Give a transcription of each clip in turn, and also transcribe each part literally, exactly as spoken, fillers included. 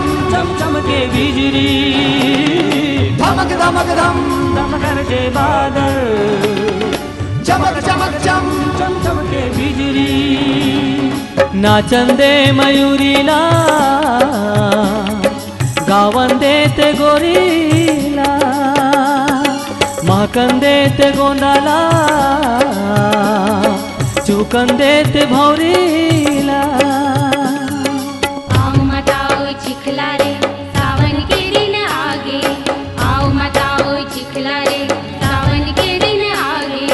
चम, चम चमके बिजुरी, धमक धमक धम, धम गरजे बादल, चमक चमक चम, चम चमके बिजुरी। नाचन दे मयूरी ला, गावन दे ते गोरी ला, महकन दे ते गोंदा ला, चुकन दे ते भौरी ला। आओ मताओ चिखला रे, सावन के दिन आगे। आओ मताओ चिखला रे, सावन के दिन आगे।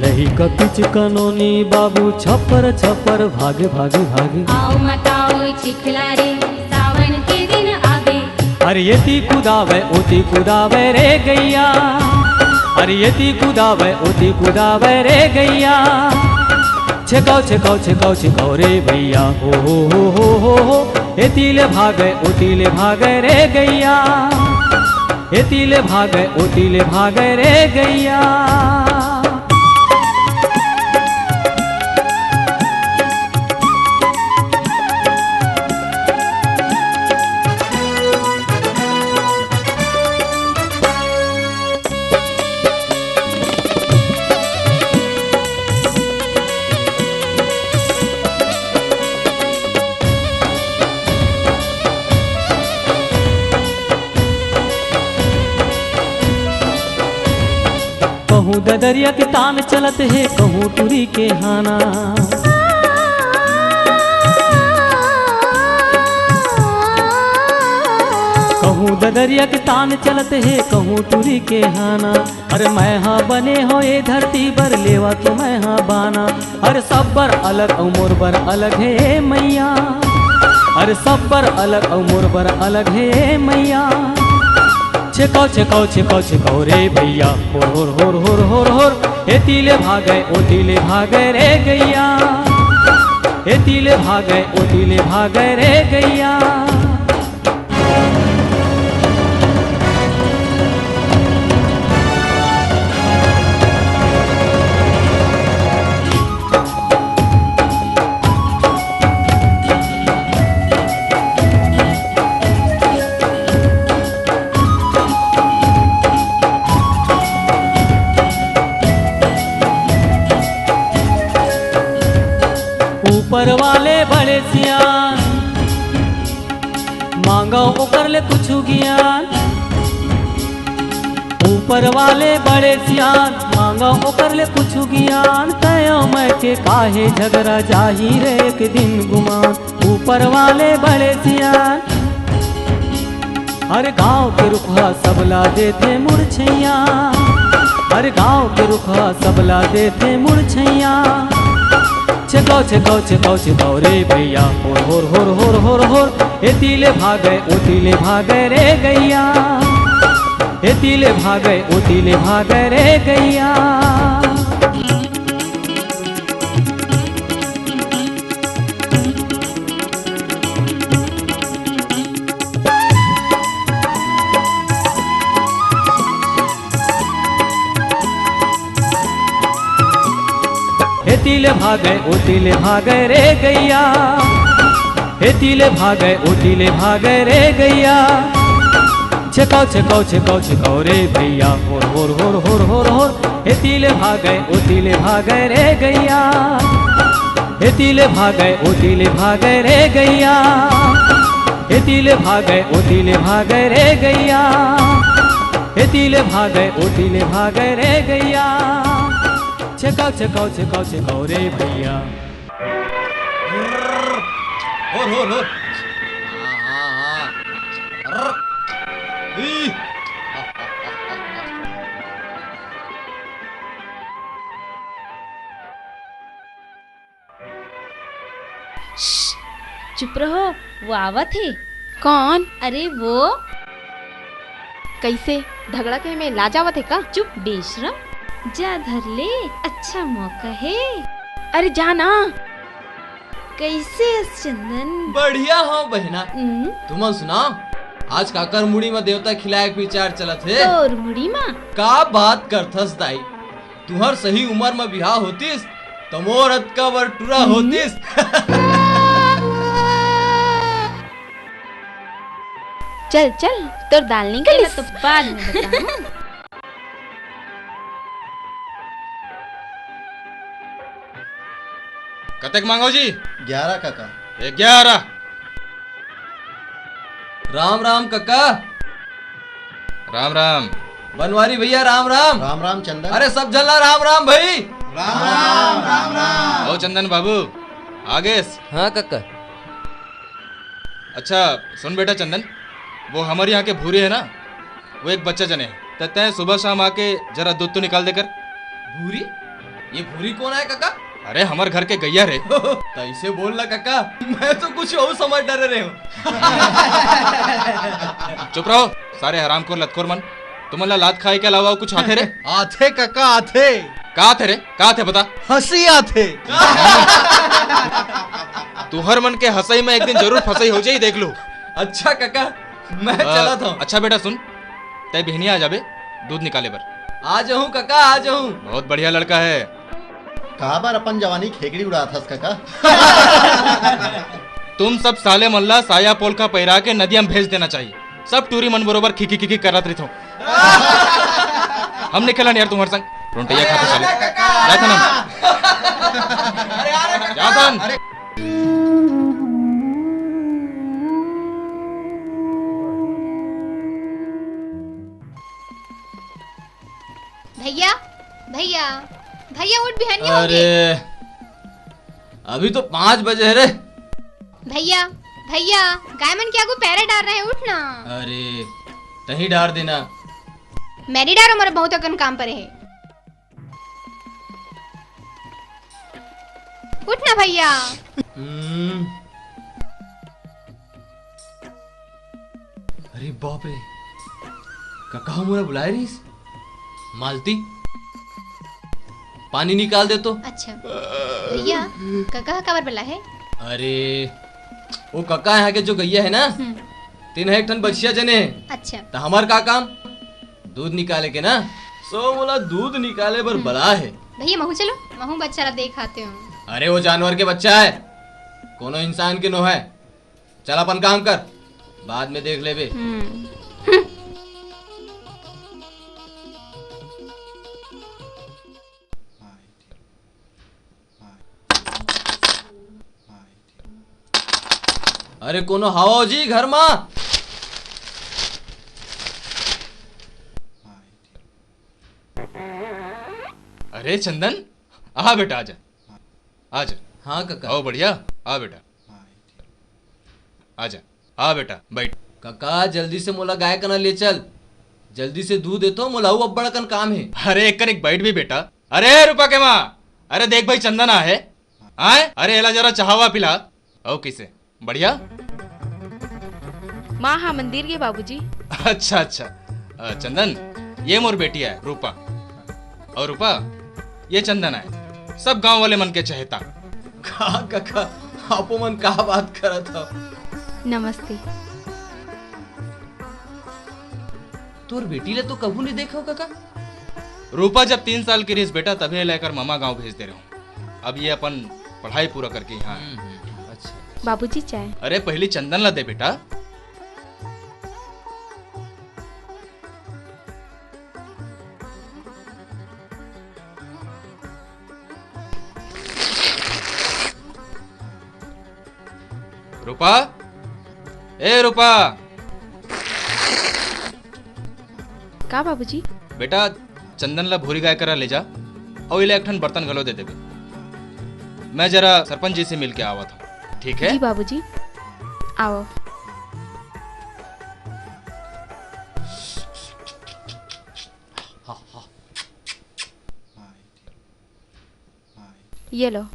लहिका किच कनोनी बाबू छप्पर छप्पर भागे भागे भागे। आओ मताओ चिखला रे, सावन के दिन आगे। अरे एती कुदावे ओती कुदावे रे गैया, अरे एती कुदावे ओती कुदावे रे गैया। छेकाओ छेकाओ छेकाओ छेकाओ रे भैया, हो हो हो हो हो हो। एती ले भागे ओती ले भागे रे गैया, एती ले भागे ओती ले भागे रे गैया। कहूँ ददरिया के तान चलत हे, कहूँ टुरी के हाना। कहूँ ददरिया के तान चलत हे, कहूँ टुरी के हाना। अरे मैं हा बने हो ए धरती बर, लेवा तो मैं हा बाना। अरे सब बर अलग अउ मोर बर अलग हे ए मैया, अरे सब बर अलग अउ मोर बर अलग हे ए मैया। छेकाओ छेकाओ छेकाओ छेकाओ रे भैया, होर होर होर होर होर होर। एती ले भागे ओती ले भागे रे गैया, एती ले भागे ओती ले भागे रे गैया। ऊपर वाले बड़े सियान, मांगो ओकर ले कुछु गियान। ऊपर वाले बड़े सियान, मांगो ओकर ले कुछु गियान। तय मैं के काहे झगरा जाही रे एक दिन गुमान। ऊपर वाले बड़े सियान, हर गांव के रुखवा सबला देथे मुड़छैया, हर गांव के रुखवा सबला देथे मुड़छैया। छेकाओ छेकाओ छेकाओ छेकाओ रे भैया, होर होर होर होर होर होर। एती ले भागे ओती ले भागे रे गैया, एती ले भागे ओती ले भागे रे गैया। एती ले भागे ओती ले भागे रे गैया, एती ले भागे ओती ले भागे रे गैया। छेकाओ छेकाओ छेकाओ छेकाओ रे भैया, होर होर होर होर होर होर। एती ले भागे ओती ले भागे रे गैया, एती ले भागे ओती ले भागे रे गैया, एती ले भागे ओती ले भागे रे गैया, एती ले भागे ओती ले भागे रे गैया। छेकाओ छेकाओ छेकाओ छेकाओ रे भैया। होर होर होर। हाँ, हाँ, हाँ। ई। चुप रहो, वो आवत हे। कौन? अरे वो। कैसे? झगड़ा के में लाज आवत हे का? चुप बेशरम, जा धर ले, अच्छा मौका हे। अरे जा ना। कैसे हस चंदन? बढ़िया हो बहना। हम्म। तुमन सुनाओ, आज काकर मुड़ी में देवता खिलाए के विचार चलत हे? तोर मुड़ी में? का बात करथस दाई, तुहर सही उमर में बिहाव होतिस त मोर अतका बर टूरा होतिस। चल चल, तोर दाल नहीं गलिस। तो बाद में बताऊं। कतेक मांगो जी? ग्यारह कका। ग्यारह। राम राम कका। राम राम। बनवारी भैया राम राम। राम राम चंदन। अरे सब झन ला राम राम भाई। राम राम, राम राम। ओ चंदन बाबू, आ गेस? हाँ कका। अच्छा सुन बेटा चंदन, वो हमर यहाँ के भूरी है ना, वो एक बच्चा जने है, त तैं सुबह शाम आके जरा दूध तो निकाल देकर। भूरी? ये भूरी कौन है कका? अरे हमर घर के गैया रे। तैसे बोल ना कका, मैं तो कुछ और समझ डरे रहे हूँ। चुप रहो सारे हरामखोर लतखोर मन। तुमन ला लात खाए के अलावा कुछ आथे रे? आथे कका, आथे। का आथे रे? का आथे बता। हंसी आथे। तुहर मन के हंसई में एक दिन जरूर फंसई हो जाई, देख लो। अच्छा कका, मैं अ, चलत हूँ। अच्छा बेटा सुन, तै बिहनिया आ जाबे दूध निकाले बर। आ जाऊँ कका, आ जाऊँ। बहुत बढ़िया लड़का है। काबर अपन जवानी खेकड़ी उड़ात हस कका? तुम सब साले मन ला साया पोलका पहिरा के नदिया में भेज देना चाहिए। सब टूरी मन बरोबर खिखी खिखी करत रहिथो। हम नहीं खेलन यार तुम्हारे संग। रोंटैया खाते साले। जाथन हम। जाथन। भैया, भैया, भैया उठ, बिहनिया हो गे। अरे, अभी तो पाँच बजे हे रे। भैया, भैया, गाय मन के आगू पैरा डार रहे, उठ ना। अरे, तहीं डार देना। मैं नहीं डारो, मोर बहुत अकन काम परे हे। उठ ना भैया। हम्म। अरे बाप रे, कका ह मोला बुलाए रहिस। मालती, पानी निकाल दे तो। अच्छा भैया, कका ह काबर बुलाए हे? अरे, वो कका यहाँ के जो गैया है ना, हम्म। तेन ह एक ठन बछिया जने हे। अच्छा। त हमर का काम? दूध निकाले के ना। सो मोला दूध निकाले बर हम्म। बला हे। भैया, महू चलो, महू बच्चा ला देख आते हूँ। अरे, वो जानवर के बच्चा है, कोनो इंसान के नो है। चल अपन काम कर, बाद में देख लेबे। हम्म। अरे कोनो हवव जी घर मा? अरे चंदन, आ बेटा, आजा, आजा। हाँ कका। आओ बढ़िया, आ बेटा। आजा, आ बेटा, बैठ। कका, जल्दी से मोला गाय कना ले चल, जल्दी से दूध दे तो, मोला अउ अब्बड़ अकन काम हे। अरे, एक कर एक बैठ भी बेटा। अरे, रूपा के माँ, अरे देख भाई, चंदन आ हे। आय, अरे एला जरा चाहवा पिला। अउ किसे? बढ़िया? माँ हा मंदिर गे बाबूजी। अच्छा, अच्छा। अ, चंदन, ये मोर बेटी आय, रूपा। अउ रूपा, ये चंदन आय, सब गांव वाले मन के चहेता। का कका, आपो मन का बात करत हव? नमस्ते। तोर बेटी ले तो कभू नहीं देखो कका। रूपा जब तीन साल की रहिस बेटा, तभे लेकर मामा गांव भेज दे रहे हूँ। अब ये अपन पढ़ाई पूरा करके यहाँ आए। हम्म, हम्म, अच्छा। बाबूजी, चाय। अरे, पहली चंदन ला दे बेटा। रूपा, ए रूपा। का बाबूजी? बेटा, चंदन ला भूरी गाय करा ले जा, अउ एला एक ठन बर्तन घलो दे देबे। मैं जरा सरपंच जी से मिल के आवत हूँ, ठीक है? जी बाबूजी, आओ। ये लो।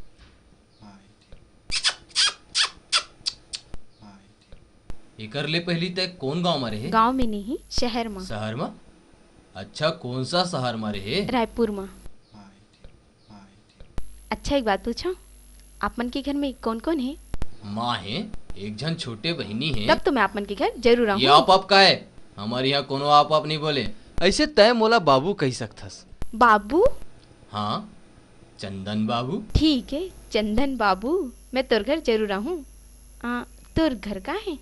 कर ले, पहली तै कोन गांव म रहे? गांव में नहीं, शहर म। शहर म? अच्छा, कोन सा शहर म रहे? रायपुर म। अच्छा, एक बात पूछो, आप मन के घर में कौन-कौन हे? माँ हे, एक झन छोटे बहिनी हे। तब तो मैं आप मन के घर जरूर ये आहूँ। आप-आप का हे? हमर यहाँ कोनो आप-आप नहीं बोले। ऐसे तय मोला बाबू कही सकथस। बाबू? हाँ, चंदन बाबू। ठीक हे, चंदन बाबू, मैं तोर घर जरूर आहूँ। आ, तोर घर का हे?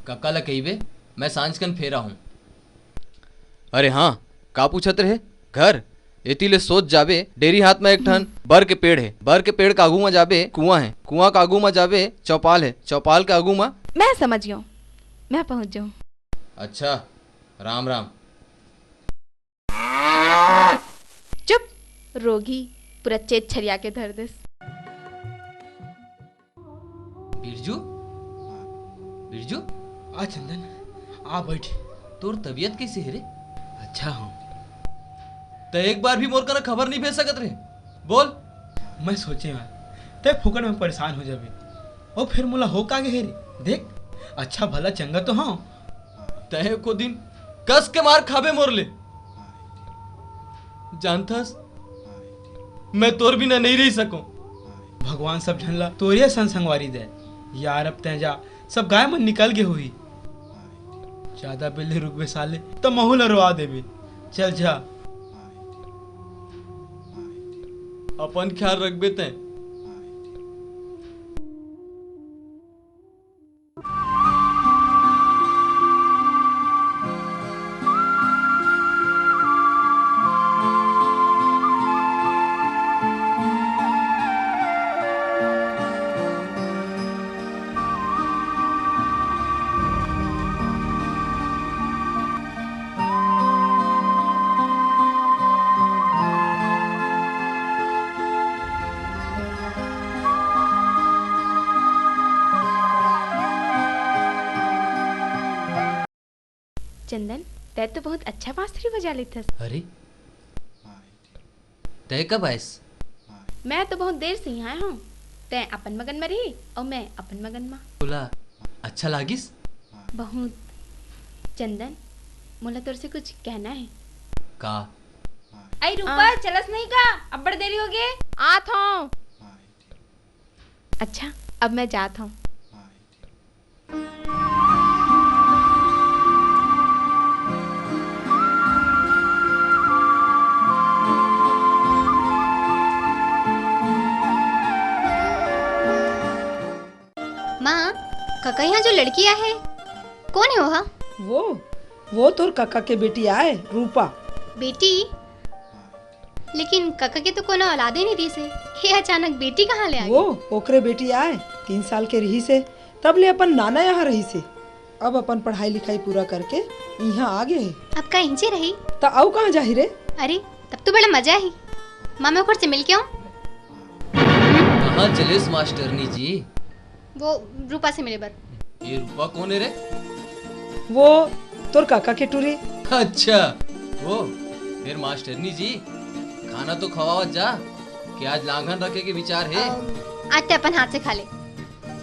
कका ल कहिबे, मैं सांझ कन फेर आहूं। अरे हाँ, का पूछत रहे? घर? एती ले सोच जाबे, डेरी हाथ म एक ठन बर के पेड़ हे। बर के पेड़ के आगू म जाबे, कुआं हे। कुआं के आगू म जाबे, चौपाल हे। चौपाल के आगू म मैं समझ गेंव, मैं पहुंच जाऊं। अच्छा, राम राम। चुप, रोगी, पूरा चेत छरिया के धर देस। बिरजू, बिरजू। आ चंदन, आ बैठ। तोर तबीयत कैसे हे रे? अच्छा हूँ। त एक बार भी मोर करा खबर नहीं भेज सकत रहे? बोल। मैं सोचे हूँ, तय फोकट में परेशान हो जाबे। ओ फिर मोला हो का गे हे रे? देख, अच्छा भला चंगा तो हूँ। तय को दिन कस के मार खाबे मोर ले। जानथस, मैं तोर बिना नहीं रह सकूं। भगवान सब झन ला तोरे असन संगवारी दे। यार, अब तैं जा, सब गाय मन निकल गे होही। ज्यादा बेर ले रुकबे साले, त महू ला रोवा देबे। चल जा। अपन ख्याल रखबे तैं। चंदन, तै तो बहुत अच्छा बांसुरी बजा लेथस। अरे, तै कब आयस? मैं तो बहुत देर से ही आय हूँ। तै अपन मगन म रही अउ मैं अपन मगन म। तोला अच्छा लागिस? बहुत। चंदन, मोला तोर से कुछ कहना हे। का? अई रूपा, आ। चलस नहीं का? अब्बड़ देरी हो गे। आत हूँ। अच्छा, अब मैं जात हूँ। माँ, कका यहाँ जो लड़की आहे, कोन हे ओहा? वो, वो तोर कका के बेटी आय, रूपा। बेटी? लेकिन कका के तो कोनो औलादे नहीं रहिस हे। ये अचानक बेटी कहाँ ले आ गे? वो ओकरे बेटी आय, तीन साल के रहिस हे, तब ले अपन नाना यहाँ रहिस हे। अब अपन पढ़ाई लिखाई पूरा करके इहाँ आ गे हे। अब का इंचे रही? त अउ कहाँ जाही रे? अरे, तब तो बड़ा मजा ही। माँ, मैं ओकर से मिल के आऊँ। कहाँ चलेस मास्टरनी जी? वो रूपा से मिले बर। ये रूपा कोन हे रे? वो तोर काका के टूरी। अच्छा, वो फिर मास्टरनी जी, खाना तो खवावत जा, कि आज लांघन रखे के विचार हे। अम, आज ते अपन हाथ से खा ले,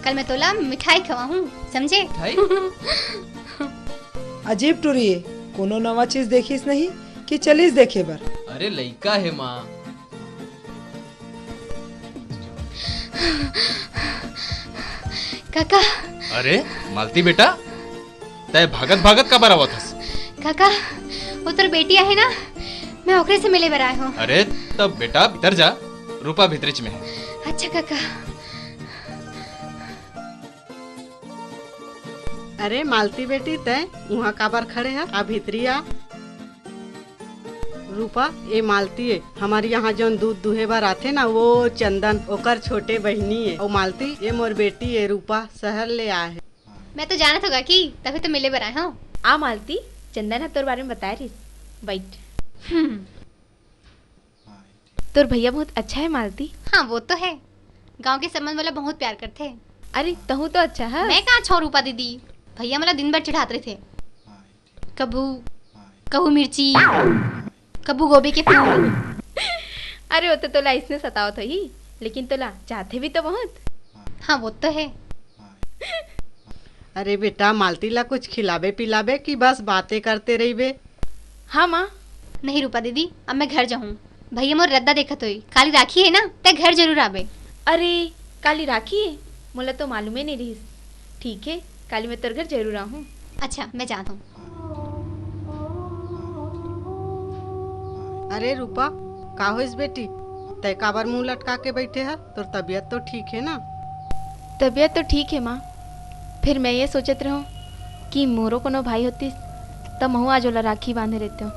कल मैं तोला मिठाई खवाहूँ, समझे? मिठाई? अजीब टूरी हे, कोनो नवा चीज देखिस नहीं कि चलिस देखे बर। अरे लइका हे माँ, काका। अरे, मालती बेटा, तै भागत भागत काबर आवत हस? काका, वो तोर बेटी आहे ना, मैं ओकरे से मिले बर आए हूँ। अरे, तब बेटा भीतर जा, रूपा भीतरीच में हे। अच्छा काका। अरे मालती बेटी, तै उहाँ काबर खड़े ह? आ भीतरी आ। रूपा, ए मालती ए, हमर यहाँ जौन दूध दुहे बर आथे ना, वो चंदन, ओकर छोटे बहिनी ए। अउ मालती, ए मोर बेटी ए, रूपा, शहर ले आए हे। मैं तो जानत हों काकी, तभी तो मिले बर आए हूँ। आ मालती, चंदन ह तोर बारे में बताए रहिस। बैठ। हम्म। तोर भैया बहुत अच्छा हे मालती। हाँ, वो तो हे। गाँव के सब मन मोला बहुत प्यार करथे। अरे, तहूँ तो अच्छा हस। मैं कहाँ अच्छा हूँ रूपा दीदी, भैया मोला दिन भर चिढ़ात रहिथे। कभू, कभू मिर्ची, कभू गोभी के फूल। अरे, वो तो तोला अइसने सतावत होही, लेकिन तोला चाहथे भी तो बहुत। हाँ, वो तो हे। अरे बेटा, मालती ला कुछ खिलाबे पिलाबे कि बस बातें करते रहिबे? हाँ माँ। नहीं रूपा दीदी, अब मैं घर जाहूँ। भैया मोर रद्दा देखत होई। काली राखी है ना, तै घर जरूर आबे। अरे, काली राखी है? मोला तो मालूमे नहीं रहिस। ठीक है, काली मैं तोर घर जरूर आहूँ। अच्छा, मैं जात हूँ। अरे रूपा, का होइस बेटी? तै काबर मुंह लटका के बैठे है? तोर तबीयत तो ठीक है ना? तबीयत तो ठीक है माँ, फिर मैं ये सोचत रहूँ कि मोरो कोनो भाई होतिस, त महूँ आज ओला राखी बांधे रहतेव।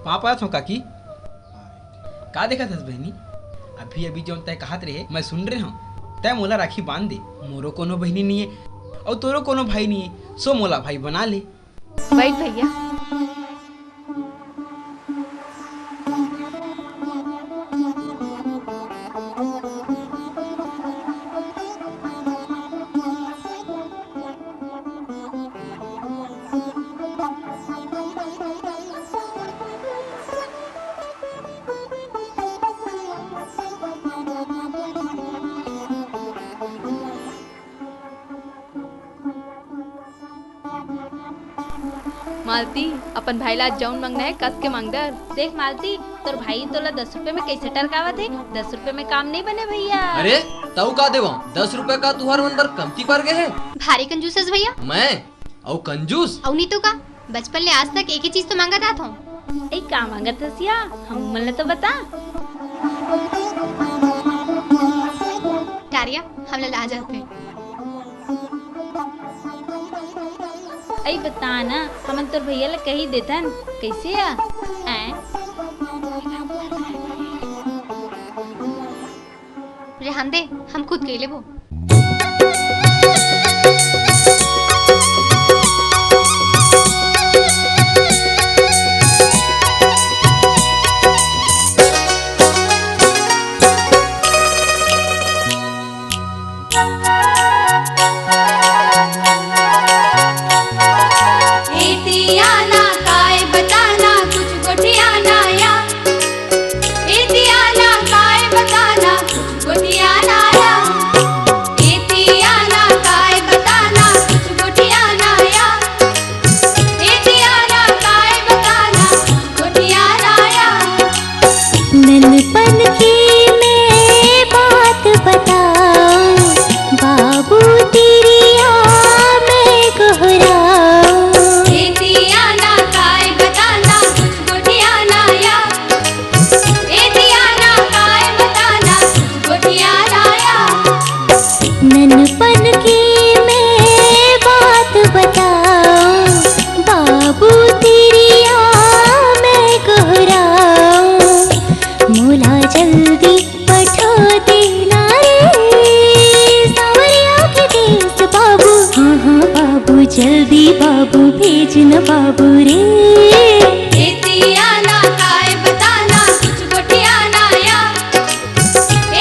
पाँव परत हों काकी। का देखत हस बहिनी? अभी अभी जौन तै कहत रहे, मैं सुन रहे हूँ। तै मोला राखी बांध दे। मोरो कोनो बहिनी नहीं है, अउ तोरो कोनो भाई नहीं है, सो मोला भाई बना ले। बैठ भैया। मालती, अपन भाई ला जौन मांगना है, कस के मांग दर। देख मालती, तोर भाई तोला दस रुपए में कैसे टरकावत है। दस रुपए में काम नहीं बने भैया। अरे, तऊ का देवा? दस रुपए का तुहर मन बर कमती पर गए है? भारी कंजूस है भैया। मैं? अउ कंजूस? अउ नहीं तो का, बचपन ले आज तक एक ही चीज तो मांगत आत हूँ। ए, का मांगत हस या? हम मन ला तो बता। टारिया, हम ला ला जाते हैं। अई बता ना, हमन तोर भैया ला कही देथन, कइसे आ? ऐं? रेहान दे, हम खुद कही लेबो। एतियाना काय बताना कुछ गोठियाना या। एतियाना काय बताना कुछ गोठियाना या। एतियाना काय बताना कुछ गोठियाना या। एतियाना काय बताना कुछ गोठियाना या। ननपन की मैं बात बताऊं, बाबू तिरिया मैं गोहराऊं। एतियाना काय बताना कुछ गोठियाना या। एतियाना काय बताना कुछ गोठियाना या। ननपन की मैं बात बताऊं, बाबू तिरिया मैं गोहराऊं। मोला जल्दी पठो देना रे, सावरिया के देश बाबू। हाँ, हाँ बाबू, जल्दी बाबू, भेजना बाबू रे। एतियाना काय बताना कुछ गोठियाना या।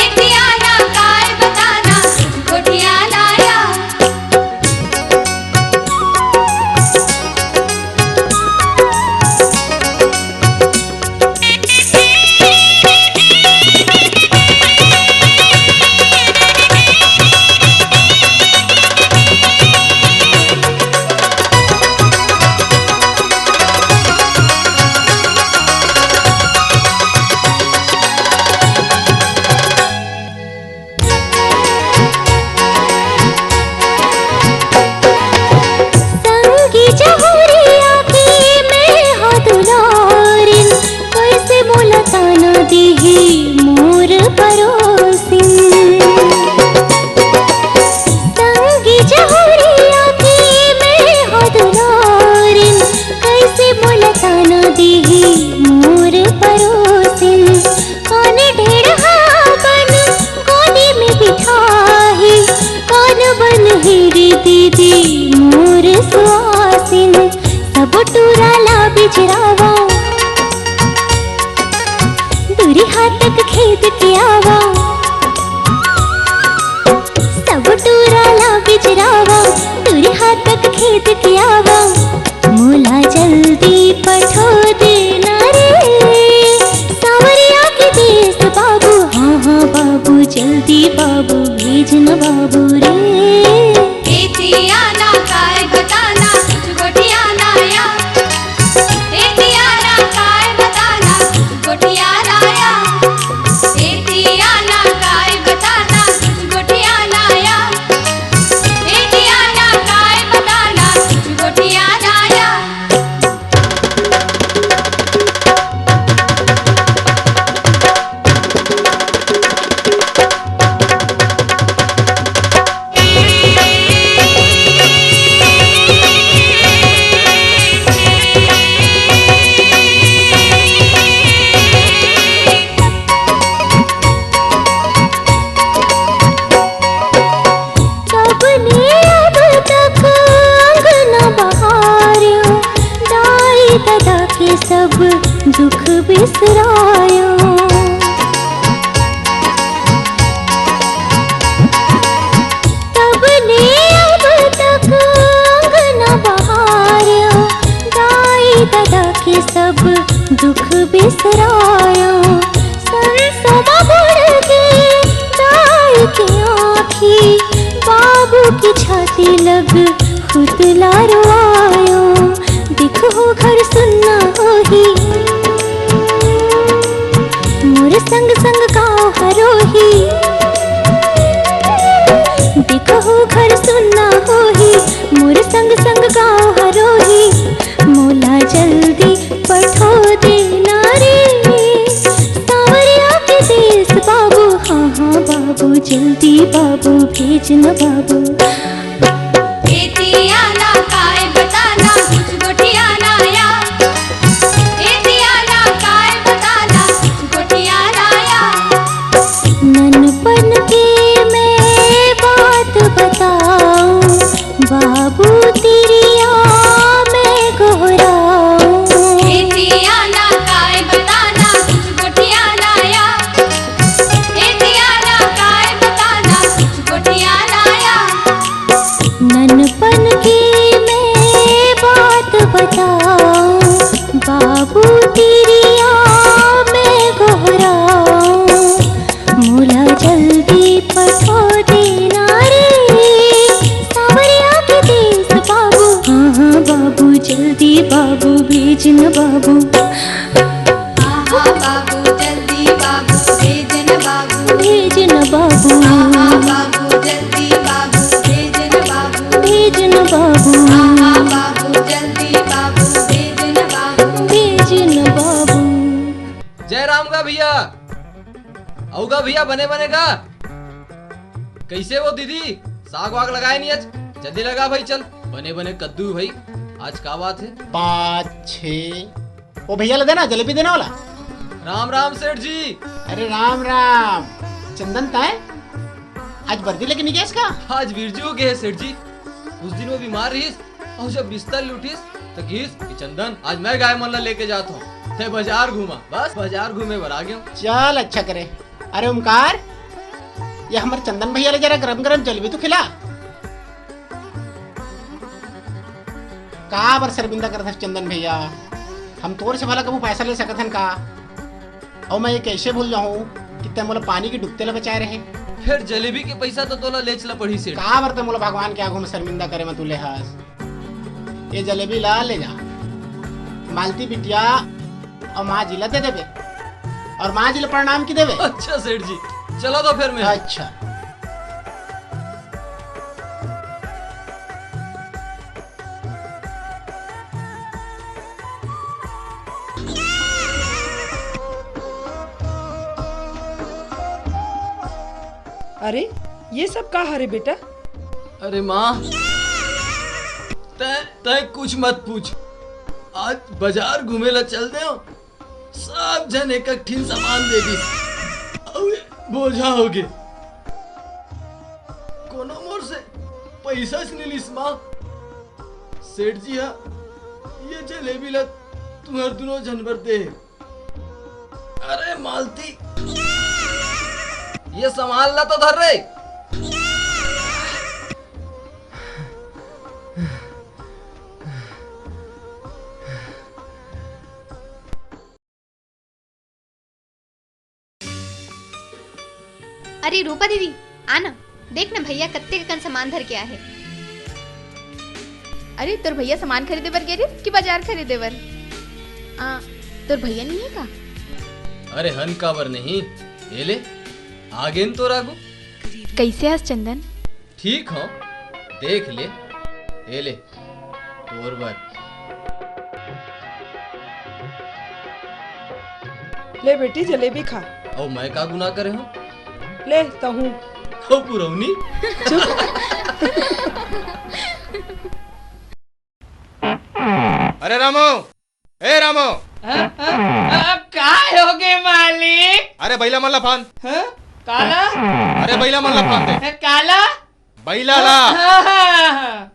एतियाना काय बताना कुछ गोठियाना या। संगी जहुरिया के मैं हा दुलारिन, कैसे मोला ताना दिही मोर परोसिन। संगी जहुरिया के मैं हा दुलारिन, कैसे मोला ताना दिही मोर परोसिन। कौन ढेड़हा बन गोदी में बिठाही, कौन बन हीरी दीदी मोर सुआसिन। सब टूरा ला बिचरावा, दूरी हाथ तक खेद के आवा। सब टूरा ला बिचरावा, दूरी हाथ तक खेद के आवा। मोला जल्दी पठो देना रे, सावरिया के देश बाबू। हाँ, हाँ बाबू, जल्दी बाबू, भेजना बाबू दुख बिसरायो। तब ले अब तक अंगना बहार्यो, दाई ददा के सब दुख बिसरायो। संसो म बुड़ के दाई के आँखी, बाबू की छाती लग खुद लारो आयो। देखो घर सुन्ना होही, मोर संग संग गाँव हरोही। देखो घर सुन्ना होही, मोर संग संग गाँव हरोही। मोला जल्दी पठो देना रे, सावरिया के देश बाबू। हाँ हाँ बाबू, जल्दी बाबू, भेज न बाबू। एतिया ना काय बताना, कुछ गोठिया ना या। एतिया ना काय बताना, कुछ गोठिया ना या। ननपन के मैं बात बताऊं, बाबू तिरिया मैं गोहराऊं। एतिया ना काय बताना, कुछ गोठिया ना या। एतिया ना काय बताना, कुछ गोठिया ना या। ननपन के मैं बात बताऊं, बाबू तिरिया मैं गोहराऊं। मोला जल्दी पठो देना रे, सावरिया के देश बाबू। हाँ हाँ बाबू, जल्दी बाबू, भेज न बाबू। हाँ हाँ बाबू, जल्दी बाबू, भेज न बाबू। भेज न बाबू। हाँ हाँ बाबू, जल्दी बाबू, भेज न बाबू। भेज न बाबू। हाँ हाँ बाबू, जल्दी बाबू, भेज न बाबू। भेज न बाबू। जय राम गा भैया। अउ गा भैया, बने बने गा। कइसे वो दीदी, साग वाग लगाए नहीं आज? जल्दी लगा भाई, चल। बने बने कद्दू भाई, आज का बात है? पाँच, छः। ओ भैया, ला देना, जलेबी देना वाला। राम राम सेठ जी। अरे राम राम। चंदन, ताय आज बर्दी लेके नहीं गया इसका? आज बिरजू गे हे सेठ जी। उस दिन वो बीमार रहिस, अउ जब बिस्तर ले उठिस, त कहिस कि चंदन, आज मैं गाय मन ला लेके जात हूँ, तैं बाजार घूमा। बस बाजार घूमे बर आ गेंव। चल, अच्छा करे। अरे ओमकार, ये हमर चंदन भैया ला जरा गरम गरम जलेबी तो खिला। का बर शर्मिंदा करत हस चंदन भैया? हम तोर से भला कभू पैसा ले सकत हन का? अउ मैं ये कइसे भूल जाहूँ कि तैं मोला पानी के डुबते ला बचाए रहे? फेर जलेबी के पइसा तो तोला लेच ला पड़ही सेठ। का बर तैं मोला भगवान के आगू में शर्मिंदा करे म तुले हस? ये जलेबी ला ले जा, मालती बिटिया अउ माँ जी ला दे देबे, अउ माँ जी ला प्रणाम की देबे। अच्छा सेठ जी, चला तो फेर मैं। अच्छा। अरे, ये सब का हरे बेटा? अरे माँ, तैं, तैं कुछ मत पूछ। आज बाजार घूमे ला चल देंव, सब झन एक एक ठिन सामान दे दिस, अउ ये बोझा होगे। कोनो मोर से पइसा च नइ लिस माँ। सेठ जी हा ये जलेबी ला तुम्हर दुनों झन बर दे। अरे मालती, ये सामान ला तो धर रे। अरे रूपा दीदी, आ ना, देख ना भैया कत्ते कन सामान धर के आए हे। अरे तोर भैया सामान खरीदे बर गे रहिस कि बाजार खरीदे बर? आ, तोर भैया नहीं है का? अरे हन काबर नहीं, ए ले, आ गेन तोर आगू। कइसे हस चंदन? ठीक हंव, देख ले, ए ले, तोर बर। ले बेटी, जलेबी खा। अउ मैं का गुनाह करे हंव? ले, तहूं। अउ पुरौनी? चुप। अरे रामू, ए रामू। हाँ, हाँ, हाँ, का होगे मालिक? अरे बइला मन ला फांद। हाँ? काला? अरे बइला मन ला फांद दे। हाँ, काला? बइला ला। हाँ, हाँ, हाँ, हाँ।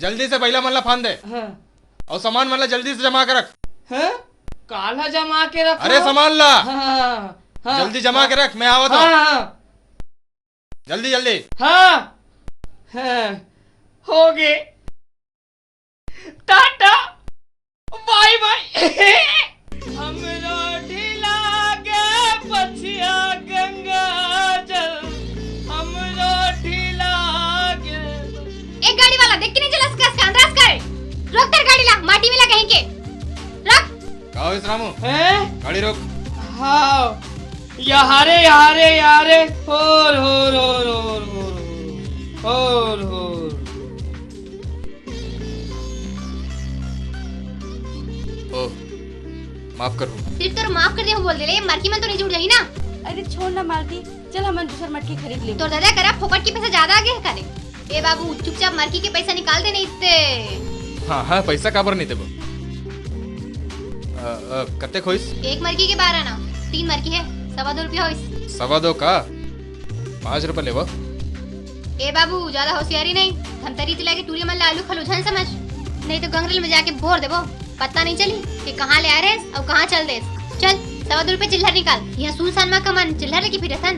जल्दी से बइला मन ला फांद दे। हाँ। अउ सामान मन ला जल्दी से जमा के रख। हाँ? काला जमा के रख। अरे, सामान ला। हाँ, हाँ, हाँ। जल्दी जमा के रख, मैं आवत हूँ। हाँ, हाँ। जल्दी, जल्दी। हाँ। हाँ। हो गे। टाटा। बाय बाय। हमरो ढिला गे पछिया गंगा जल, हमरो ढिला गे। एक गाड़ी वाला देख के नहीं चला सका, इसका अंदाज करे। रोक तेरे गाड़ी ला, माटी मिला कहीं के। रोक। का होइस रामू? हैं? गाड़ी रोक। हाँ। यारे, यारे, यारे। होर, होर, होर। होर, होर। ओ, माफ कर। सिर्फ तोर माफ कर दे हूँ बोल दे ले, मरकी मन तो नहीं जुड़ जाही ना। अरे छोड़ ना मालती, चल हमन दूसर मटकी खरीद ले। तोर दादा करा फोकट के पैसा ज्यादा आगे है करे। ए बाबू, चुपचाप मरकी के पैसा निकाल दे नहीं ते। हाँ, हाँ, पैसा काबर नहीं देबो? अ, अ, कतेक होइस? एक मरकी के बारह ना, तीन मरकी है, सवा दो रुपया होइस। सवा दो का? पाँच रुपया लेबो। ए बाबू, ज्यादा होशियारी नहीं। धमतरी जिला के टूरी मन ला आलू खलू झन समझ, नहीं तो गंगरेल में जाके भोर देबो। पता नहीं चली कि कहाँ ले आए रहे और कहाँ चल देस। चल, सवा दो रुपये चिल्लर निकाल। यहाँ सुनसान मा कमन चिल्लर लेके फिरथन।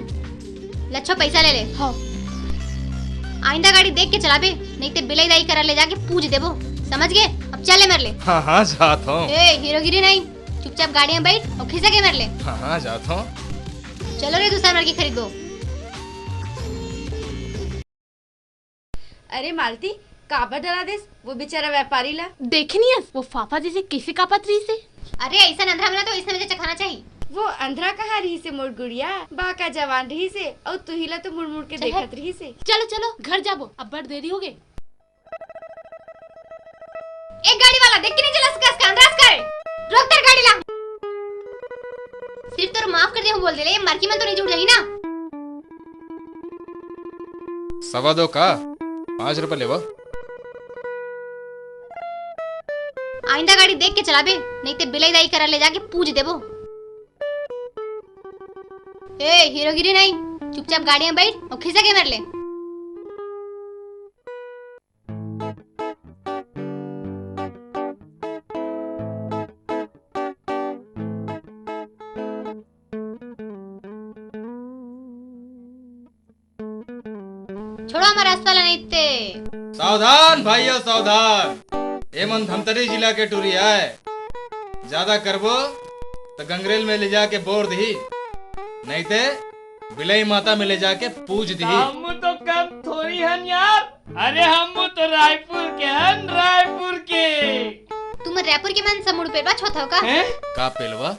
लच्छो पैसा ले ले। हाँ। आइंदा गाड़ी देख के चलाबे, नहीं ते बिलाई दाई करा ले जाके पूज देबो। समझ गे? अब चल ले मेरे ले। हाँ, हाँ, जात हूँ। ए, हीरोगिरी नहीं, चुपचाप गाड़ी में बैठ और खिसक के मेरे ले। हाँ, हाँ, जात हूँ। चलो रे, दूसरा मरकी खरीदो। अरे मालती, काबर डरा देस वो बेचारा व्यापारी ला? देखनियस, वो फाफा जैसे कैसे कापत रही से। अरे, ऐसा अंधरा मन ला तो ऐसा में चखाना चाहिए। वो अंधरा कहाँ रही से मोर गुड़िया, बाका जवान रही से, और तुही ला तो मुड़ मुड़ के चल देखत हट। रही से। चलो, चलो, घर जाबो, अब्बड़ देरी हो गई। एक गाड़ी वाला देख के नहीं चला सका, इसका अंदाज करे। रोक तेरे गाड़ी ला। सिर्फ तोर माफ कर दे हूँ बोल दे ले, मरकी मन तो नहीं जुड़ जाही ना। सवा दो का? पाँच रुपया लेबो। आइंदा गाड़ी देख के चलाबे, नहीं ते बिलाई दाई करा ले जाके पूज देबो। ए, हीरोगिरी नहीं, चुपचाप गाड़ी में बैठ और खिसक के मेरे ले। छोड़ो हमर रास्ता ला नहीं ते। सावधान भाइयों, सावधान। ए मन धमतरी जिला के टूरी आय। ज्यादा करबो त गंगरेल में ले जाके बोर दिही, नहीं ते बिलई माता में ले जाके पूज दिही। हम तो कम थोड़ी हन यार। अरे हम तो रायपुर के हन, रायपुर के। तुम रायपुर के मन से मुड़ पेलवा छोत हो का? हैं? का पेलवा?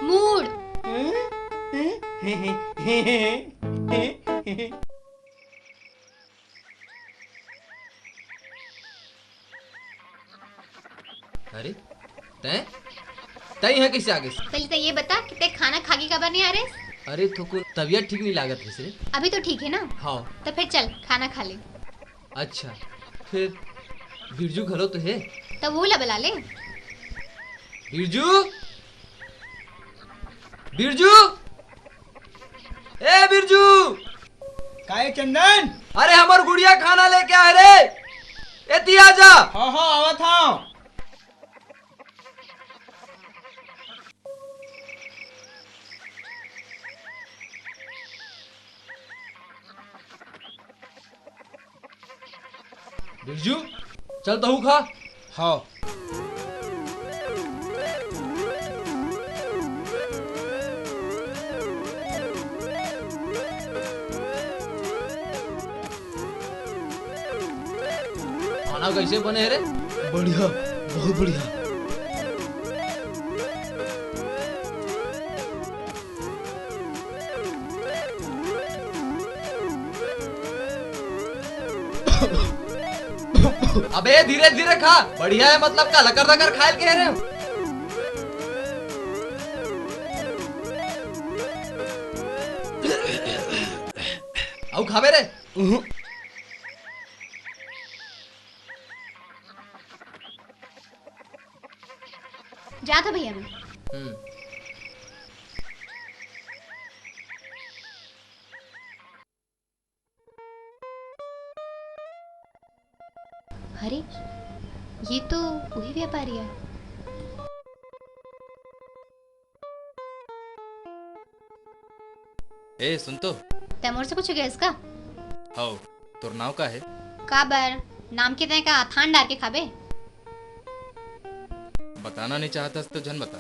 मूड़। हैं? अरे, तैं, तैं यहाँ कैसे आ गइस? पहले तो ये बता कि तैं खाना खा के काबर नहीं आ रहे? अरे, थोकुन तबीयत ठीक नहीं लागत रहिस रे। अभी तो ठीक है ना? हाँ। तो फिर चल, खाना खा ले। अच्छा, फिर बिरजू घलो तो है। तो वो ला बुला ले। बिरजू, बिरजू, ए बिरजू। काहे चंदन? अरे हमर गुड़िया खाना लेके आए रे, एती आजा। हाँ हाँ, आवत हूँ। बिरजू, चल तहू खा। हाँ। खाना कैसे बने है रे? बढ़िया, बहुत बढ़िया। अबे धीरे धीरे खा, बढ़िया है मतलब का लकर दकर खायल के रे। अउ खाबे रे। उहुं। जात हो भैया मैं। हम्म। अरे, ये तो वही व्यापारी है। ए, सुन तो। तै मोर से कुछ कहेस का? हव, तोर नाव का हे? काबर, नाम के तै का थान डार के खाबे? बताना नहीं चाहत हस तो झन बता।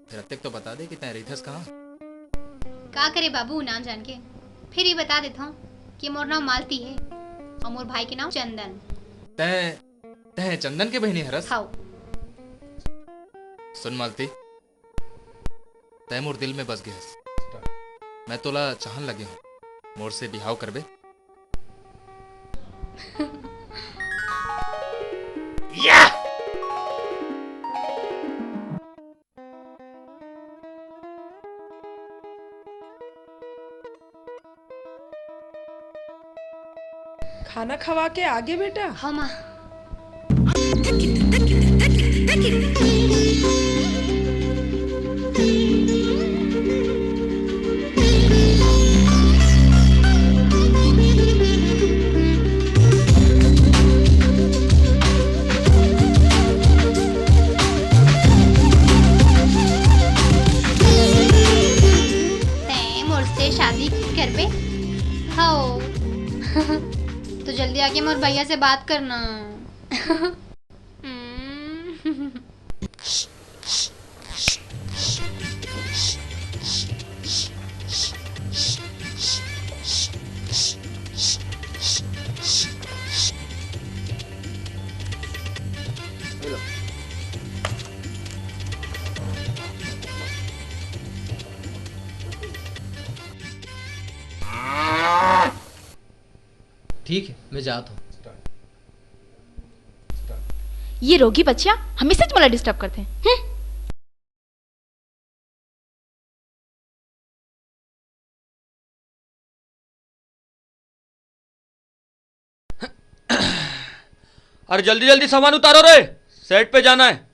फेर अतेक तो बता दे कि तै रहिथस कहाँ? का करे बाबू, नाम जान के? फेर ये बता देथंव कि मोर नाव मालती हे अउ मोर भाई के नाव चंदन। तै, तै चंदन के बहिनी हरस? हव। सुन मालती, तै मोर दिल में बस गे हस। मैं तोला चाहन लगे हंव। मोर से बिहाव करबे? खाना खवा के आगे बेटा। हाँ माँ। तैं मोर से शादी करबे? हव। तो जल्दी आके मोर भैया से बात करना। ठीक है, मैं जाता हूँ। ये रोगी बच्चियां हमेशा मोला डिस्टर्ब करथे। हम्म। अरे जल्दी जल्दी सामान उतारो रे, सेट पे जाना है।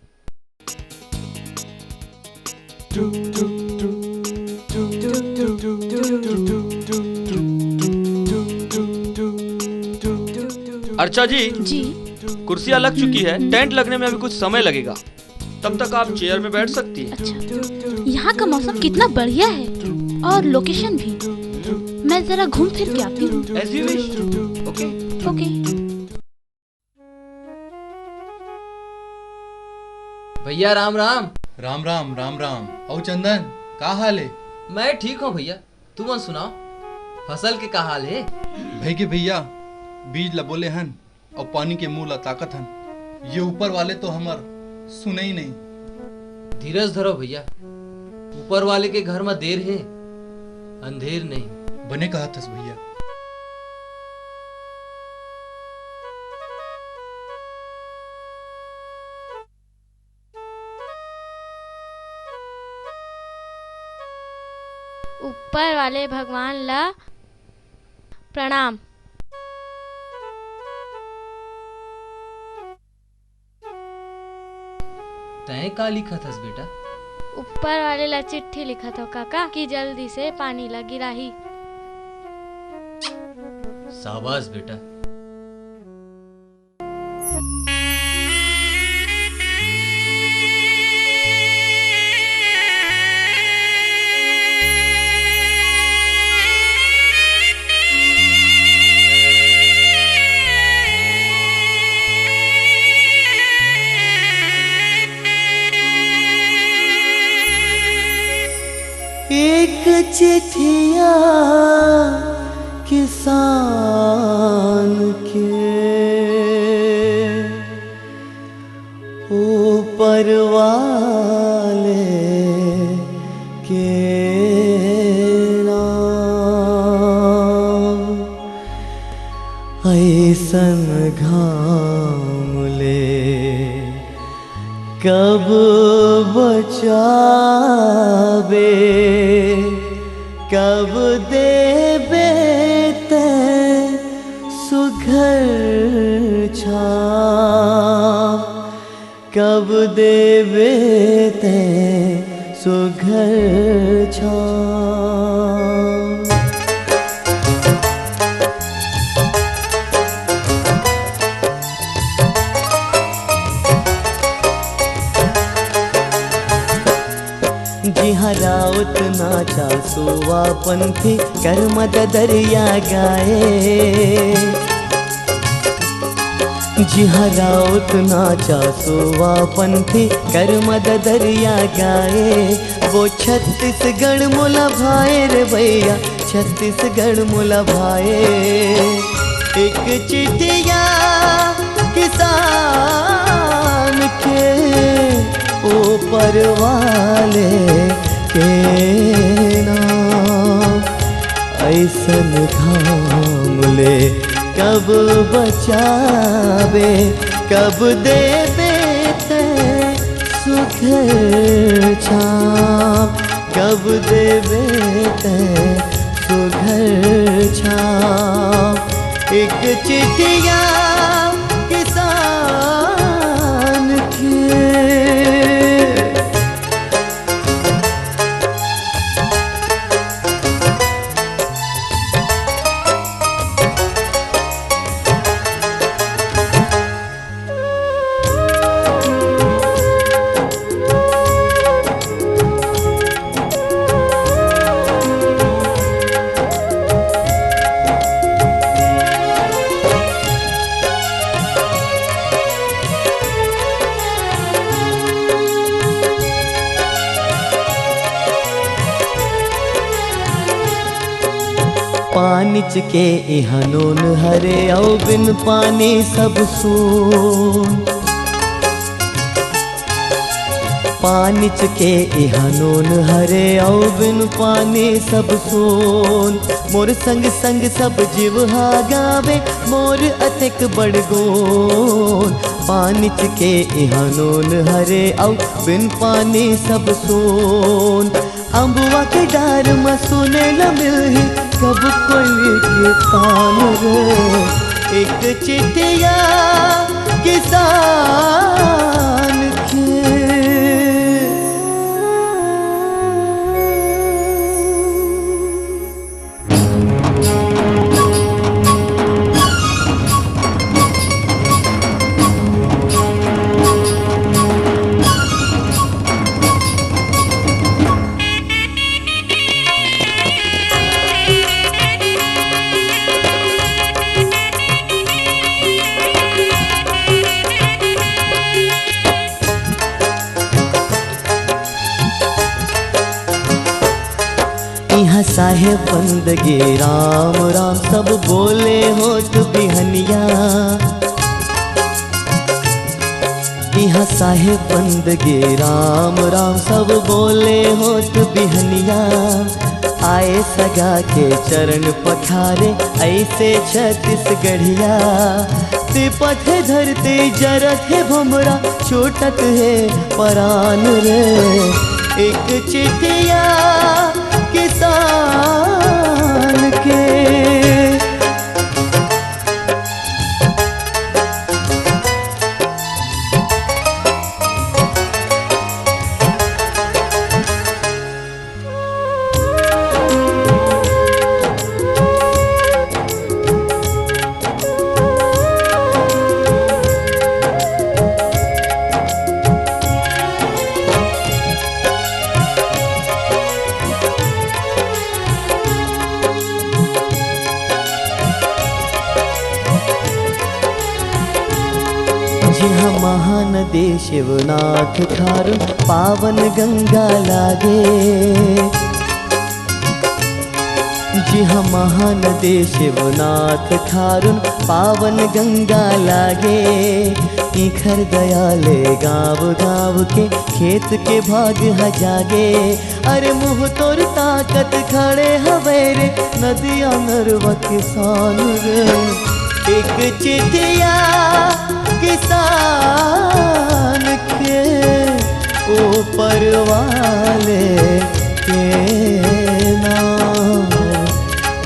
अर्चा जी, जी। कुर्सियाँ लग चुकी है, टेंट लगने में अभी कुछ समय लगेगा, तब तक आप चेयर में बैठ सकती हैं। अच्छा, यहाँ का मौसम कितना बढ़िया है और लोकेशन भी। मैं जरा घूम फिर के आती हूँ। As you wish। ओके। ओके। भैया राम राम। राम राम, राम राम। अउ चंदन, का हाल हे? मैं ठीक हूँ भैया, तुमन सुनाओ, फसल के का हाल हे? भई गे भैया, बीज ला बोले हन, अउ पानी के मुंह ला ताकत हन। ये ऊपर वाले तो हमर सुने ही नहीं। धीरज धरो भैया, ऊपर वाले के घर म देर हे, अंधेर नहीं। बने कहत हस भैया। ऊपर वाले भगवान ला प्रणाम। तैं का लिखत हस बेटा? ऊपर वाले ला चिट्ठी लिखत हव काका, कि जल्दी से पानी ला गिराही। शाबाश बेटा। एक चिट्ठिया किसान के ऊपर वाले के नाम। ऐसन घाम ले कब बचाबे, कब देबे तैं सुघर छाँव, कब देबे तैं सुघर छाँव। जिहाँ राउत नाचा सुवा पंथी करम ददरिया गाए। जिहाँ राउत नाचा सुवा पंथी करम ददरिया गाए। वो छत्तीसगढ़ मोला भाए रे भैया, छत्तीसगढ़ मोला भाए। एक चिट्ठिया किसान के ऊपर वाले के नाम। ऐसन घाम ले कब बचाबे, कब देबे तै सुघर छाँव, कब देबे तै सुघर छाँव। एक चिट्ठिया किसान के। पानिच के इहाँ नून हरे, अउ बिन पानी सब सून। पानिच के इहाँ नून हरे, अउ बिन पानी सब सून। मोर संग संग सब जीव हा गावे, मोर अतेक बड़ गुन। पानिच के इहाँ नून हरे, अउ बिन पानी सब सून। अम्बुआ के डार म सुने ल मिलही कब कोई के तान रे। एक चिट्ठिया किसान के। इहाँ साहेब बंदगी राम राम सब बोले होत बिहनिया। इहाँ साहेब बंदगी राम राम सब बोले होत बिहनिया। आए सगा के चरण पखारे ऐसे छत्तीसगढ़िया। तिपत हे धरती जरत हे भमरा छूटत हे परान रे। एक चिट्ठिया किसान के। जिहाँ महानदी शिवनाथ खारुन पावन गंगा लागे। जिहाँ महानदी शिवनाथ खारुन पावन गंगा लागे। इखर दया ले गाँव गाँव के खेत के भाग ह जागे। अरे मुँह तोर ताकत खड़े हवे रे नदिया नरवा किसान रे। एक चिट्ठिया किसान के ऊपर वाले के नाम।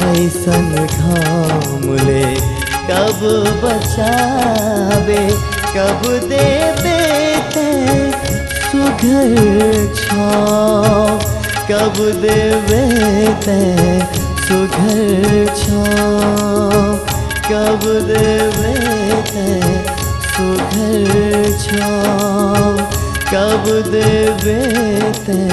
ऐसन घाम ले कब बचाबे, कब देबे तै सुघर छाँव, कब देबे तै सुघर छाँव, कब देबे तै सुघर छाँव, कब देबे तै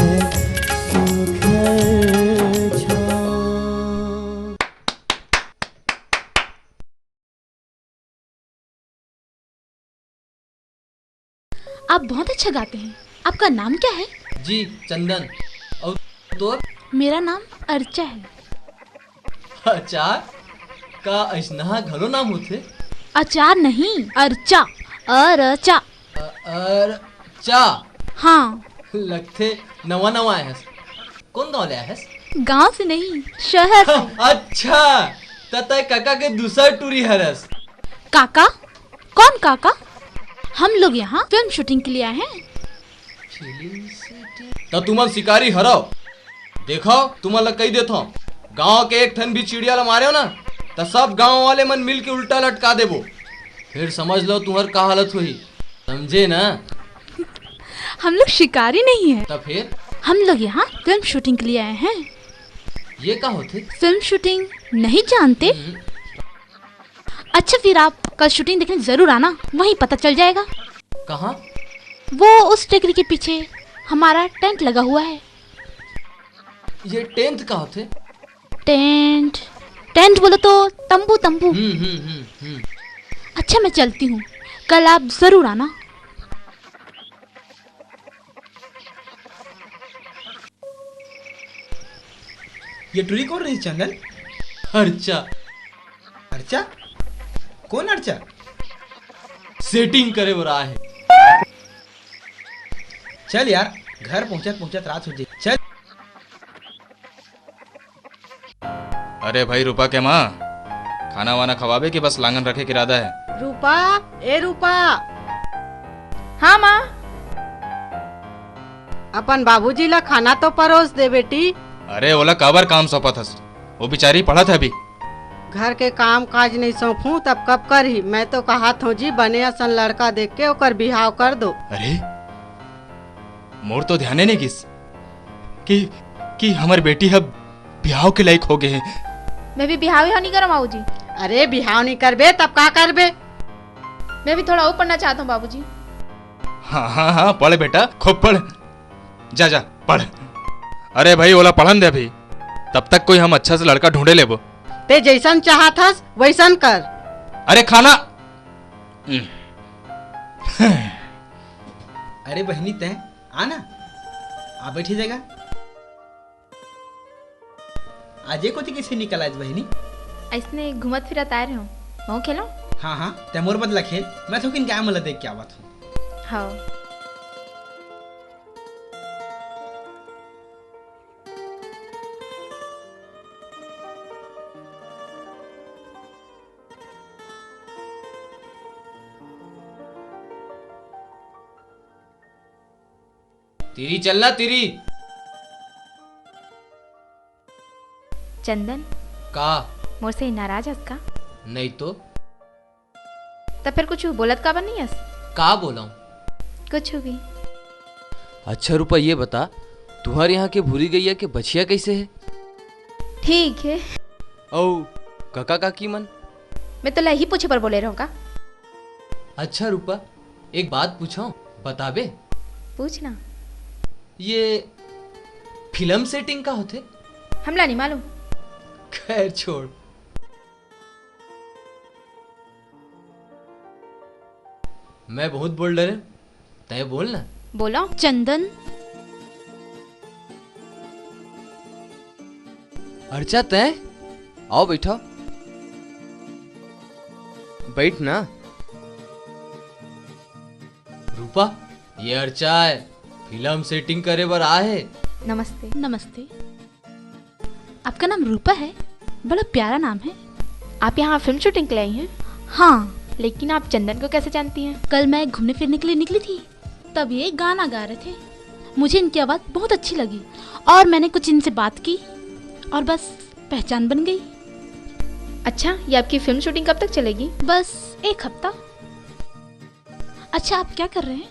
आप बहुत अच्छा गाते हैं। आपका नाम क्या है? जी, चंदन। और तोर? मेरा नाम अर्चा है। अचार? का अइसनहा घलो नाम होथे? अचार नहीं, अर्चा। अरचा। अ-, अर्चा। हाँ। लगथे नवा नवा आए हस। कौन गांव ले आए हस? गांव से नहीं, शहर से। अच्छा, त तय काका के दूसर टूरी हरस। काका? कौन काका? हम लोग यहाँ फिल्म शूटिंग के लिए आए हैं। Film shooting? त तुमन शिकारी हरव। देखो, तुमन ला कही देथव, गांव के एक ठन भी चिड़िया ला मारेव ना, त सब गांव वाले मन मिल के उल्टा लटका देबो। फिर समझ लो तुम्हर का हालत होही, समझे ना? हम लोग शिकारी नहीं है। त फिर? हम लोग यहाँ फिल्म शूटिंग के लिए आए हैं। ये का होथे? फिल्म शूटिंग नहीं जानते? हम्म। अच्छा, फिर आप कल शूटिंग देखने जरूर आना, वहीं पता चल जाएगा। कहाँ? वो उस टेकरी के पीछे हमारा टेंट लगा हुआ है। ये टेंट का होथे? टेंट, टेंट बोलो तो तंबू, तंबू। हम्म, हम्म, हम्म, हम्म। अच्छा, मैं चलती हूँ, कल आप जरूर आना। ये टूरी कौन रही चंदन? अर्चा। अर्चा? कौन अर्चा? सेटिंग करे बर आए हे। चल यार, घर पहुंचत पहुंचत रात हो जाए। चल। अरे भाई रूपा के माँ, खाना वाना खवाबे कि बस लांगन रखे के इरादा हे? रूपा, ए रूपा। हाँ माँ। अपन बाबूजी ला खाना तो परोस दे बेटी। अरे ओला काबर काम सौंपत हस? वो बिचारी पढ़त हे अभी। घर के काम काज नहीं सौंपहूं तब कब करही? मैं तो कहत हूं जी, बने असन लड़का देख के ओकर बिहाव कर दो। अरे, मोर तो ध्याने नहीं गिस कि, कि हमर बेटी ह बिहाव के लायक हो गए हे। मैं भी बिहाव ही नहीं करम बाबूजी। अरे, बिहाव नहीं करबे तब का करबे? मैं भी थोड़ा और पढ़ना चाहता हूँ बाबूजी। हाँ, हाँ, हाँ, पढ़ बेटा, खूब पढ़। जा, जा, पढ़। अरे भाई, ओला पढ़न दे अभी। तब तक कोई हम अच्छा से लड़का ढूंढे लेबो। ते जैसन चाहत हस, वैसन कर। अरे खाना। अरे बहिनी, तैं आ ना, आ बैठी जगह। आज ये कोती कैसे निकल आज बहिनी? ऐसने घूमत फिरत आए रहे हो, वहाँ खेलो। हाँ, हाँ, तै मोर बदला खेल, मैं थोकिन गाय मन ला देख के आवत हूँ। हाँ। तिरी चलना, तिरी। चंदन। का? मोर से नाराज हस का? नहीं तो। त फिर कुछ बोलत काबर नहीं हस? का बोलंव? कुछ भी। अच्छा रूपा, ये बता, तुम्हारे यहाँ के भूरी गैया के बछिया कैसे है? ठीक है। अउ कका काकी मन? मैं तो यही पूछे पर बोले रहूँ का? अच्छा रूपा, एक बात पूछो, बताबे? पूछ ना। ये फिल्म सेटिंग का होथे? हमला नहीं मालूम। खैर छोड़। मैं बहुत बोल डरे, तय बोल ना। बोलो। चंदन। अर्चा, तय? आओ बैठो। बैठ ना। रूपा, ये अर्चा है, फिल्म सेटिंग करे बर आए हे। नमस्ते। नमस्ते। आपका नाम रूपा है? बड़ा प्यारा नाम है। आप यहाँ फिल्म शूटिंग के लिए आई हैं? हाँ। लेकिन आप चंदन को कैसे जानती हैं? कल मैं घूमने फिरने के लिए निकली थी, तब ये गाना गा रहे थे। मुझे इनकी आवाज़ बहुत अच्छी लगी और मैंने कुछ इनसे बात की और बस पहचान बन गई। अच्छा, ये आपकी फिल्म शूटिंग कब तक चलेगी? बस एक हफ्ता। अच्छा, आप क्या कर रहे हैं?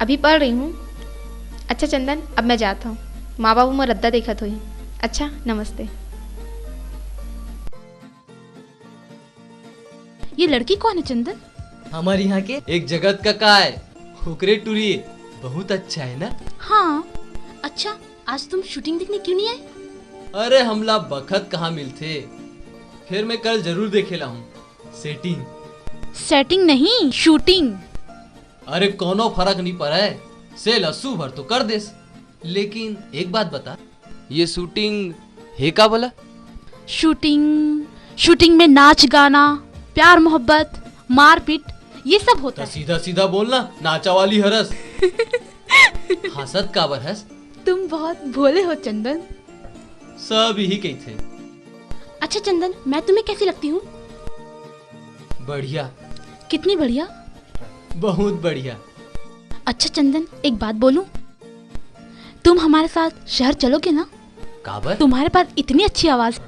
अभी पढ़ रही हूँ। अच्छा चंदन, अब मैं जाता हूँ, माँ बाबू मोर रद्दा देखत होही। अच्छा, नमस्ते। ये लड़की कौन है चंदन? हमारे यहाँ के एक जगत कका है, ओकरे टूरी है, बहुत अच्छा है ना? हाँ, अच्छा, आज तुम शूटिंग देखने क्यों नहीं आए? अरे, हमला बखत कहाँ मिलथे? फिर मैं कल जरूर देखे ला हूँ। सेटिंग। सेटिंग नहीं, शूटिंग। अरे, कोनो फरक नहीं पड़े, से लस्सू भर तो कर देस। लेकिन एक बात बता, ये शूटिंग हे का बोला? शूटिंग, शूटिंग में नाच गाना, प्यार मोहब्बत, मारपीट, ये सब होता तो है। सीधा सीधा बोलना, नाचा वाली हरस। हंसत काबर हस? तुम बहुत भोले हो चंदन। सब यही कहते। अच्छा चंदन, मैं तुम्हें कैसी लगती हूँ? बढ़िया। कितनी बढ़िया? बहुत बढ़िया। अच्छा चंदन, एक बात बोलूं, तुम हमारे साथ शहर चलोगे ना? काबर? तुम्हारे पास इतनी अच्छी आवाज है,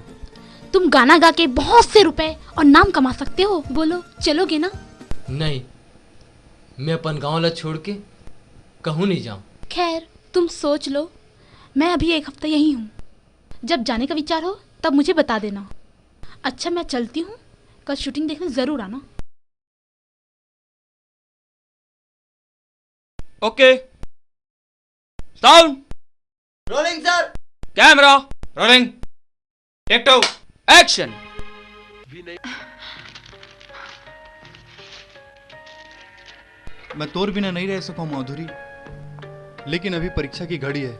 तुम गाना गा के बहुत से रुपए और नाम कमा सकते हो। बोलो, चलोगे ना? नहीं, मैं अपन गांव ला छोड़ के कहूँ नहीं जाऊँ। खैर, तुम सोच लो, मैं अभी एक हफ्ता यहीं हूँ। जब जाने का विचार हो, तब मुझे बता देना। अच्छा, मैं चलती हूँ, कल शूटिंग देखने जरूर आना। Okay, sound rolling sir. Camera rolling. Take two, action. मैं तोर बिना नहीं रह सकूं माधुरी, लेकिन अभी परीक्षा की घड़ी है।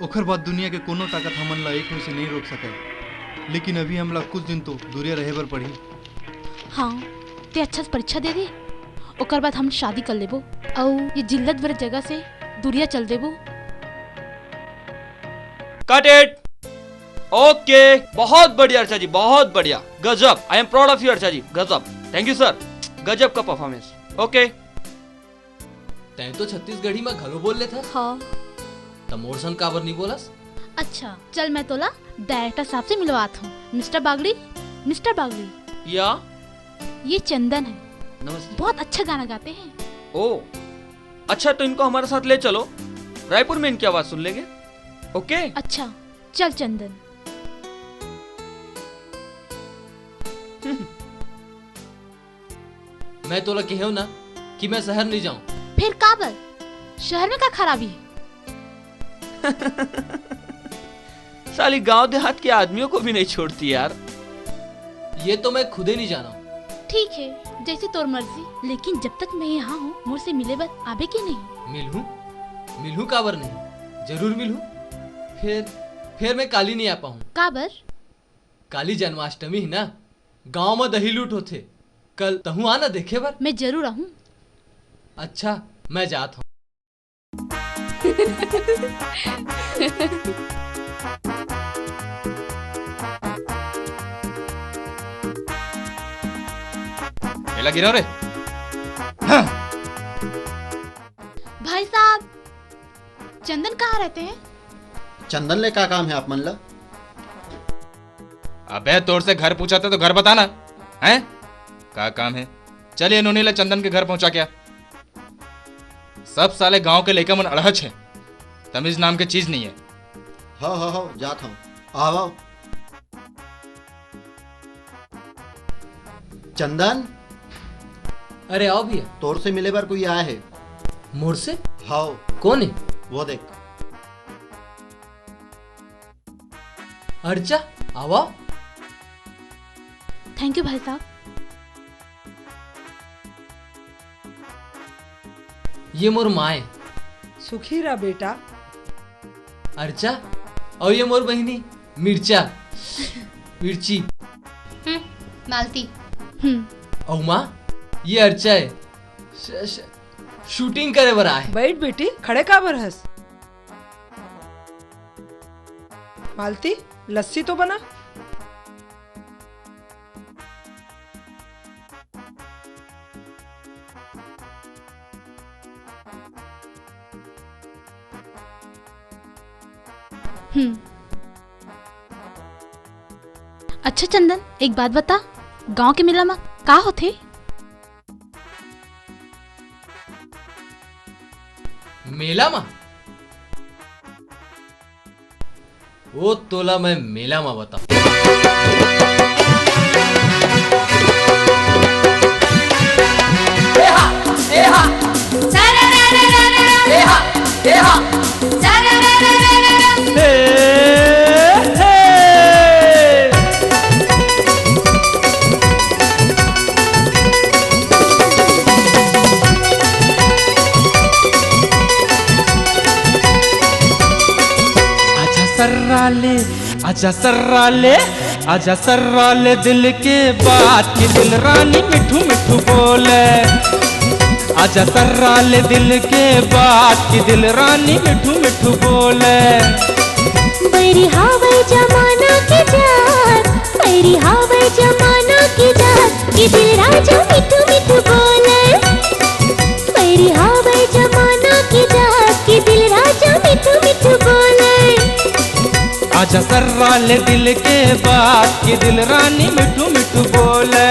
ओकर बाद दुनिया के कोनो ताकत हमन ला एक होए से नहीं रोक सके। लेकिन अभी हमला कुछ दिन तो दूरिया रहे बर पड़ही। हाँ, ते अच्छा से परीक्षा दे दे, ओकर बाद हम शादी कर लेबो, अउ ये जिल्लत भरे जगह से दूरिया चल देबो। कट इट। ओके, बहुत बढ़िया अर्चा जी, बहुत बढ़िया, गजब। I am proud of you अर्चा जी, गजब। थैंक यू सर, गजब का परफॉर्मेंस। ओके। तैं तो छत्तीसगढ़ी में घलो बोल लेथस। हाँ। त मोर संग काबर नहीं बोलस? अच्छा, चल मैं तोला डायरेक्टर साहब से मिलवात हूँ। Mister Bagri, mister Bagri. या? ये चंदन है। नमस्ते। बहुत अच्छा गाना गाते हैं। ओ, अच्छा तो इनको हमारे साथ ले चलो, रायपुर में इनकी आवाज सुन लेंगे। ओके? अच्छा, चल चंदन। मैं तोला कहेव ना कि मैं शहर नहीं जाऊं। फिर काबर? शहर में का खराबी है? साली गांव देहात के आदमियों को भी नहीं छोड़ती यार। ये तो मैं खुदे नहीं जाना। ठीक है, जैसे तोर मर्जी, लेकिन जब तक मैं यहाँ हूँ, मोर से मिले बर आबे के नहीं? मिलहूँ, मिलहूँ, काबर नहीं, जरूर मिलहूँ। फिर, फिर मैं काली नहीं आ पाऊँ। काबर? काली जन्माष्टमी है ना, गांव में दही लूट होथे, कल तहूँ आना देखे बर। मैं जरूर आऊँ। अच्छा, मैं जात हूँ। एला गिरा रे। हाँ। भाई साहब, चंदन कहाँ रहते हैं? चंदन ले का काम है आप मन ला? अबे, तोर से घर पूछा था तो घर बताना, हैं? का काम है? चलिए, नोनी ला चंदन के घर पहुंचा क्या? सब साले गांव के लइका मन अड़हच है, तमीज नाम के चीज नहीं है। हाँ, हाँ, हाँ, जात हूँ। आओ, आओ। चंदन। अरे आओ भैया। तोर से मिले बर कोई आया है। मोर से? हाँ। कौन है? वो देख। अर्चा, आवा। थैंक यू भाई साहब। ये मोर माए। सुखी रह बेटा। अर्चा, और ये मोर बहिनी मिर्चा। मिर्ची। हम्म, मालती। हम्म। अउ माँ, ये अर्चा है। श-, श-, शूटिंग करे बर आए। बैठ बेटी, खड़े काबर हस? मालती, लस्सी तो बना। हम्म। अच्छा चंदन, एक बात बता, गांव के मेला म का होथे? मेला म? ओ तोला मैं मेला म बताऊं। एहा, एहा। एहा, एहा। एहा, एहा। सर्रा ले, आजा सर्रा ले, आजा सर्रा ले दिल के बात की दिल रानी मिठू मिठू बोले। आजा सर्रा ले दिल के बात की दिल रानी मिठू मिठू बोले। बैरी हावै जमाना के जात, बैरी हावै जमाना के जात, कि दिल राजा मिठू मिठू बोले। बैरी हावै जमाना के जात, कि दिल राजा मिठू मिठू बोले। आजा सर्रा ले दिल के बात की दिल रानी मिठू मिठू बोले।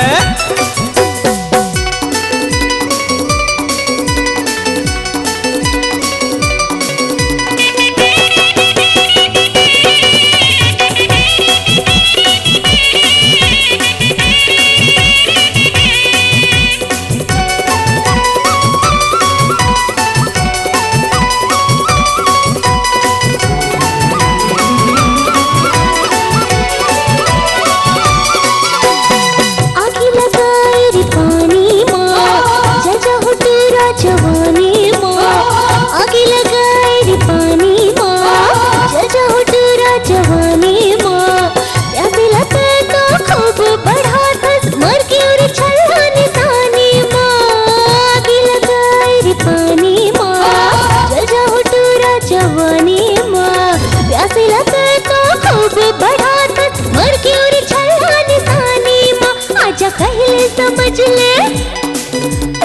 आगी लगाए रे पानी मा, जल जा हो टूरा जवानी मा। आगी लगाए रे पानी मा, जल जा हो टूरा जवानी मा। प्यास लगे तो खूब बढ़ा थस, मर के उरे छल्ला निशानी मा। आगी लगाए रे पानी मा, जल जा हो टूरा जवानी मा। प्यास लगे तो खूब बढ़ा थस, मर के उरे छल्ला निशानी मा। आजा कहिले समझ ले,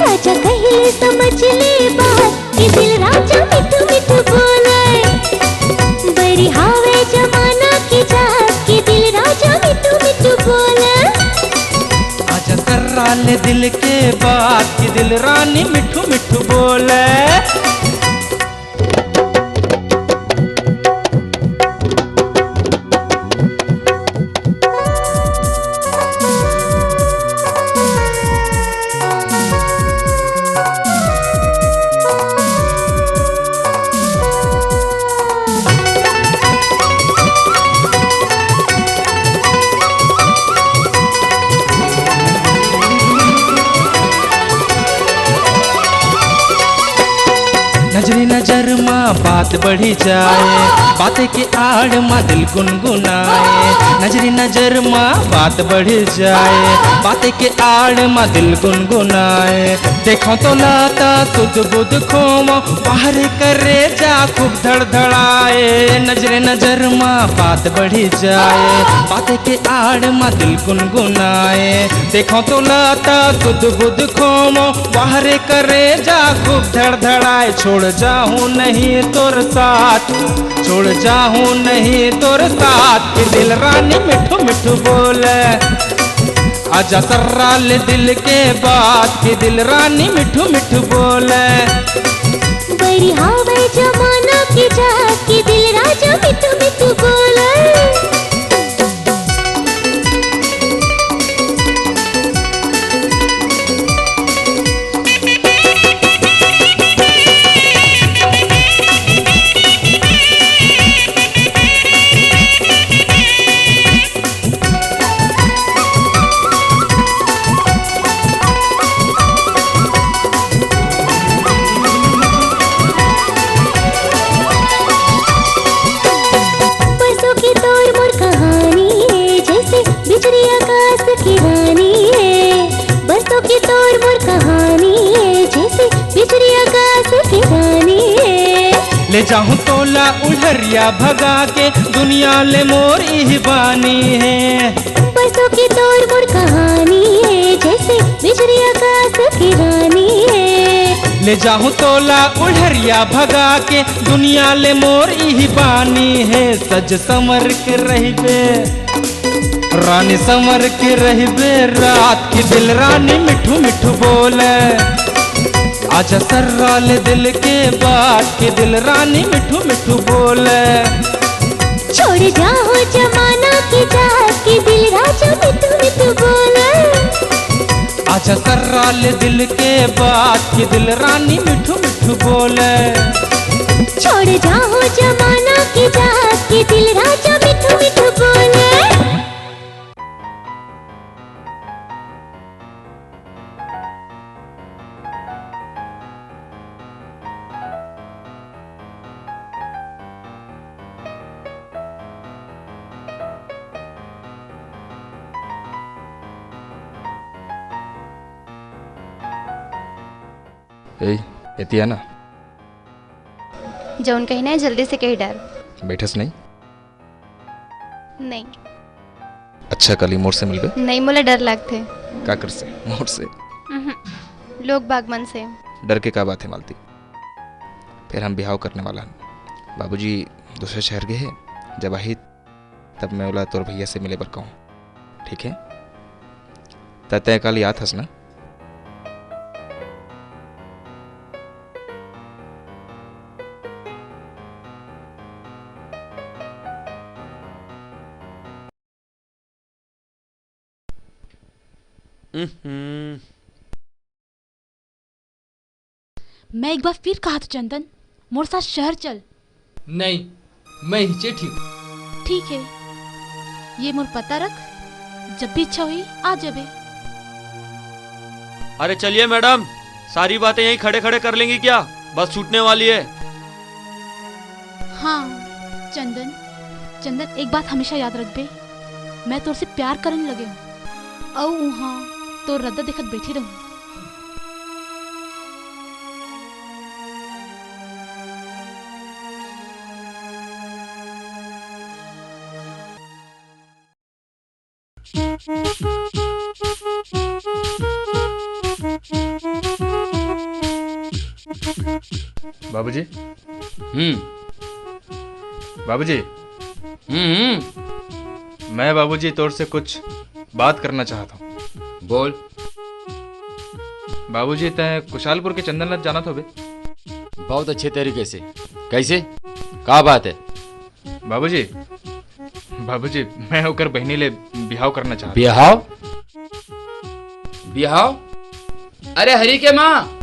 राजा कहिले समझ ले बात, कि दिल राजा मिठू मिठू बोले। बैरी हावै जमाना के जात, कि दिल राजा मिठू मिठू बोले। आजा सर्रा ले दिल के बात की दिल रानी मिठू मिठू बोले। नजरी नजर मा बात बढ़ी जाए, बातें के आड़ मा दिल गुनगुनाए। नजरी नजर मा बात बढ़ी जाए, बातें के आड़ मा दिल गुनगुनाए। देखो तो लाता सुध बुध खोमो, बाहर करे जा खूब धड़धड़ाए। नजरे नजर मा बात बढ़ी जाए, बातें के आड़ मा दिल गुनगुनाए। देखो तो लाता सुध बुध खोमो, बाहर करे जा खूब धड़धड़ाए। छोड़ जाहूँ नहीं तोर साथ, छोड़ जाहूँ नहीं तोर साथ, कि दिल रानी मिठू मिठू बोले। आजा सर्रा ले दिल के बात, कि दिल रानी मिठू मिठू बोले। बैरी हावै जमाना के जात, कि दिल राजा मिठू मिठू बोले। परसों की तोर मोर कहानी हे, जैसे बिजुरी आकाश की रानी हे। परसों की तोर मोर कहानी हे, जैसे बिजुरी आकाश की रानी हे। ले जाहूँ तोला उलहरिया भगा के, दुनिया ले मोर इही बानी हे। परसों की तोर मोर कहानी हे, जैसे बिजुरी आकाश की रानी हे। ले जाहूँ तोला उलहरिया भगा के, दुनिया ले मोर इही बानी हे। सज संवर के रहिबे, रानी संवर के रहिबे, रात की दिल रानी मिठू मिठू बोले। आजा सर्रा ले दिल के बात, कि दिल रानी मिठू मिठू बोले। छोड़ जाहूँ जमाना की जात, कि दिल राजा मिठू मिठू बोले। आजा सर्रा ले दिल के बात, कि दिल रानी मिठू मिठू बोले। छोड़ जाहूँ जमाना की जात, कि दिल राजा मिठू मिठू बोले। ए, एती आ ना। जौन कही ना, जल्दी से कही डार। बैठस नहीं? नहीं। अच्छा, काली मोर से मिलबे? नहीं, मोला डर लागथे। काकर से? मोर से? उहुं, लोग बाग मन से। डर के का बात हे मालती? फेर हम बिहाव करने वाला हन। बाबूजी दूसरे शहर गे हे, जब आही तब मैं ओला तोर भैया से मिले बर कहूँ, ठीक हे? त तैं काली आत हस ना? उहुं। मैं एक बार फिर कहा था चंदन, मोर साथ शहर चल। नहीं, मैं हिचे ठीक। ठीक है, ये मोर पता रख, जब भी इच्छा हुई आ जाबे। अरे चलिए मैडम, सारी बातें यहीं खड़े खड़े कर लेंगी क्या? बस छूटने वाली है। हाँ चंदन, चंदन, एक बात हमेशा याद रखबे, मैं तोर से प्यार करने लगे हूँ। अउ उहाँ तोर रद्दा देखत बैठी रहूँ। बाबूजी। हम्म। बाबूजी। हम्म, हम्म। मैं बाबूजी तोर से कुछ बात करना चाहत हूँ। बोल। बाबूजी, तैं कुशालपुर के चंदन ला जानत होबे? बहुत अच्छे तरीके से। कैसे? का बात है? बाबूजी, बाबूजी, मैं ओकर बहिनी ले बिहाव करना चाहत हूँ। बिहाव? बिहाव? अरे हरी के माँ,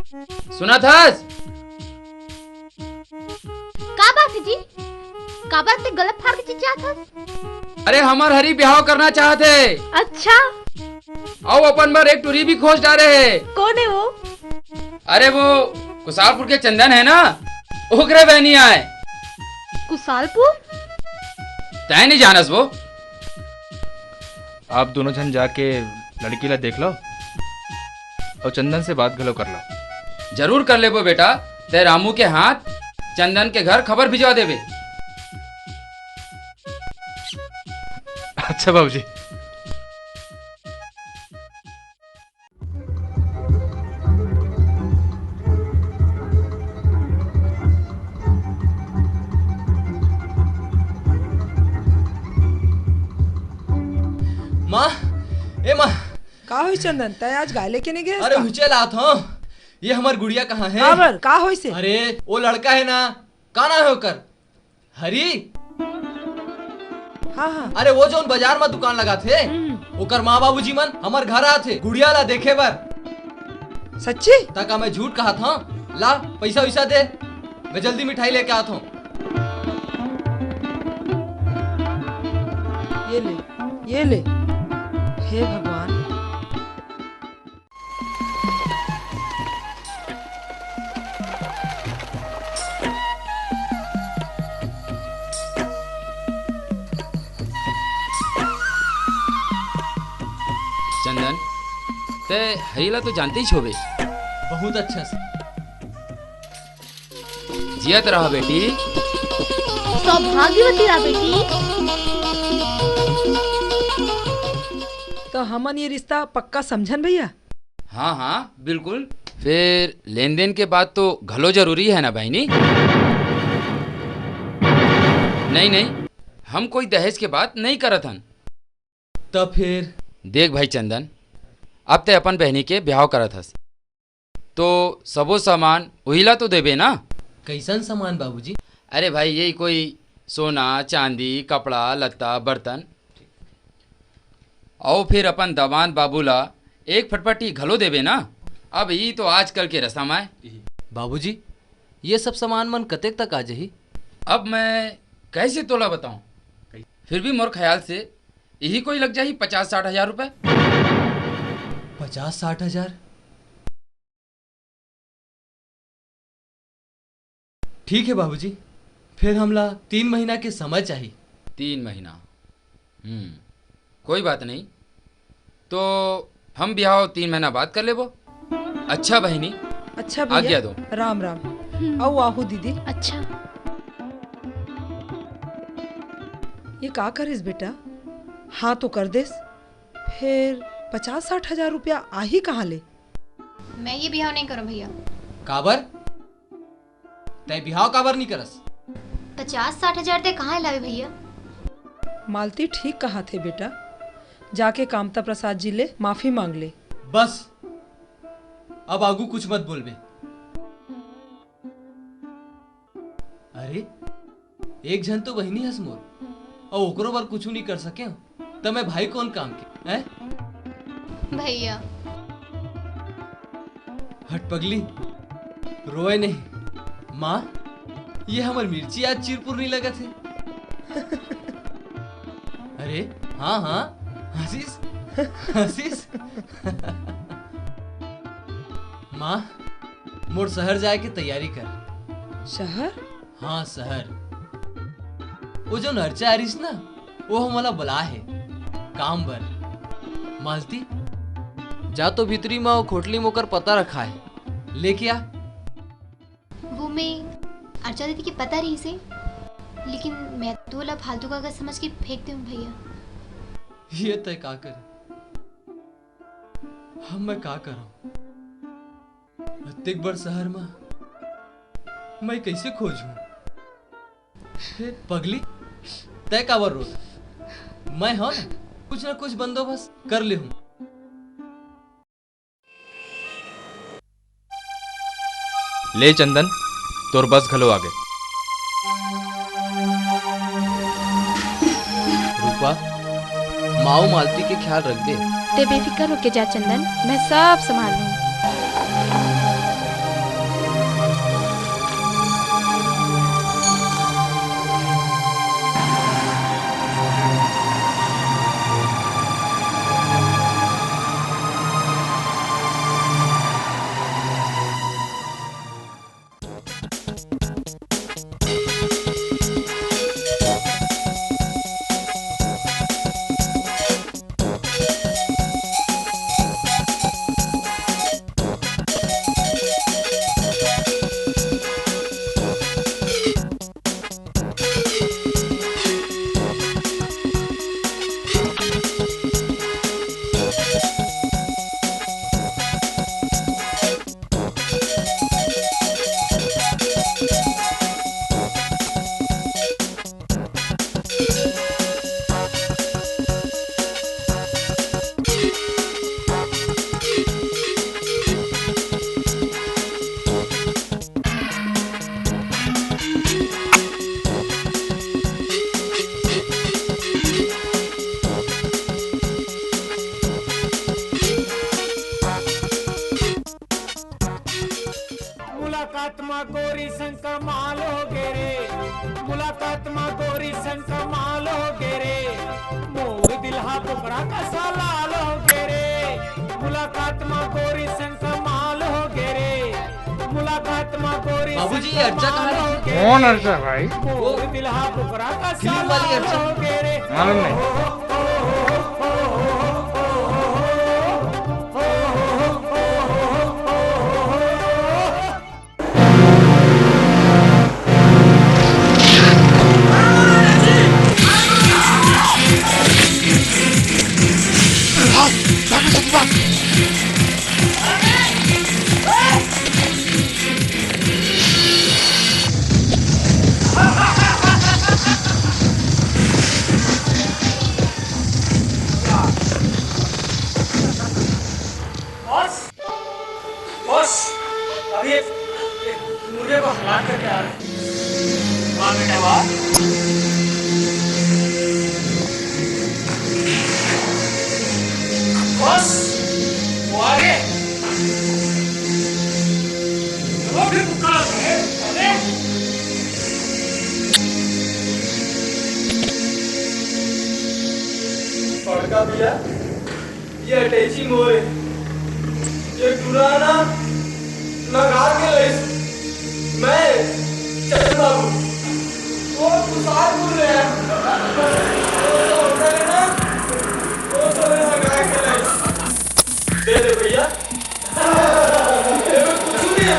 सुनत हस? का बात है जी? काबर ते गला फाड़ के चिल्लात हस? अरे हमर हरी बिहाव करना चाहत हे। अच्छा। अउ अपन बर एक टुरी भी खोज डारे हे। कौन है वो? अरे वो कुशालपुर के चंदन है ना, ओकरे बहिनी आय। कुशालपुर? तैं नहीं जानस वो? आप दोनों झन जाके लड़की ला देख लो अउ चंदन से बात घलो कर लो। जरूर कर लेबो बेटा, तैं रामू के हाथ चंदन के घर खबर भिजवा देबे। अच्छा बाबूजी। माँ, ए माँ। का होइस चंदन, तैं आज गाय लेके नहीं गए अरे का? हुचे लात हूँ। ये हमर गुड़िया कहाँ है? काबर, का होइस हे? अरे वो लड़का है ना, का नाम है ओकर? हरी? हाँ, हाँ। अरे वो जौन बाजार में दुकान लगाथे, हम्म। ओकर माँ बाबूजी मन हमर घर आथे गुड़िया ला देखे बर। सच्ची? त का मैं झूठ कहत हूँ? ला पैसा वैसा दे, मैं जल्दी मिठाई लेके आत हूँ। ये ले, ये ले। हे भगवान। चंदन, तैं हरी ला तो जानते ही होबे। बहुत अच्छा से। जियत रहा बेटी। सौभाग्यवती रहा बेटी। तो हमन ये रिश्ता पक्का समझन भैया? हाँ, हाँ, बिल्कुल। फेर लेन देन के बात तो घलो जरूरी है ना बहिनी? नहीं, नहीं, हम कोई दहेज के बात नहीं करत हन। त फेर? देख भाई चंदन, अब तैं अपन बहिनी के बिहाव करत हस, तो सबो सामान उही ला तो देबे ना। कैसन सामान बाबूजी? अरे भाई, यही कोई सोना, चांदी, कपड़ा, लत्ता, बर्तन। अउ फिर अपन दमांद बाबू ला एक फटफटी घलो देबे ना। अब ई तो आजकल के रसम आय। बाबूजी, ये सब सामान मन कतेक तक आ जाही? अब मैं कैसे तोला बताऊं? फिर भी मोर ख्याल से यही कोई लग जाही पचास साठ हजार रुपए। पचास साठ हजार? ठीक है बाबूजी, फिर हमला तीन महीना के समय चाही। तीन महीना? हम्म, कोई बात नहीं, तो हम बिहाव तीन महीना बाद कर लेबो। अच्छा बहिनी, अच्छा भैया, आज्ञा दो। राम राम। हम्म। अउ आहू दीदी। अच्छा। ये का करिस बेटा? हाँ तो कर देस, फेर पचास साठ हजार रुपया आही कहाँ ले? मैं ये बिहाव नहीं करूँ भैया। काबर? तैं बिहाव काबर नहीं करस? पचास साठ हजार तैं कहाँ लावे भैया? मालती ठीक कहाथे बेटा, जाके कामता प्रसाद जी ले माफी मांग ले। बस, अब आगू कुछ मत बोलबे। अरे, एक झन तो बहिनी हस मोर, अउ ओकरो बर कुछु नहीं कर सके, त मैं भाई कोन काम के, हैं? भैया। हट पगली, रोए नहीं। माँ, ये हमर मिर्ची आज चिरपुर नहीं लगत हे। अरे, हाँ, हाँ, हंसिस, हंसिस। माँ, मोर शहर जाए के तैयारी कर। शहर? हाँ, शहर। वो जो नरचा आरिस ना, वो हमला बला हे काम बर। मालती, जा तो भीतरी म वो खोटली मोकर पता रखा है, लेके आ। वो मैं अर्चा दीदी के पता रहिस हे, लेकिन मैं तो ओला फालतू कागज समझ के फेंक दे हूँ भैया। ये तय का करे, हम मैं का करूँ? अतेक बड़ शहर म मैं कैसे खोजूं? हे पगली, तय काबर रो? मैं हूं ना, कुछ ना कुछ बंदोबस्त कर ले हूं। ले चंदन, तोर बस घलो आगे। रूपा, माऊ मालती के ख्याल रख दे। ते बेफिकर होके जा चंदन, मैं सब संभाल लूँ। मुलाकात मा गोरी संग कमाल हो गे रे, मुलाकात मा गोरी संग कमाल हो गे रे, मोर दिल हा बोकरा कसा लाल हो गे रे, मुलाकात मा गोरी संग कमाल हो गे रे, मुलाकात मा गोरी बाबूजी, संग ये अर्चा कहाँ कमाल हो रही? गे कौन रे, अर्चा भाई? मोर वो दिल हा बोकरा कसा फिल्म वाली लाल अर्चा। हो गे रे। मालूम नहीं। बॉस, बॉस, अभी एक, एक मुर्गे को हलाल करके आ रहे हैं। वाह बेटा, वाह। बॉस, वो आ गए। वो फिर मुक्का लगा है। अरे। बड़का भैया, ये अटैची मोर हे। ये टुरा ना लगा के लइस। मैं चल बाबू, वो कुसार बोल रहे हैं। वो तो होता है ना, वो तो मैं लगा के लइस। दे दे भैया। ये में कुछ नहीं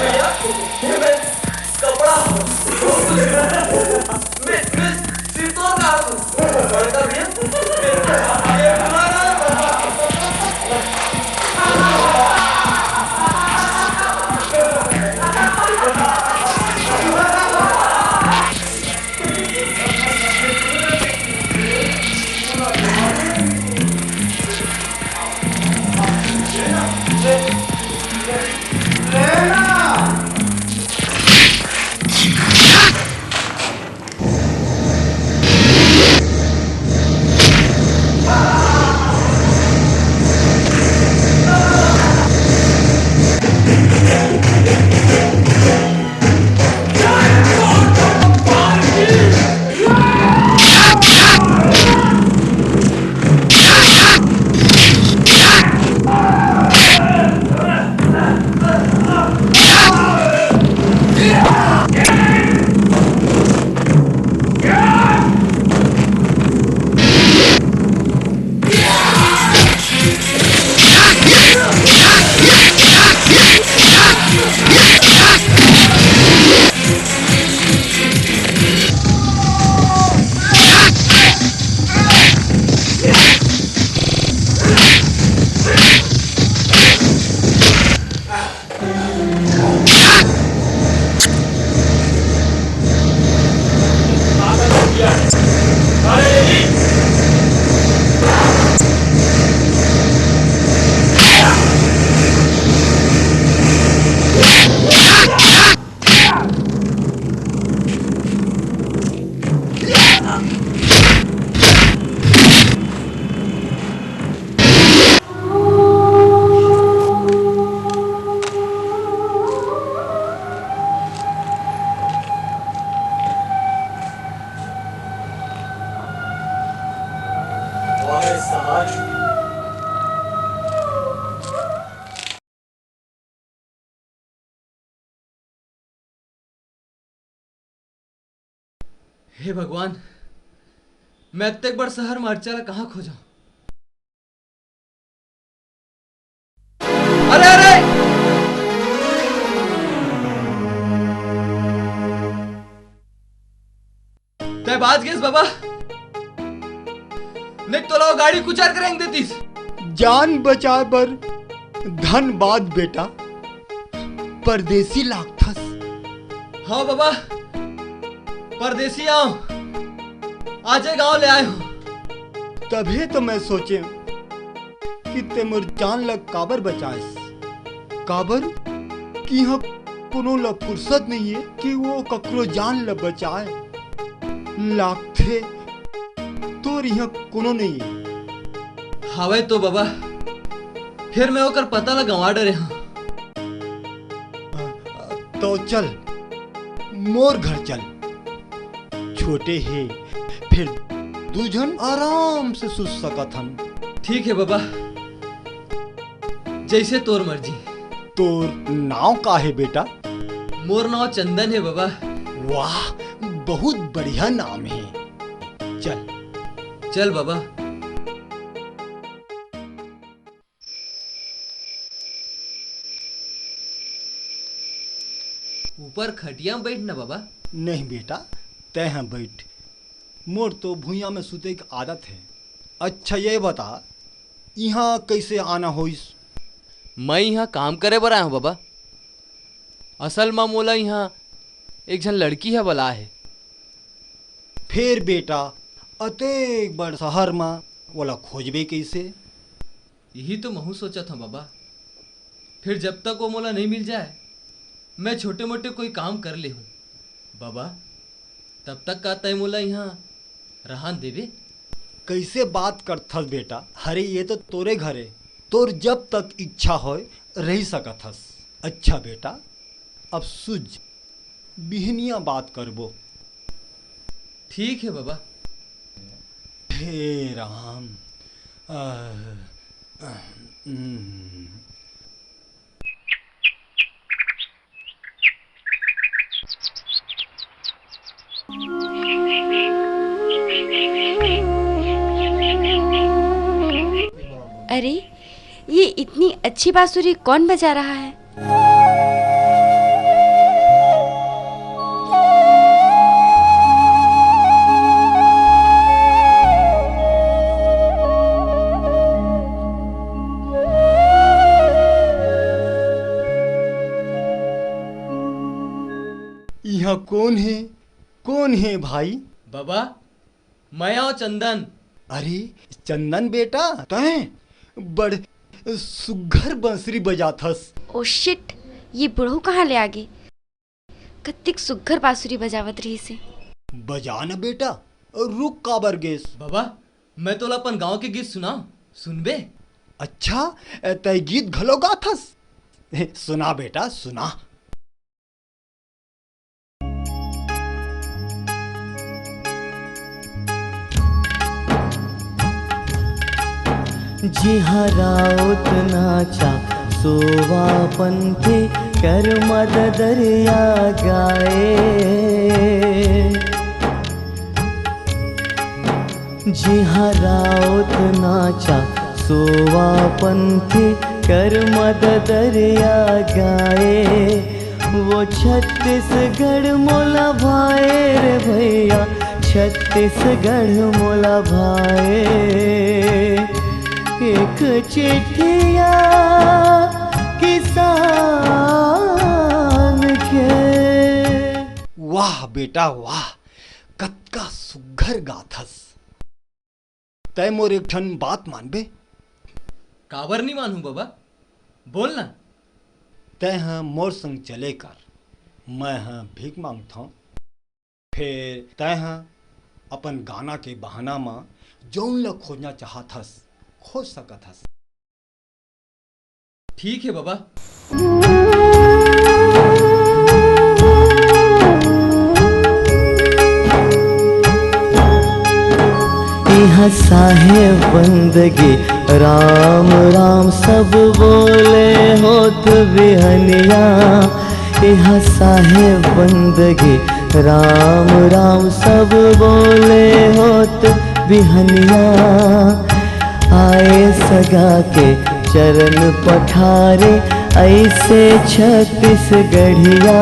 हे भगवान, मैं अतेक बड़ शहर म अरचा ला कहाँ खोजंव? अरे, अरे! तैं बाच गेस बाबा, नहीं तो तोला वो गाड़ी कुचर के रेंग देतिस। जान बचाए बर धनबाद बेटा, परदेसी लागथस। हाँ बाबा, परदेसी आंव, आजे गांव ले आए हंव। तभे तो मैं सोचेंव कि तैं मोर जान ल काबर बचाएस, काबर कि इहां कोनो ल फुरसत नइये कि वो ककरो जान ल बचाए। लागथे तोर इहां कोनो नइये। हावय तो बाबा, फेर मैं ओकर पता ल गंवा डरे हंव। तो चल, मोर घर चल। छोटे हे, फेर दू झन आराम से सुत सकत हन। ठीक हे बाबा, जइसे तोर मर्जी। तोर नांव का हे बेटा? मोर नांव चंदन हे बाबा। वाह, बहुत बढ़िया नाम हे। चल। चल बाबा। ऊपर खटिया म बइठ ना बाबा। नहीं बेटा, तैं ह बइठ, मोर तो भुइयां में सुते के आदत हे। अच्छा ये बता, इहां कइसे आना होइस? मैं इहां काम करे बर आए हंव बाबा। असल म मोला इहां एक झन लड़की ह बलाए हे। फेर बेटा, अतेक बड़ शहर म ओला खोजबे कइसे? इही तो महूं सोचत हंव बाबा। फेर जब तक वो मोला नइ मिल जाए, मैं छोटे-मोटे कोई काम कर लेहूं। बाबा, तब तक का तैं मोला इहां रहन देबे? कइसे बात करथस बेटा? अरे ये तो तोरे घर हे, तोर जब तक इच्छा होय रहि सकत हस। अच्छा बेटा, अब सुत, बिहनिया बात करबो। ठीक हे बाबा। हे राम। आह, आह, हम्म। अरे, ये इतनी अच्छी बांसुरी कौन बजा रहा है? इहाँ कौन हे? कौन हे भाई? बाबा, मैं आंव चंदन। अरे चंदन बेटा, तैं बड़ सुग्घर बंसरी बजाथस। ओ शिट, ये बुढ़ऊ कहाँ ले आगे? कत्तिक सुग्घर बांसुरी बजावत रहिस हे। बजा न बेटा, रुक काबर गेस? बाबा, मैं तोला अपन गांव के गीत सुनांव, सुनबे? अच्छा, तैं गीत घलो गाथस? सुना बेटा, सुना। जिहाँ राउत नाचा सोवा पंथे, कर मददरिया गाए। जिहाँ राउत नाचा सोवा पंथे, कर मददरिया गाए। वो छत्तीसगढ़ मोला भाए रे भैया, छत्तीसगढ़ मोला भाए। एक चिट्ठिया किसान के। वाह बेटा वाह, कतका सुग्घर गाथस। तैं मोर एक ठन बात मानबे? काबर नी मानहूं बबा, बोल ना। तैं ह मोर संग चले कर, मैं ह भीख मांगथंव, फेर तैं ह अपन गाना के बहाना म जौन ल खोजना चाहत हस, खोज सकत हस। ठीक है बाबा। इहाँ साहेब बंदगी, राम राम सब बोले होत बिहनिया। इहाँ साहेब बंदगी, राम राम सब बोले होत बिहनिया। आए सगा के चरण पखारे, ऐसे छत्तीसगढ़िया।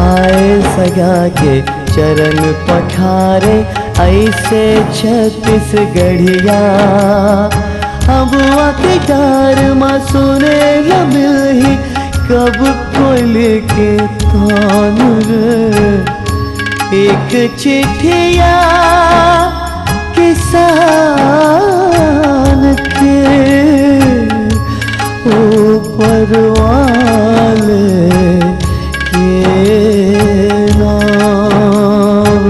आए सगा के चरण पखारे, ऐसे छत्तीसगढ़िया। अबुआ के डार म सुने ल मिलही, कब कोयल के तान रे। एक चिट्ठिया किसान के, ऊपर वाले के नाम।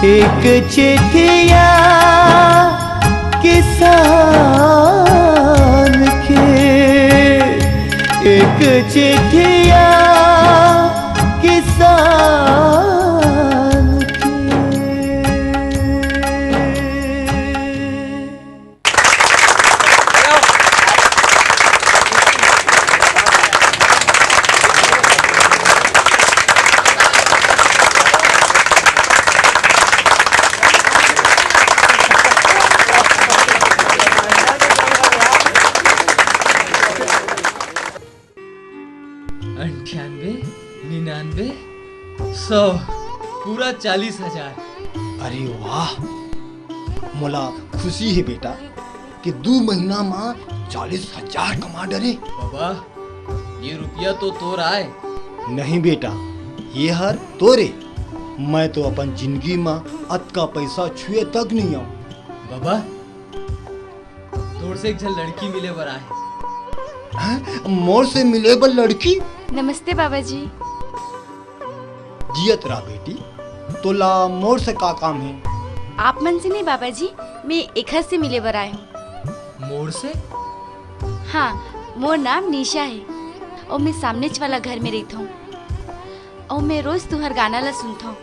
एक चिट्ठिया किसान के, एक चिट्ठिया किसान के। अंठानबे, निन्यानबे, सौ, पूरा चालीस हजार। अरे वाह, मोला खुशी हे बेटा कि दू महीना म चालीस हजार कमा डरे। बाबा, ये रुपया तो तोर आय। नहीं बेटा, ये हर तोरे। मैं तो अपन जिंदगी म अतका पैसा छुए तक नहीं आऊं। बाबा, तोर से एक झन लड़की मिले बर आए। हैं? मोर से मिले बर लड़की? नमस्ते बाबा जी। जियत रह बेटी, तोला मोर से का काम हे? आप मन से नहीं बाबा जी, मैं एखर से मिले बर आए हूँ। मोर से? हाँ, मोर नाम निशा हे अउ मैं सामनेच वाला घर में रहिथौं। अउ मैं रोज तुंहर गाना ला सुनथौं।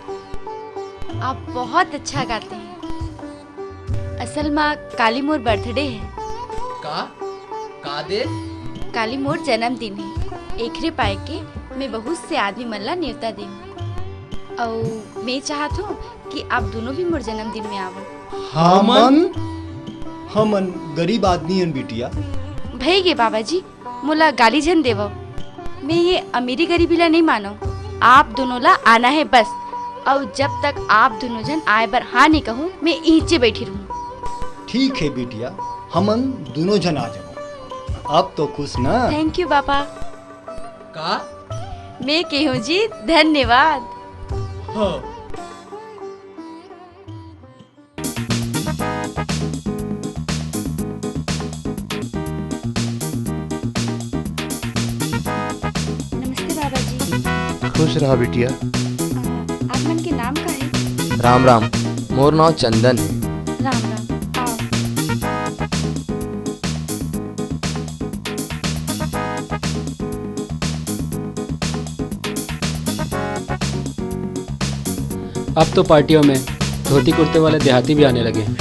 आप बहुत अच्छा गाते हैं। असल मा काली मोर birthday हे। का? का दे? काली मोर जन्मदिन हे। एकरे पाए के मैं बहुत से आदमी मन ला नेवता दे हूँ। अउ मैं चाहत हूँ कि आप दोनों भी मोर जन्मदिन में आवो। हमन? हमन गरीब आदमी हन बिटिया। भई गे बाबा जी, मोला गाली झन देवव। मैं ये अमीरी गरीबी ला नहीं मानव। आप दोनों ला आना है बस। अउ जब तक आप दोनों झन आए बर हाँ नहीं कहूँ, मैं इहिचे बैठी रहूँ। ठीक है बिटिया, हमन दोनों झन आ जाबो। अब तो खुश ना? Thank you बाबा। का? मैं कहूँ जी धन्यवाद। हाँ। नमस्ते बाबा जी। खुश रहा बिटिया। अ, आप मन के नाम का है? राम राम, मोर नाम चंदन है। राम राम, आओ। अब तो पार्टियों में धोती कुर्ते वाले देहाती भी आने लगे हैं।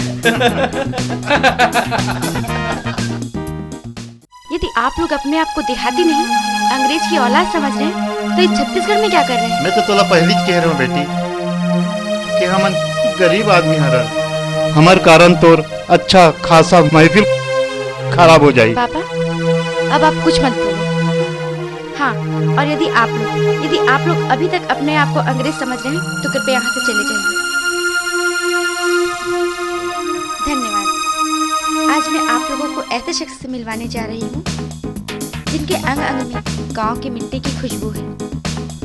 यदि आप लोग अपने आप को देहाती नहीं, अंग्रेज की औलाद समझ रहे हैं, तो इस छत्तीसगढ़ में क्या कर रहे हैं? मैं तो तोला पहली च कह रहा हूँ बेटी कि हमन गरीब आदमी हरन, हमर कारण तोर अच्छा खासा महफिल खराब हो जाई। पापा, अब आप कुछ मत बोलो। हाँ, और यदि आप लोग, यदि आप लोग अभी तक अपने आप को अंग्रेज समझ रहे हैं, तो कृपया यहाँ से चले जाइए। धन्यवाद। आज मैं आप लोगों को ऐसे शख्स से मिलवाने जा रही हूँ, जिनके अंग अंग में गांव की मिट्टी की खुशबू है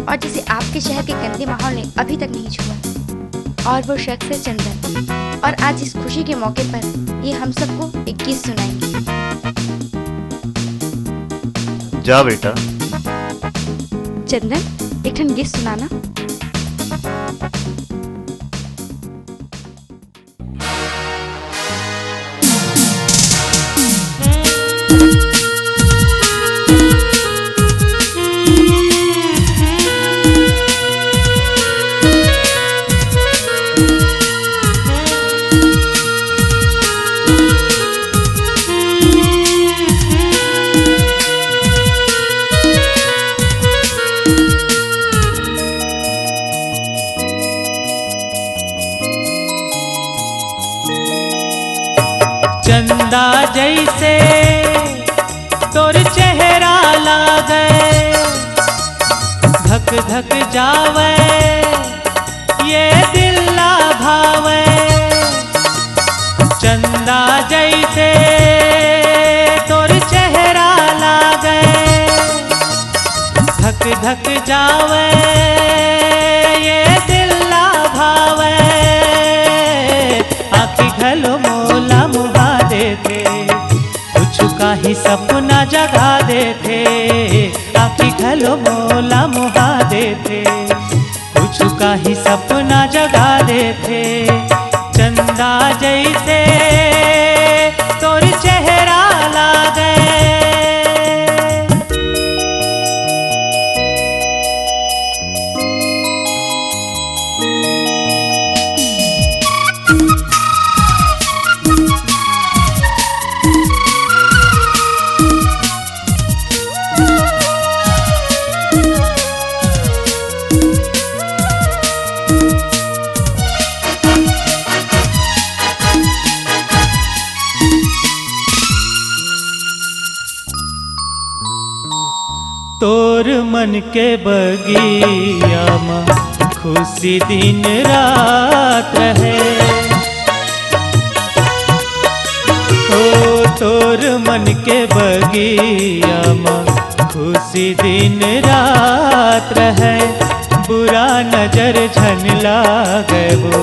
और जिसे आपके शहर के गंदे माहौल ने अभी तक नहीं छुआ। और वो शख्स है चंदन। और आज इस खुशी के मौके पर ये हम सबको एक गीत सुनाएंगे। जा बेटा। चंदन, एक ठन गीत सुनाना। दा जैसे तोर चेहरा लागे, धक धक जावे ये दिल ला भावे। चंदा जैसे तोर चेहरा लागे, धक धक जावे ये दिल ला भावे। आँखी घलो मोला मुहा देथे, कुछु काही सपना जगा देथे। आँखी घलो मोला मुहा देथे, कुछु काही सपना जगा देथे। चंदा जैसे तोर चेहरा लागे। तोर मन के बगिया म खुशी दिन रात रहे। ओ तोर मन के बगिया म खुशी दिन रात रहे। बुरा नजर झन लागे, वो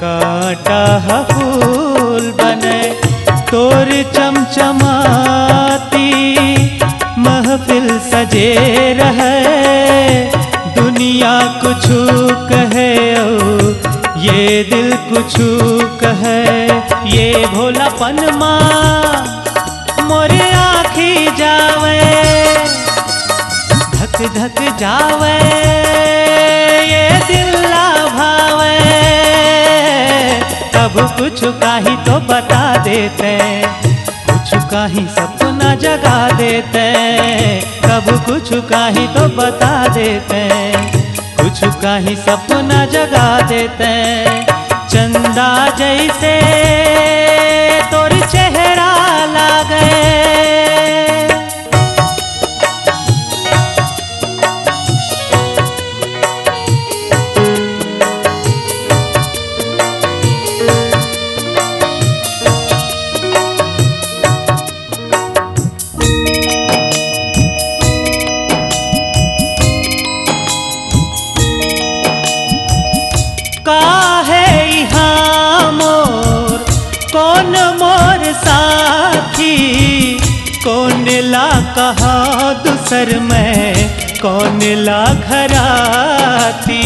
कांटा ह फूल बने। तोर चमचमाती महफिल सजे रहे। दुनिया कुछु कहे अउ ये दिल कुछु कहे। ये भोलापन मा मोर आँखी जावे, धक धक जावे ये दिल ला भावे। कभू कुछु काही तो बता देते, कुछु काही सपना जगा देते। कभू कुछु काही तो बता देते, कुछु काही सपना जगा देते। चंदा जैसे तोर चेहरा लागे। का हे इहाँ मोर, कोन मोर साथी, कोन ला कहा दूसर मैं, कोन ला घराती।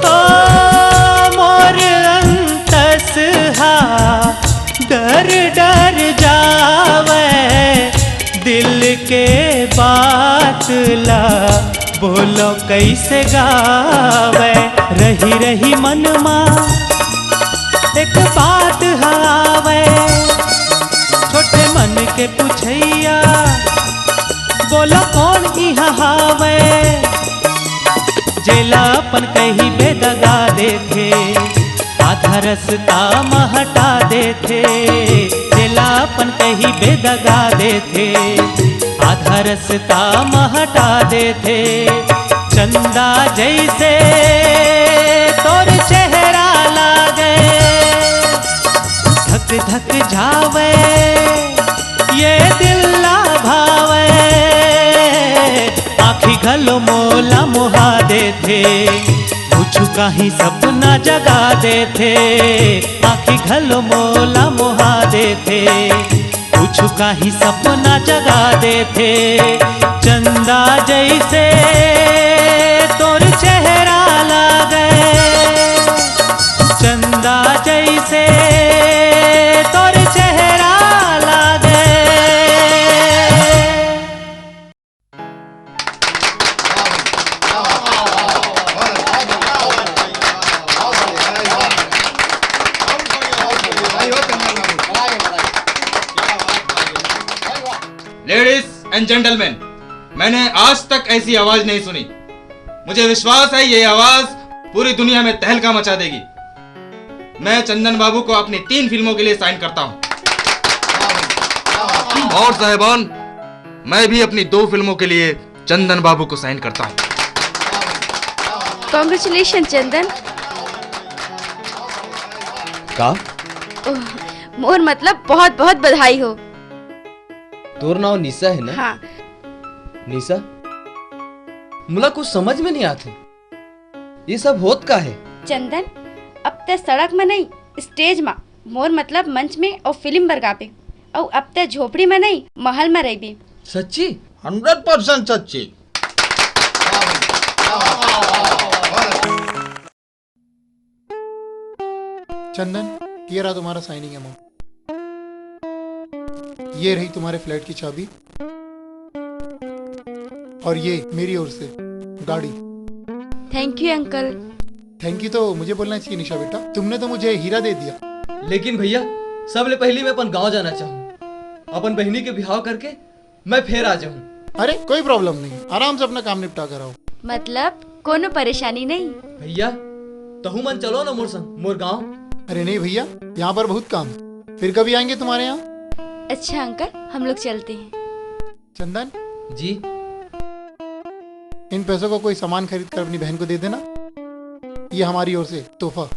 ओ मोर अंतस हा डर डर जावे, दिल के बात ला बोलो कैसे गावे। रही रही मन मा एक बात हावे, छोटे मन के पुछैया, बोलो कोन इहाँ हावे। जेला अपन कहिबे दगा देथे, आधा रस्ता म हटा देथे। जेला अपन कहिबे दगा देथे, आधा रस्ता म हटा देथे। चंदा जैसे तोर चेहरा लागे, धक धक जावे ये दिल ला भावे। आँखी घलो मोला मोहा देथे, कुछु काही सपना जगा देथे। आँखी घलो मोला मोहा देथे, कुछु काही सपना जगा देथे। चंदा जैसे तोर चेहरा लागे, चंदा जैसे तोर चेहरा लागे। Ladies and gentlemen, मैंने आज तक ऐसी आवाज नहीं सुनी। मुझे विश्वास है, ये आवाज पूरी दुनिया में तहलका मचा देगी। मैं चंदन बाबू को अपनी तीन फिल्मों के लिए साइन करता हूँ। और साहेबान, मैं भी अपनी दो फिल्मों के लिए चंदन बाबू को साइन करता हूँ। कॉन्ग्रेचुलेशन चंदन। का? ओह, मोर मतलब बहुत बहुत बधाई हो। तोर नाव निशा है ना? हाँ। निशा, मुला कुछ समझ में नहीं आते, ये सब होत का है? चंदन, अब ते सड़क में नहीं, स्टेज में, मोर मतलब मंच में और फिल्म बर गाबे, और अब ते झोपड़ी में नहीं, महल में रहिबे। सच्ची? हंड्रेड परसेंट सच्ची। चंदन, ये रहा तुम्हारा साइनिंग अमाउंट, ये रही तुम्हारे फ्लैट की चाबी, और ये मेरी ओर से गाड़ी। Thank you uncle. Thank you तो मुझे बोलना चाहिए निशा बेटा, तुमने तो मुझे हीरा दे दिया। लेकिन भैया, सबले पहली मैं अपन गांव जाना चाहूँ, अपन बहिनी के बिहाव करके मैं फेर आ जाऊँ। अरे कोई प्रॉब्लम नहीं, आराम से अपना काम निपटा कर आओ। मतलब कोनो परेशानी नहीं। भैया, तहू मन चलो ना मोर संग मोर गांव। अरे नहीं भैया, यहाँ पर बहुत काम है, फिर कभी आएंगे तुम्हारे यहाँ। अच्छा अंकल, हम लोग चलते हैं। चंदन, जी। इन पैसों को कोई सामान खरीद कर अपनी बहन को दे देना, ये हमारी ओर से तोहफा।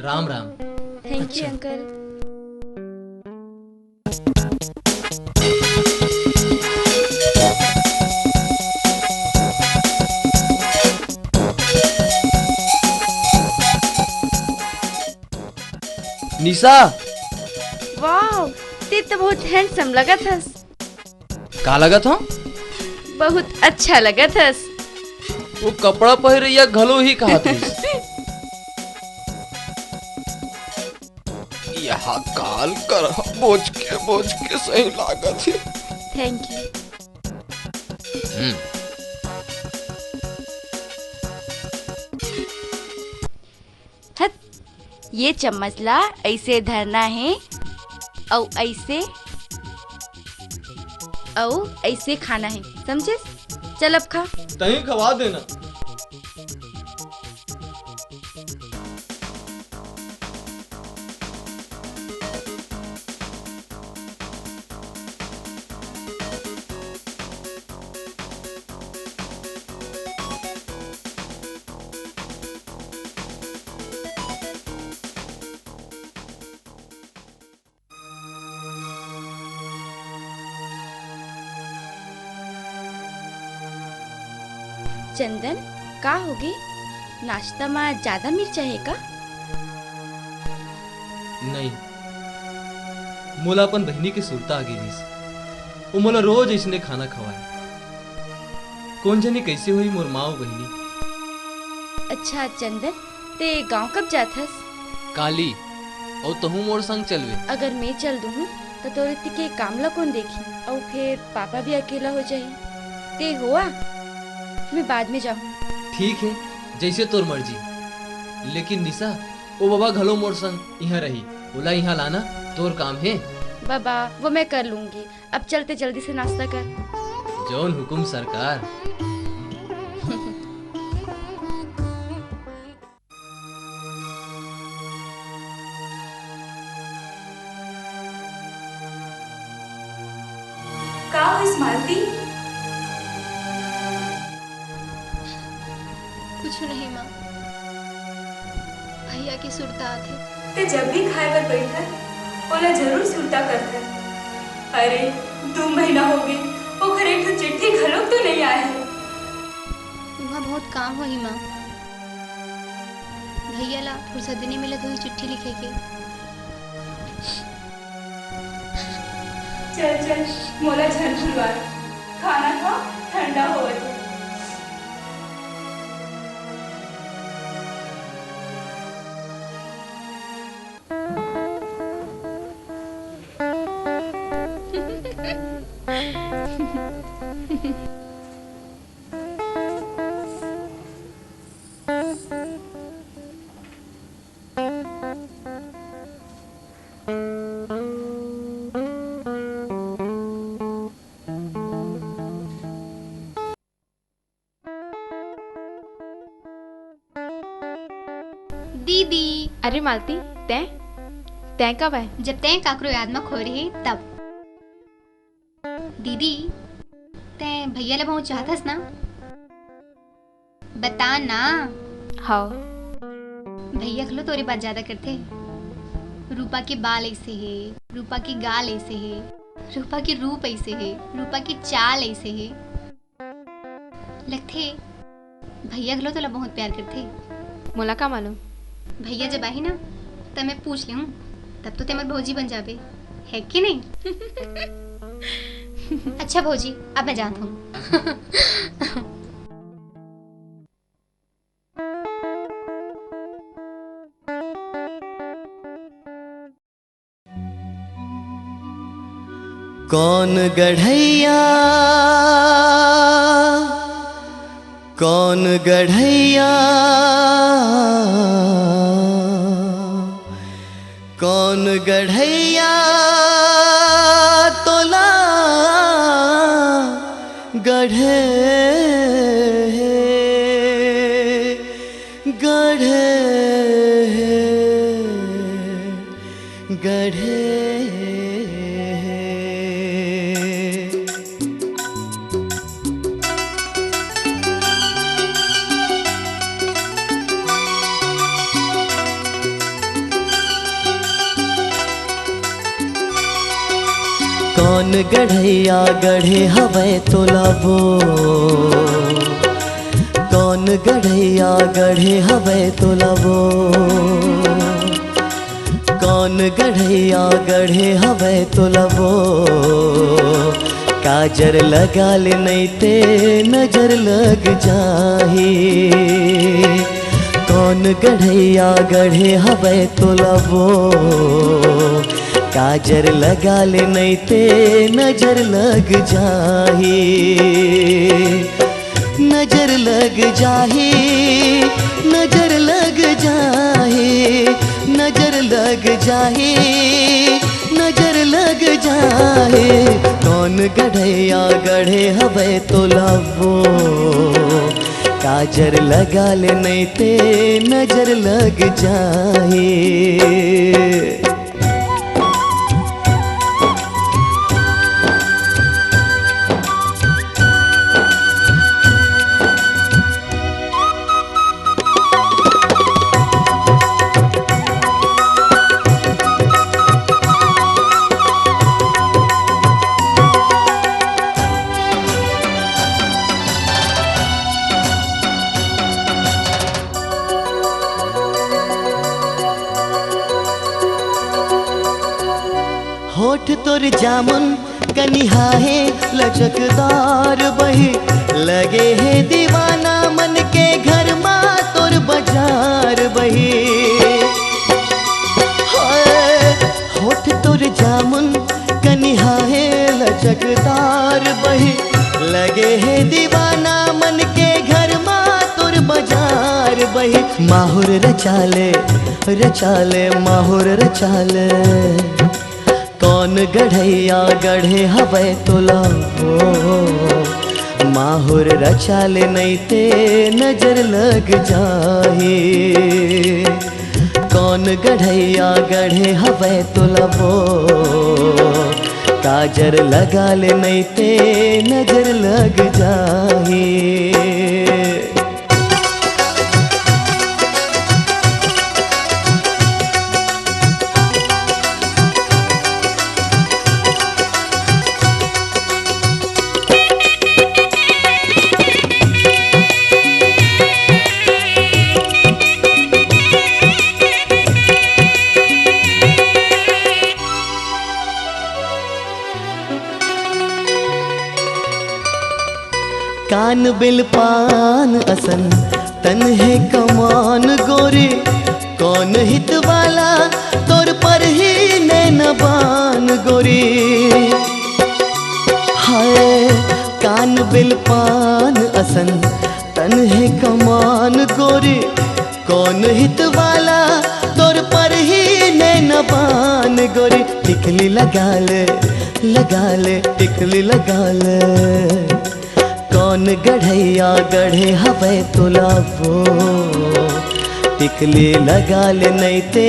राम राम। थैंक यू अच्छा। अंकल। निशा। वाओ, ते तो बहुत हैंडसम लगत हस। का लगत हो? बहुत अच्छा लगत हस। वो कपड़ा पहिरैया घलो ही कहा थी। यहाँ काल कर बोझ के बोझ के सही लागत है। Thank you. हत, ये चम्मच ला ऐसे धरना है, और ऐसे, और ऐसे खाना है, समझे? चल अब खा। तही खवा देना। चंदन, का होगे? नाश्ता मा ज्यादा मिर्चा है का? नहीं, मोला अपन बहिनी के सुरता आ गिस। वो मोला रोज इसने खाना खवाए। कौन जनी कैसे हुई मोर माँ बहिनी। अच्छा चंदन, ते गांव कब जात हस? काली, और तहू मोर संग चलवे। अगर मैं चल दूँ तो तोर इत्ती के काम ला कौन देखी? और फिर पापा भी अकेला हो जाए। ते होआ, मैं बाद में जाऊँ। ठीक है, जैसे तोर मर्जी। लेकिन निशा, वो बाबा घलो मोर संग यहाँ रही। ओला यहाँ लाना तोर काम है। बाबा, वो मैं कर लूंगी। अब चलते जल्दी से नाश्ता कर। जौन हुकुम सरकार। का होइस मालती? कुछ नहीं माँ, भैया की सुरता आथे। ते जब भी खाए बर बैठत, ओला जरूर सुरता करथस। अरे, दू महीना हो गए, ओखर एक ठो चिट्ठी घलोक तो नहीं आए है। वहाँ बहुत काम होही माँ, भैया ला फुर्सत नहीं मिलत होही चिट्ठी लिखे के। चल चल, मोला झन भुलवा, खाना खा, ठंडा होवत है। दीदी। अरे मालती, तैं, तैं कब आए? जब तैं काकरो याद म खोए रहे तब। दीदी, तैं भैया ला बहुत चाहत हस ना? बता ना। हव। भैया घलो तोरे बात ज्यादा करथे। रूपा के बाल ऐसे हे, रूपा के गाल ऐसे हे, रूपा के रूप ऐसे हे, रूपा के चाल ऐसे हे। लगथे भैया घलो तोला बहुत प्यार करथे। मोला का मालूम? भैया जब आही ना, तब मैं पूछ लेहूँ, तब तो तैं मोर भौजी बन जाबे, है कि नहीं? अच्छा भौजी, अब मैं जात हूँ। कौन गढ़ैया, कौन गढ़ैया, कौन गढ़ैया तोला गढ़े हे, गढ़े हे, गढ़े हे। कौन गढ़ैया गढ़े हवय तोला वो, कौन गढ़ैया गढ़े हवय तोला वो, कौन गढ़ैया गढ़े हवय तोला वो, काजर लगा ले नइते नजर लग जाही। कौन गढ़ैया गढ़े हवय तोला वो, काजर लगा ले नइते नजर लग जाही। नजर लग जाही, नजर लग जाही, नजर लग जाही, नजर लग जाही। कौन गढ़ैया गढ़े हवय तोला वो, काजर लगा ले नइते नजर लग जाही। होठ तोर जामुन कनिहा हे लचकदार बही, लगे हे दीवाना मन के घर मा तोर बाजार बही। होठ तोर जामुन कनिहा हे लचकदार बही, लगे हे दीवाना मन के घर मा तोर बाजार बही। माहुर रचाले, रचाले, माहुर रचाले। कौन गढ़ैया गढ़े हवय तोला वो, माहुर रचाले नइते नजर लग जाही। कौन गढ़ैया गढ़े हवय तोला वो, काजर लगा ले नइते नजर लग जाही। कान बिल पान असन तन हे कमान गोरी, कौन हित वाला तोर पर ही नैन बान गोरी। हाय कान बिल पान असन तन हे कमान गोरी, कौन हित वाला तोर पर ही नैन बान गोरी। टिकली लगा ले, लगा ले, टिकली लगा ले। कौन गढ़ैया गढ़े हवय तोला वो, टिकली लगा ले नइते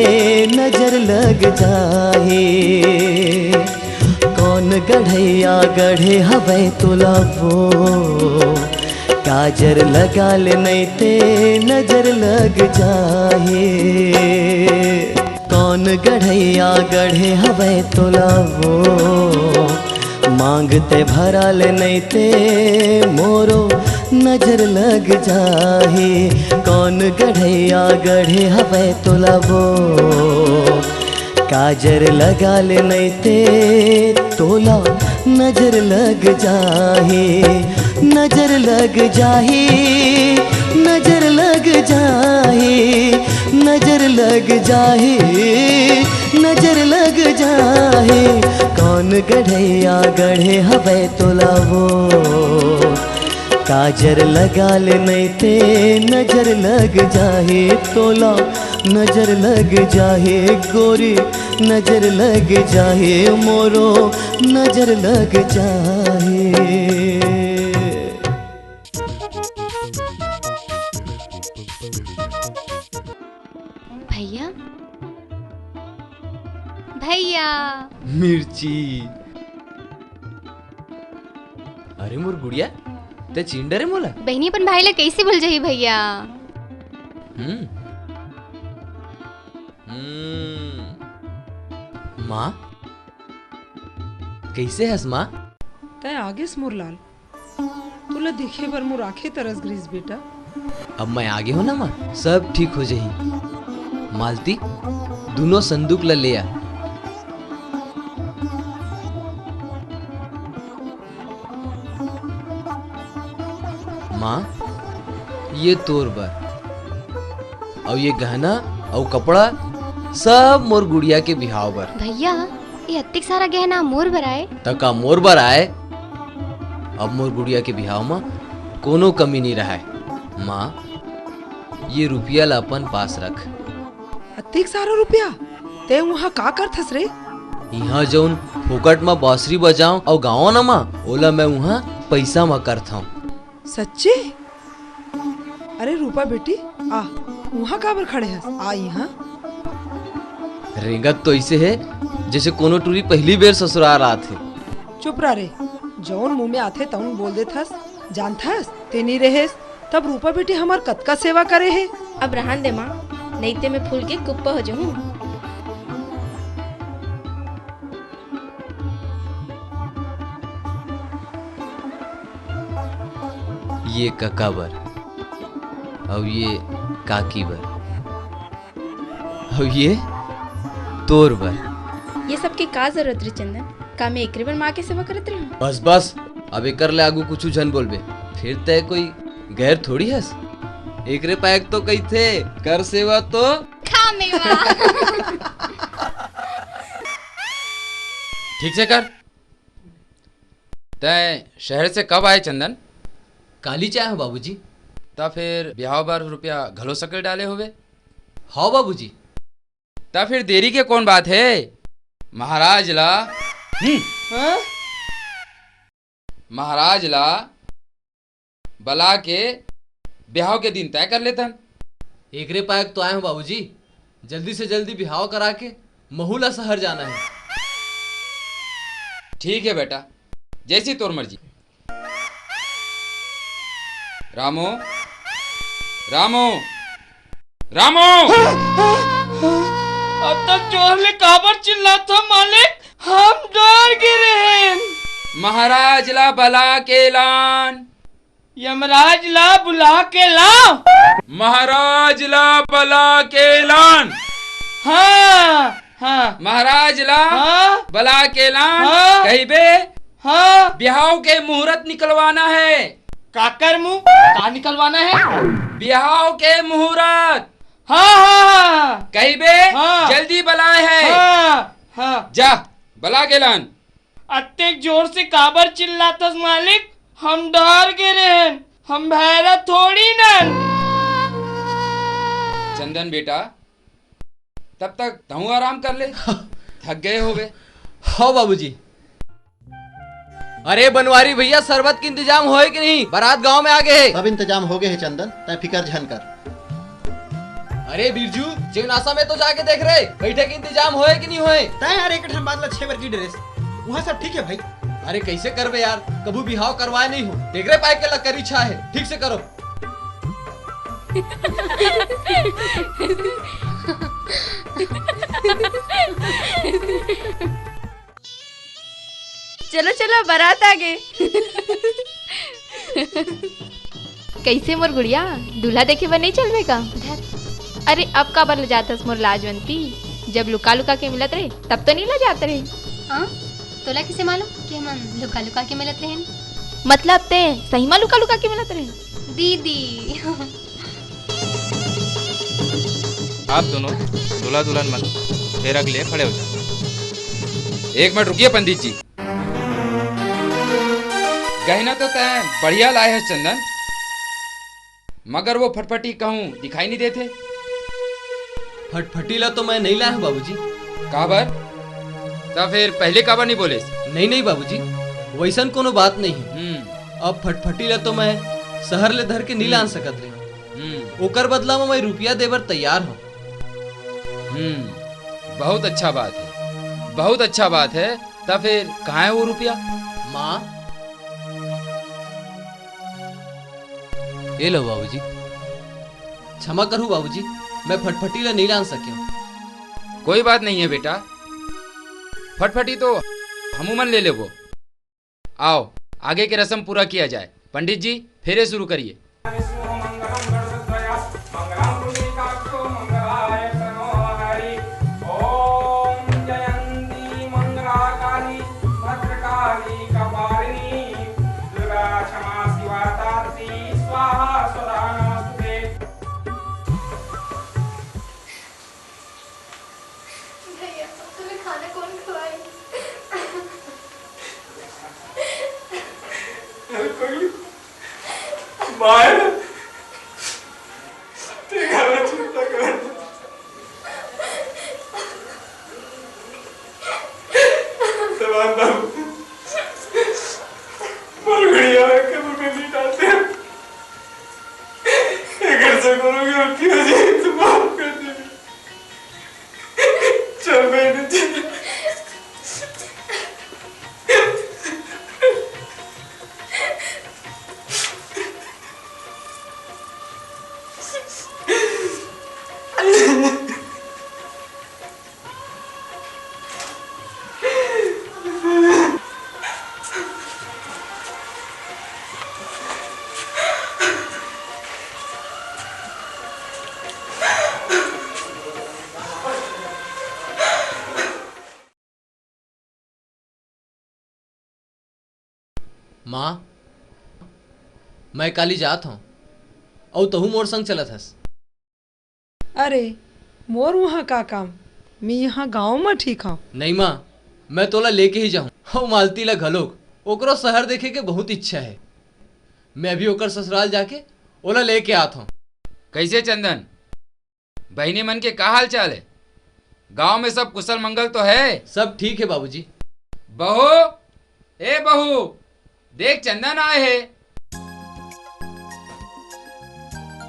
नजर लग जाही। कौन गढ़ैया गढ़े हवै तोला वो, काजर लगा ले नइते नजर लग जाही। कौन गढ़ैया गढ़े हवै तोला वो, मांग तै भरा ले नइते मोरो नजर लग जाही। कौन गढ़ैया गढ़े हवै तोला वो, काजर लगा ले नइते तोला नजर लग जाही। नजर लग जाही, नजर लग जाही, नजर लग जाही, नजर लग जाही। कौन गढ़ैया गढ़े हवै तोला वो, काजर लगा ले नइते नजर लग जाही तोला, नजर लग जाही गोरी, नजर लग जाही मोरो, नजर लग जाही। भैया, भैया। मिर्ची। अरे मोर गुड़िया, तै चिन डरे मोला? बहिनी अपन भाई ला कैसे भूल जाही भैया? हम्म। हम्म। माँ, कैसे हस माँ? तै आगेस मोर लाल। तोला देखे बर मोर आंखें तरस गिस बेटा। अब मैं आगे हूँ ना माँ, सब ठीक हो जाही। मालती, दोनों संदूक ला ले आ। माँ, ये तोर बर, अउ ये गहना अउ कपड़ा, सब मोर गुड़िया के बिहाव बर। भैया, ये अत्तेक सारा गहना मोर बर आय? त का मोर बर आय? अब मोर गुड़िया के बिहाव म कोनो कमी नइ रहय। माँ, ये रुपया ला अपन पास रख। अत्तेक सारा रुपया? तैं उहाँ का करथस रे? इहाँ जउन फोकट म बांसुरी बजावं अउ गावं न माँ, ओला मैं उहाँ पइसा म करथंव। सच्ची? अरे रूपा बेटी, आ, उहाँ काबर खड़े हस? आ इहाँ। रेंगत तो अइसे हे, जइसे कोनो टूरी पहिली बेर ससुरार आत हे। चुप रह रे, जउन मुँह में आथे तउन बोल देथस। जानथस, तें नइ रहेस, तब रूपा बेटी हमर कतका सेवा करे हे। अब रहन दे माँ, नइते मैं फूल के कुप्पा हो जाहूँ। ये कका बर, अउ ये काकी बर, अउ ये तोर बर। ये सब के का जरूरत रे चंदन? का मैं एकरे बर माँ के सेवा करत रहूं? बस बस, अब एकर ले आगू कुछु झन बोलबे, फिर तैं कोई गैर थोड़ी हस। एकरे पायक तो कहिथे, कर सेवा तो खा मेवा। ठीक से कर। तैं शहर से कब आए चंदन? काली आए हंव बाबूजी। त फिर बिहाव बर रुपया घलो सकेल डाले होबे? हव बाबूजी। त फिर देरी के कौन बात हे? महाराज ला, हम्म। हाँ? महाराज ला बला के बिहाव के दिन तय कर लेथन। एकरे पायक तो आए हंव बाबूजी, जल्दी से जल्दी बिहाव करा के महू ला शहर जाना हे। ठीक हे बेटा, जइसे तोर मर्जी। रामू, रामू, रामू! अतक जोर ले काबर चिल्लाथस मालिक? हम डर गे रहेन। महाराज ला बला के लान। यमराज ला बुला के लाव। महाराज ला बला के लान। हाँ, हाँ। महाराज ला हाँ। बला के लान। हाँ। कहिबे, हाँ। बिहाव के मुहूर्त निकलवाना हे। काकर मुंह? का निकलवाना हे? बिहाव के मुहूर्त। हाँ, हाँ, हाँ। कहिबे, हाँ। जल्दी बलाए हे। हाँ, हाँ। जा, बला के लान। अतेक जोर से काबर चिल्लाथस मालिक? हम डर गे रहेन, हम भैरा थोड़ी नन। चंदन बेटा, तब तक तहूँ आराम कर ले, थक गए होबे। हव बाबूजी। अरे बनवारी भैया, शरबत के इंतजाम होए कि नहीं? बारात गांव में आ गे हे। सब इंतजाम हो गे हे चंदन, तैं फिकर झन कर। अरे बिरजू, जेवनासा में तो जाके देख रे, बैठे के इंतजाम होए कि नहीं होए? तैं यार एक ठन बात ला छह बार की डरेस, वहाँ सब ठीक है भाई। अरे कैसे करबे यार, कभू बिहाव करवाए नहीं हो। देख रे पाए के लकड़ी छा है, ठीक से करो। चलो चलो, बारात आ गे। कैसे मोर गुड़िया, दूल्हा देखे बर नहीं चलबे का? धर। अरे अब काबर ले जात हस मोर लाजवंती? जब लुका लुका के मिलत रहे तब तो नहीं ले जात रहे। हाँ, तोला किसे मालूम कि हमन लुका लुका के मिलत रहेन? मतलब ते सही मा लुका लुका के मिलत रहे? दीदी। आप दोनों दूल्हा दुल्हन मन फेरा के लिए खड़े हो जाओ। एक मिनट रुकिए पंडित जी। गहना तो तैं बढ़िया लाए है चंदन, मगर वो फटफटी कहूँ दिखाई नहीं देते। फटफटी ला तो मैं नहीं लाया हूँ बाबूजी। काबर? तो फिर पहले काबर नहीं बोले? नहीं नहीं बाबूजी, वैसन कोनो बात नहीं है। हम्म। अब फटफटी ला तो मैं शहर ले धर के नहीं लान सकत रहे। हम्म। ओकर बदला में मैं रुपया देबर तैयार हूँ। हम्म, बहुत अच्छा बात है, बहुत अच्छा बात है। तो फिर कहाँ है वो रुपया? माँ, ये लो बाबूजी। क्षमा करू बाबूजी, मैं फटफटी ला नहीं लान सके। कोई बात नहीं है बेटा, फटफटी तो हमू मन ले लेबो। आओ, आगे के रस्म पूरा किया जाए। पंडित जी, फेरे शुरू करिए। भैया, अब तुम्हें खाना कौन खवाएगी? अरे पगली, माँ है ना, तेरे घर में चिंता कर। जवान बाबू, बोल गुड़िया, मैं कब्र में नहीं डालते। अगर से बोलोगे, उल्टी हो जाएगी तो माफ कर देना। चल बहन, चल। माँ, मैं काली जात हूँ, अउ तहू मोर संग चलत हस। अरे, मोर उहाँ का काम? मैं इहाँ गाँव म ठीक हँव। नहीं माँ, मैं तोला लेके ही जाहूँ। अउ मालती ला घलोक, ओकरो शहर देखे के बहुत इच्छा हे। मैं अभी ओकर ससुराल जाके ओला लेके आत हँव। कइसे चंदन, बहिनी मन के का हाल चाल हे? गाँव में सब कुशल मंगल तो हे? सब ठीक हे बाबूजी। बहू, ए बहू, देख चंदन आए हे।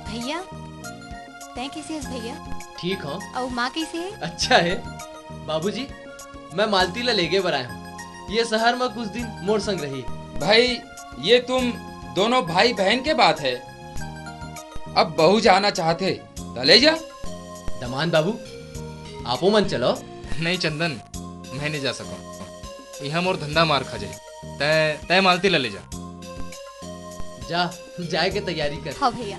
भैया, तैं कइसे हस भैया? ठीक हँव। अउ माँ कइसे हे? अच्छा हे। बाबूजी, मैं मालती ला लेगे बर आए हँव। ये शहर म कुछ दिन मोर संग रही। भाई, ये तुम दोनों भाई बहन के बात हे। अब बहू जाना चाहत हे, त ले जा। दमांद बाबू, आपो मन चलो। नहीं चंदन, मैं नहीं जा सकँव। इहाँ मोर धंधा मार खा जाही। तैं, तैं मालती ला ले जा। जा, जाए के तैयारी कर। हाँ भैया।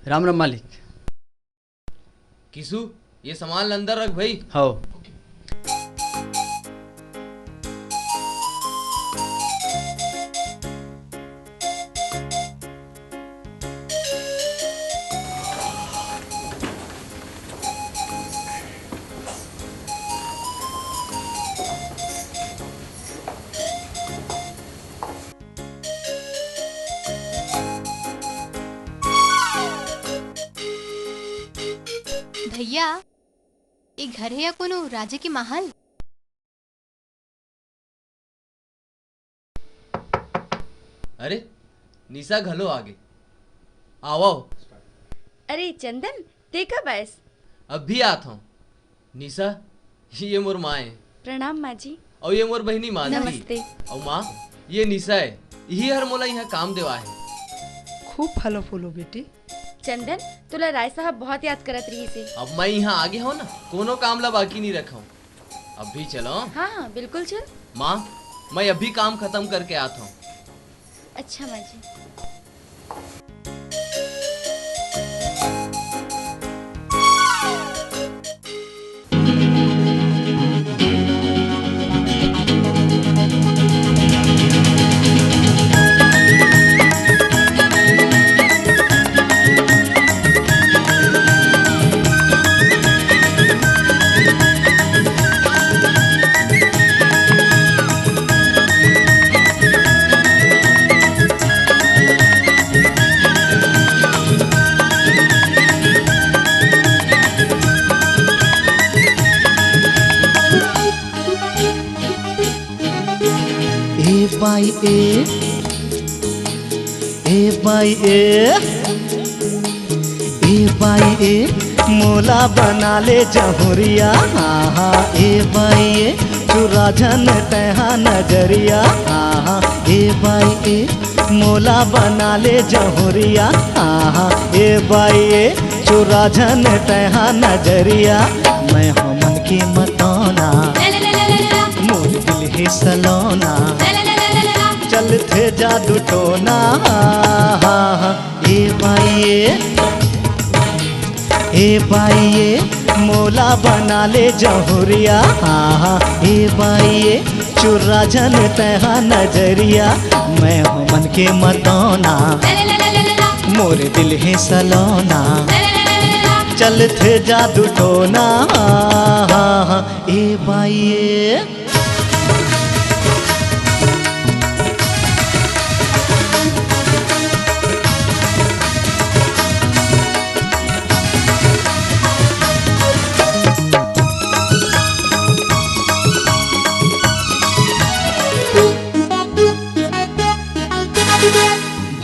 राम राम मालिक। किसू, ये सामान ला अंदर रख भाई। हव। भैया, ये घर हे या कोनो राजा के महल? अरे, निशा घलो आगे। आवव। अरे चंदन, ते कब आयस? अभी आत हंव। निशा, ये मोर माँ ए। प्रणाम माँ जी। अउ ये मोर बहिनी मानसी। नमस्ते। अउ माँ, ये निशा ए। इही हर मोला इहाँ काम देवा हे। खूब फलो फूलो बेटी। चंदन, तोला राय साहब बहुत याद करत रहिस हे। अब मैं इहाँ आगे हंव ना, कोनो काम ला बाकी नहीं रखंव। अभी चलो। हाँ, हाँ, बिल्कुल चल। माँ, मैं अभी काम खत्म करके आत हंव। अच्छा माँ जी। ए बाई ए, ए बाई ए, ए बाई ए, मोला बना ले जहुरिया, आहा, ए बाई ए, चुरा झन तैहा नजरिया, आहा, ए बाई ए, मोला बना ले जहुरिया, आहा, ए बाई ए, चुरा झन तैहा नजरिया, मैं हो मन के मतौना, मोर दिल हे सलौना, चलथे जादू टोना, ए बाई ए, ए बाई ए, मोला बना ले जहुरिया, हाँ, हाँ, ए बाई ए, चुरा झन तैहा नजरिया, मैं हो मन के मतौना, मोर दिल हे सलौना, चलथे जादू टोना, हाँ, हाँ, ए बाई ए।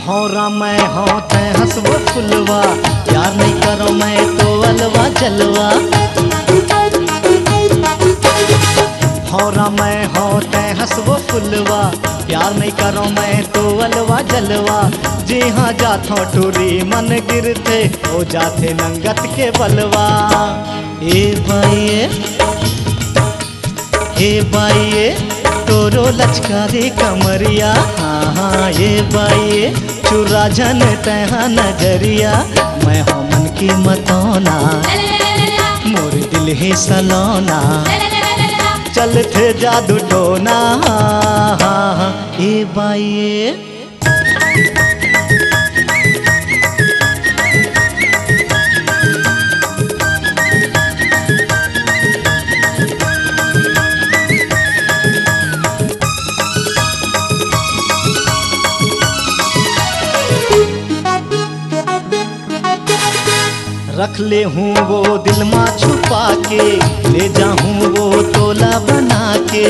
भौरा मैं हौं तैं हंसबो फुलवा, प्यार नहीं करो मैं तो अलवा जलवा। भौरा मैं हौं तैं हंसबो फुलवा, प्यार नहीं करो मैं तो अलवा जलवा। जिहाँ जाथों टूरी मन गिरथे, हो जाथे नंगत के बलवा। ए बाई ए, हे बाई ए, तोरो लचका रे कमरिया, हाँ, हाँ, ए बाई ए, चुरा झन तैहा नजरिया, मैं हो मन के मतौना, मोर दिल हे सलौना, चलथे जादू टोना, हाँ, हाँ, ए बाई ए। रख ले हूँ वो दिल मा छुपा के, ले जाहूँ वो तोला बना के।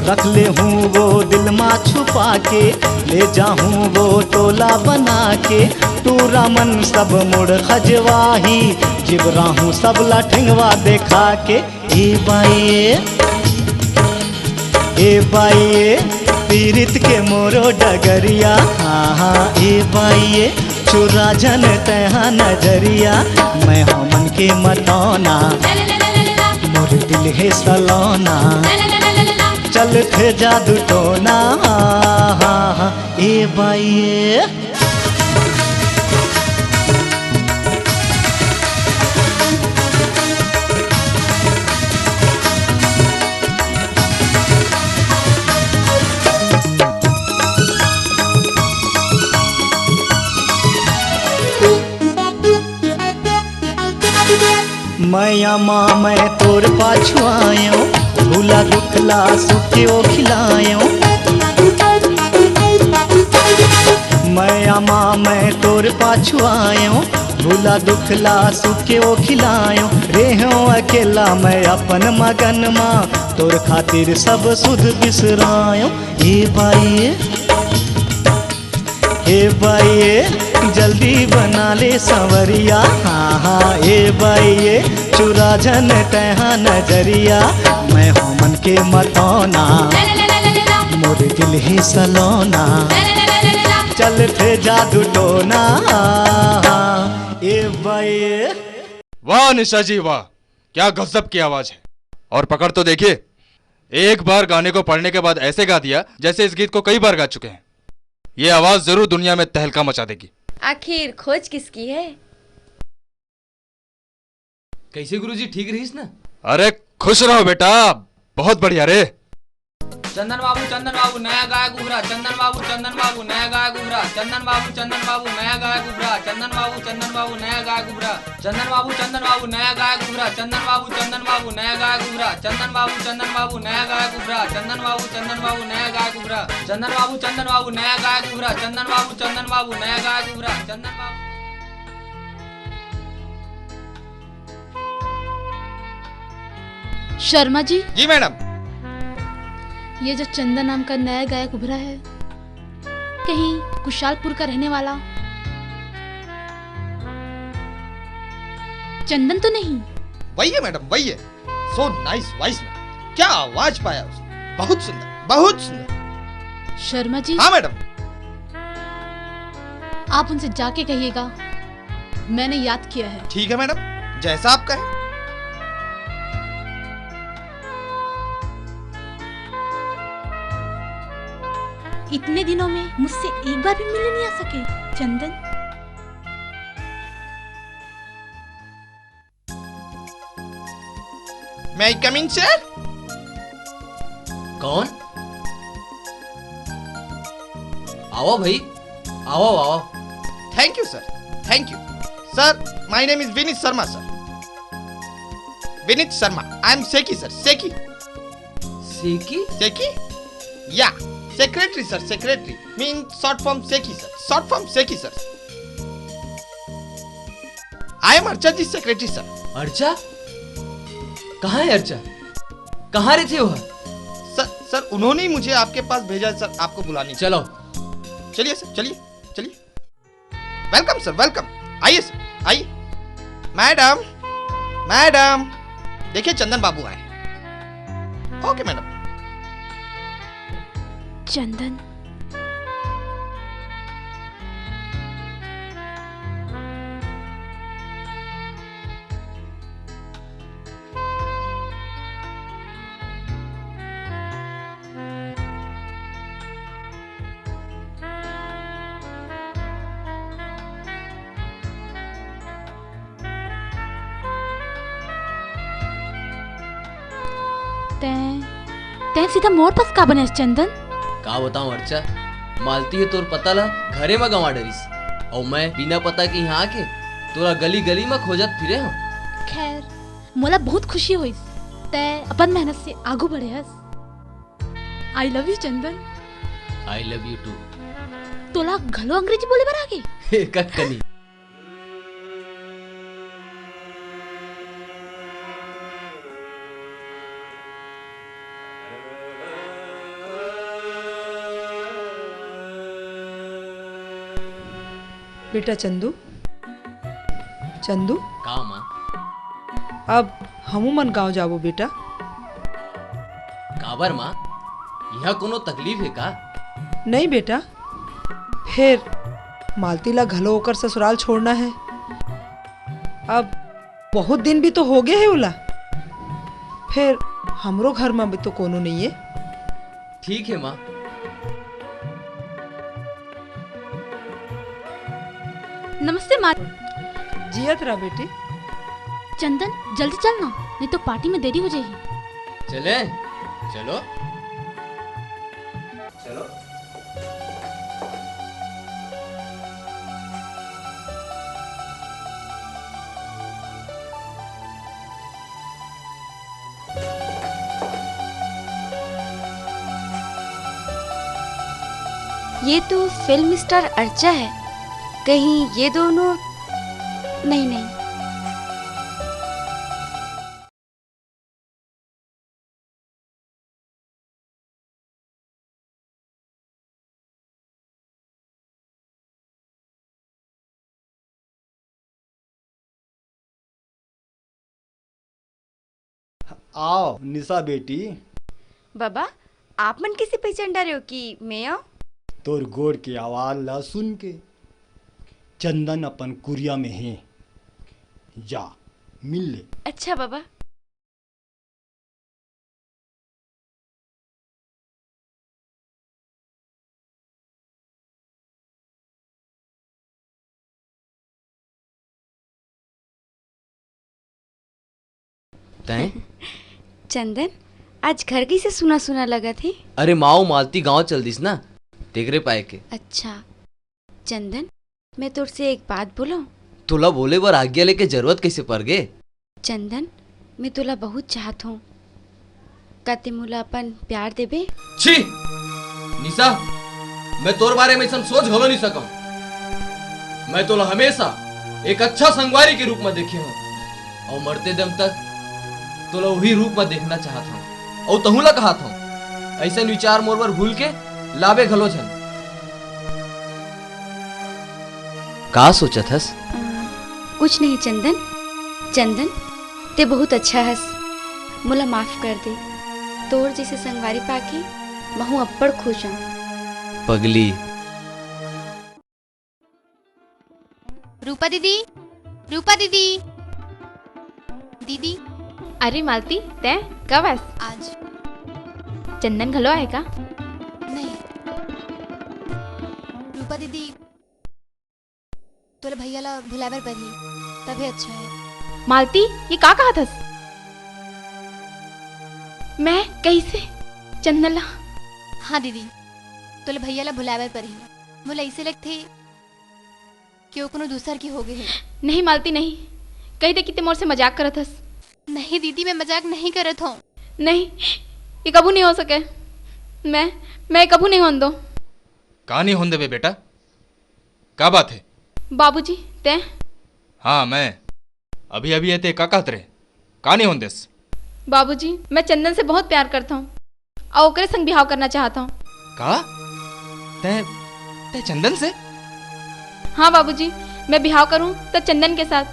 रख ले हूँ वो दिल मा छुपा के, ले जाहूँ वो तोला बना के। टूरा मन सब मुड़ खजवाही, जिबराहूँ सब ला ठेंगवा देखा के। ए बाई ए, ए बाई ए, पीरित के मोरो डगरिया, हाँ, हाँ, ए बाई ए, चुरा झन तैहा नजरिया, मैं हो मन के मतौना, मोर दिल हे सलौना, चलथे जादू टोना, हाँ, हाँ, ए बाई ए। मया मा मैं तोर पाछू आयो, भूला दुखला सुख के ओ खिलायो। मया मा मैं तोर पाछू आयो, भूला दुखला सुख के ओ खिलायो, रेहो अकेला मैं अपन मगन मा, तोर खातिर सब सुध बिसरायो। ए बाई, ए बाई, जल्दी बना ले सांवरिया। हाँ हाँ, ए बाई, चुरा जन तैहा नजरिया। मैं हो मन के मतौना, मोर दिल ही सलोना, चल थे जादू टोना। ए बाई। वाह निशा जी वाह, क्या गजब की आवाज है। और पकड़ तो देखिए, एक बार गाने को पढ़ने के बाद ऐसे गा दिया जैसे इस गीत को कई बार गा चुके हैं। ये आवाज जरूर दुनिया में तहलका मचा देगी। आखिर खोज किसकी है? कैसे गुरुजी, ठीक रहीस ना? अरे खुश रहो बेटा, बहुत बढ़िया रे। चंदन बाबू चंदन बाबू नया गायक उभरा। चंदन बाबू चंदन बाबू नया गायक उभरा। चंदन बाबू चंदन बाबू नया गायक उभरा। चंदन बाबू चंदन बाबू नया गायक उभरा। चंदन बाबू चंदन बाबू नया गायक उभरा। चंदन बाबू चंदन बाबू नया गायक उभरा। चंदन बाबू चंदन बाबू नया गायक उभरा। चंदन बाबू चंदन बाबू नया गायक उभरा। चंदन बाबू चंदन बाबू नया गायक उभरा। चंदन बाबू चंदन बाबू नया गायक उभरा। चंदन बाबू शर्मा जी, जी मैडम। ये जो चंदन नाम का नया गायक उभरा है, कहीं कुशालपुर का रहने वाला चंदन तो नहीं? वही है मैडम, वही है। So nice voice मैम, क्या आवाज पाया उसने, बहुत सुंदर, बहुत सुंदर। शर्मा जी, हाँ मैडम। आप उनसे जाके कहिएगा मैंने याद किया है। ठीक है मैडम, जैसा आप कहें। इतने दिनों में मुझसे एक बार भी मिलने नहीं आ सके चंदन। May I come in sir? कौन? आवा भाई, आवा आवा। Thank you sir, thank you sir. My name is Vinit Sharma sir. Vinit Sharma. I am Seki sir, Seki. SECI? Seki? Yeah, secretary sir, secretary. Mean short form Seki sir, short form Seki sir. I am Archa ji secretary sir. अर्चा? कहाँ है अर्चा? कहाँ रहती हो? Sir, sir उन्होंने ही मुझे आपके पास भेजा है सर, आपको बुलाने के लिए। चलो। चलिए सर, चलिए, चलिए। Welcome sir, welcome. आइए सर, आइए। मैडम, मैडम, देखिए चंदन बाबू आए। OK madam. चंदन, तैं, तैं सीधा मोर पास का बने हस चंदन? का बताऊं अर्चा, मालती ह तोर पता ला घरे म गंवा डरिस, अउ मैं बिना पता के इहाँ आके तोला गली गली म खोजत फिरे हंव। खैर, मोला बहुत खुशी होइस, तैं अपन मेहनत से आगू बढ़े हस। I love you Chandan. I love you too। तोला घलो अंग्रेजी बोले बर आगे? कतकनी। बेटा चंदू, चंदू, का माँ? अब हमू मन गांव जाबो बेटा। काबर माँ? यहाँ कोनो तकलीफ हे का? नहीं बेटा, फेर मालती ला घलो ओकर ससुराल छोड़ना हे। अब बहुत दिन भी तो होगे हे ओला, फेर हमरो घर म भी तो कोनो नइये। ठीक हे माँ। नमस्ते माँ। जियत रह बेटी। चंदन, जल्दी चल ना, नहीं तो पार्टी में देरी हो जाही। चले, चलो। चलो। ये तो फिल्म स्टार अर्चा है, कहीं ये दोनों नहीं, नहीं। आव निशा बेटी। बाबा, आप मन कइसे पहचान डारे हो कि मैं आव? तोर गोड़ के आवाज ला सुन के। चंदन अपन कुरिया में हे, जा मिल ले। अच्छा बाबा। तैं? चंदन, आज घर कइसे सुना सुना लगत हे? अरे माँ, वो मालती गांव चल दिस ना, तेकरे पाए के। अच्छा चंदन, मैं तोर से एक बात बोलूं? तोला बोले बर आज्ञा लेके जरूरत कइसे पर गे? चंदन, मैं तोला बहुत चाहत हूँ। का तैं मोला अपन प्यार देबे? छी! निशा, मैं तोर बारे में अइसन सोच घलो नहीं सकंव। मैं तोला हमेशा एक अच्छा संगवारी के रूप में देखे हूँ और मरते दम तक तोला वही रूप में देखना चाहत हूँ। और तहूँ ला कहत हूँ, अइसन विचार मोर बर भूल के लाबे घलो झन। का सोचत हस? अ, कुछ नहीं चंदन। चंदन, तैं बहुत अच्छा हस, मोला माफ कर दे। तोर जइसे संगवारी पाके महूँ अब्बड़ खुश हूँ। पगली। रूपा दीदी, रूपा दीदी, दीदी। अरे मालती, तैं कब आस? आज। चंदन घलो आए का? नहीं। रूपा दीदी, तोला भैया ला भुलाए बर परही, तभे अच्छा हे। मालती, ये का कहत हस? मैं कइसे चंदन ला? हाँ दीदी, तोला भैया ला भुलाए बर परही। मोला अइसे लगथे कि वो कोनो दूसर के हो गए हे। नहीं मालती, नहीं, कहि दे कि तैं मोर से मजाक करत हस। नहीं दीदी, मैं मजाक नहीं करत हूँ। नहीं, ये कभू नहीं हो सके। मैं, मैं कभू नहीं होन दो। का नहीं होन देबे बेटा? का बात हे? बाबूजी, तैं? हाँ, मैं। अभी, अभी ये तैं का कहत रहे? का नहीं होन देस? बाबूजी, मैं चंदन से बहुत प्यार करता हूँ और ओकरे संग बिहाव करना चाहता हूँ। का? तैं, तैं चंदन से? हाँ बाबूजी, मैं बिहाव करूँ तो चंदन के साथ,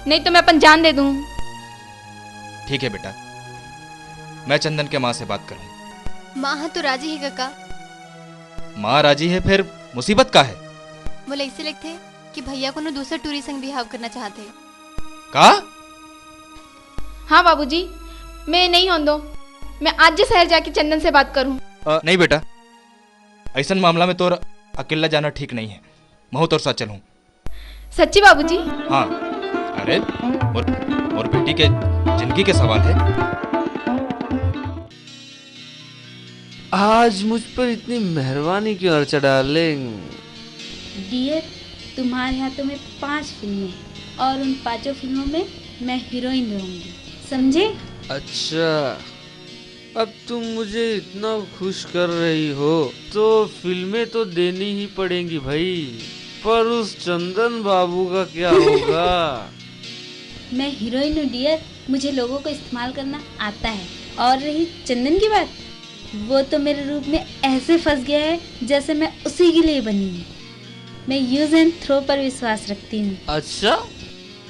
नहीं तो मैं अपन जान दे दूँ। ठीक है बेटा, मैं चंदन के माँ से बात करूँ। माँ ह तो राजी हे कका। माँ राजी हे, फिर मुसीबत का हे? मोला अइसे लगथे कि भैया कोनो दूसर टूरी संग बिहाव करना चाहत हे। का? हाँ बाबूजी, मैं नहीं होन दो। मैं आज ही शहर जाके चंदन से बात करूँ। अ, नहीं बेटा, अइसन मामला में तोर अकेला जाना ठीक नहीं हे। महूँ तोर साथ चलूँ। सच्ची बाबूजी? हाँ। अरे, मोर, मोर बेटी के जिंदगी के सवाल हे। आज मुझ पर इतनी मेहरबानी क्यों, अर्चा डार्लिंग? डियर, तुम्हारे हाथों में पांच फिल्में हैं और उन पांचों फिल्मों में मैं हीरोइन रहूंगी, समझे? अच्छा, अब तुम मुझे इतना खुश कर रही हो तो फिल्में तो देनी ही पड़ेंगी भाई। पर उस चंदन बाबू का क्या होगा? मैं हीरोइन हूँ डियर, मुझे लोगों को इस्तेमाल करना आता है। और रही चंदन की बात, वो तो मेरे रूप में ऐसे फंस गया है जैसे मैं उसी के लिए बनी हूँ। मैं यूज एंड थ्रो पर विश्वास रखती हूँ। अच्छा,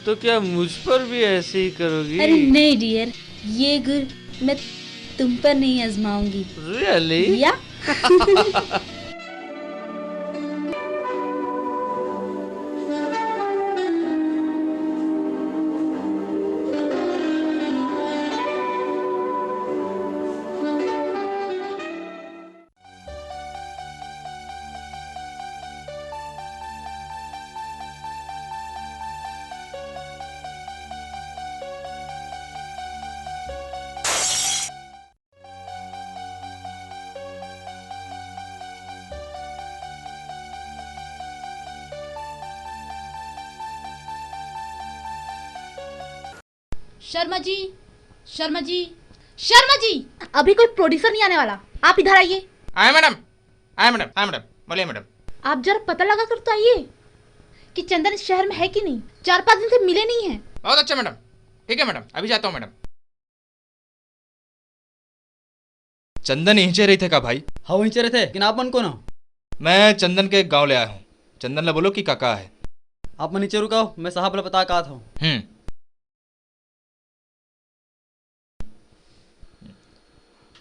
तो क्या मुझ पर भी ऐसे ही करोगी? अरे नहीं डियर, ये गुर मैं तुम पर नहीं आजमाऊंगी। रियली? या। शर्मा जी, शर्मा जी, शर्मा जी, अभी कोई प्रोड्यूसर नहीं आने वाला, आप इधर आइए। आए मैडम, आए मैडम, आए मैडम, बोलिए मैडम। आप जरा पता लगा कर तो आइए, कि चंदन इस शहर में है कि नहीं। चार पांच दिन से मिले नहीं है। बहुत अच्छा मैडम, ठीक है मैडम, अभी जाता हूँ मैडम। चंदन यहीं रहिथे का भाई? हाँ, वहीं रहिथे, लेकिन आप मन कोन हो? मैं चंदन के गांव ले आया हूँ। चंदन ला बोलो कि काका है। आप मन नीचे रुको, मैं साहब ला बता के आत हूँ। हम्म।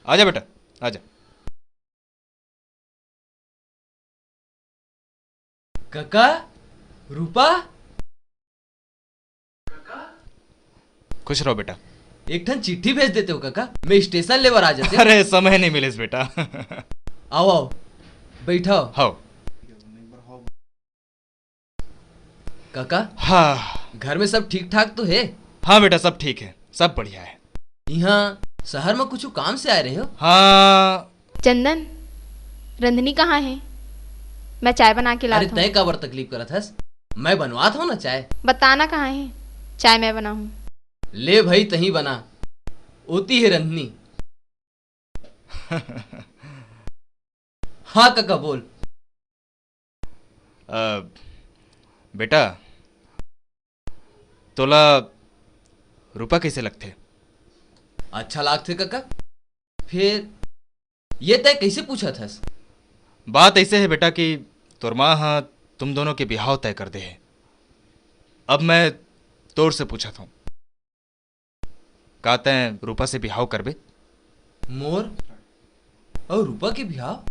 आजा बेटा, आजा। काका, रूपा। खुश रहो बेटा। एक ठन चिट्ठी भेज देते हो काका, मैं स्टेशन ले बर आ जाते। अरे समय नहीं मिलिस बेटा। आओ आओ, बैठो। हाँ। काका, हाँ। घर में सब ठीक ठाक तो है? हाँ बेटा, सब ठीक है, सब बढ़िया है। यहाँ शहर में कुछ काम से आए रहे हो? हाँ। चंदन, रंधनी कहाँ है? मैं चाय बना के लात हूँ। अरे तय काबर तकलीफ करत हस, मैं बनवात हूँ ना चाय। बताना कहाँ है, चाय मैं बनाहूँ। ले भाई, तही बना, ओती है रंधनी। हाँ काका, बोल। अ, बेटा, तोला रूपा कैसे लगथे? अच्छा लागथे काका। फिर ये तय कैसे पूछत हस? बात ऐसे है बेटा कि तोर माँ हा तुम दोनों के बिहाव तय कर दे है। अब मैं तोर से पूछत हूँ, का तैं रूपा से बिहाव करबे? मोर अउ रूपा के बिहाव?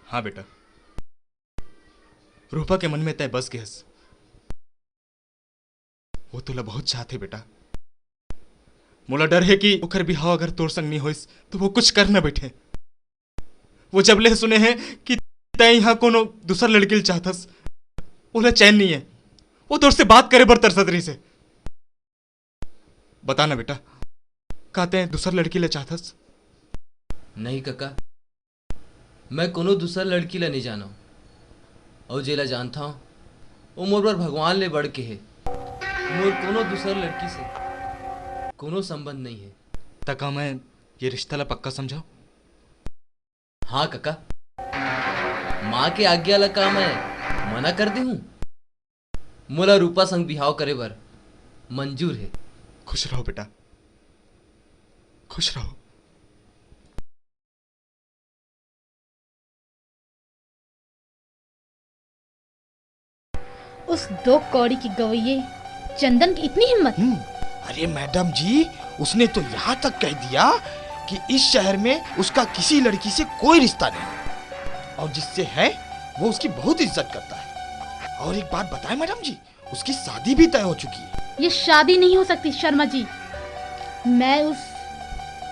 हाँ बेटा, रूपा के मन में तैं बस गे हस। वो तोला बहुत चाहथे बेटा। मोला डर है कि ओकर बिहाव अगर तोर संग नहीं होइस तो वो कुछ कर न बैठे। वो जब ले सुने है कि तैं यहाँ कोनो दूसर लड़की ल चाहथस, ओला चैन नहीं है। वो तोर से बात करे बर तरसत रहिस हे। बता ना बेटा, का तैं दूसर लड़की ल चाहथस? नहीं कका, मैं कोनो दूसर लड़की ल नहीं जानव, अउ जेला जानथव, वो मोर बर भगवान ले बढ़ के हे। मोर कोनो दूसर लड़की से कोनो संबंध नहीं है। त का मैं ये रिश्ता ला पक्का समझव? हाँ कका, माँ के आज्ञा ला का मैं मना कर दे हूँ? मोला रूपा संग बिहाव करे बर मंजूर हे। खुश रहो बेटा, खुश रहो। उस दो कौड़ी के गवैये चंदन की इतनी हिम्मत? हम्म, अरे मैडम जी, उसने तो यहाँ तक कह दिया कि इस शहर में उसका किसी लड़की से कोई रिश्ता नहीं, और जिससे है वो उसकी बहुत इज्जत करता है। और एक बात बताएं मैडम जी, उसकी शादी भी तय हो चुकी है। ये शादी नहीं हो सकती शर्मा जी। मैं उस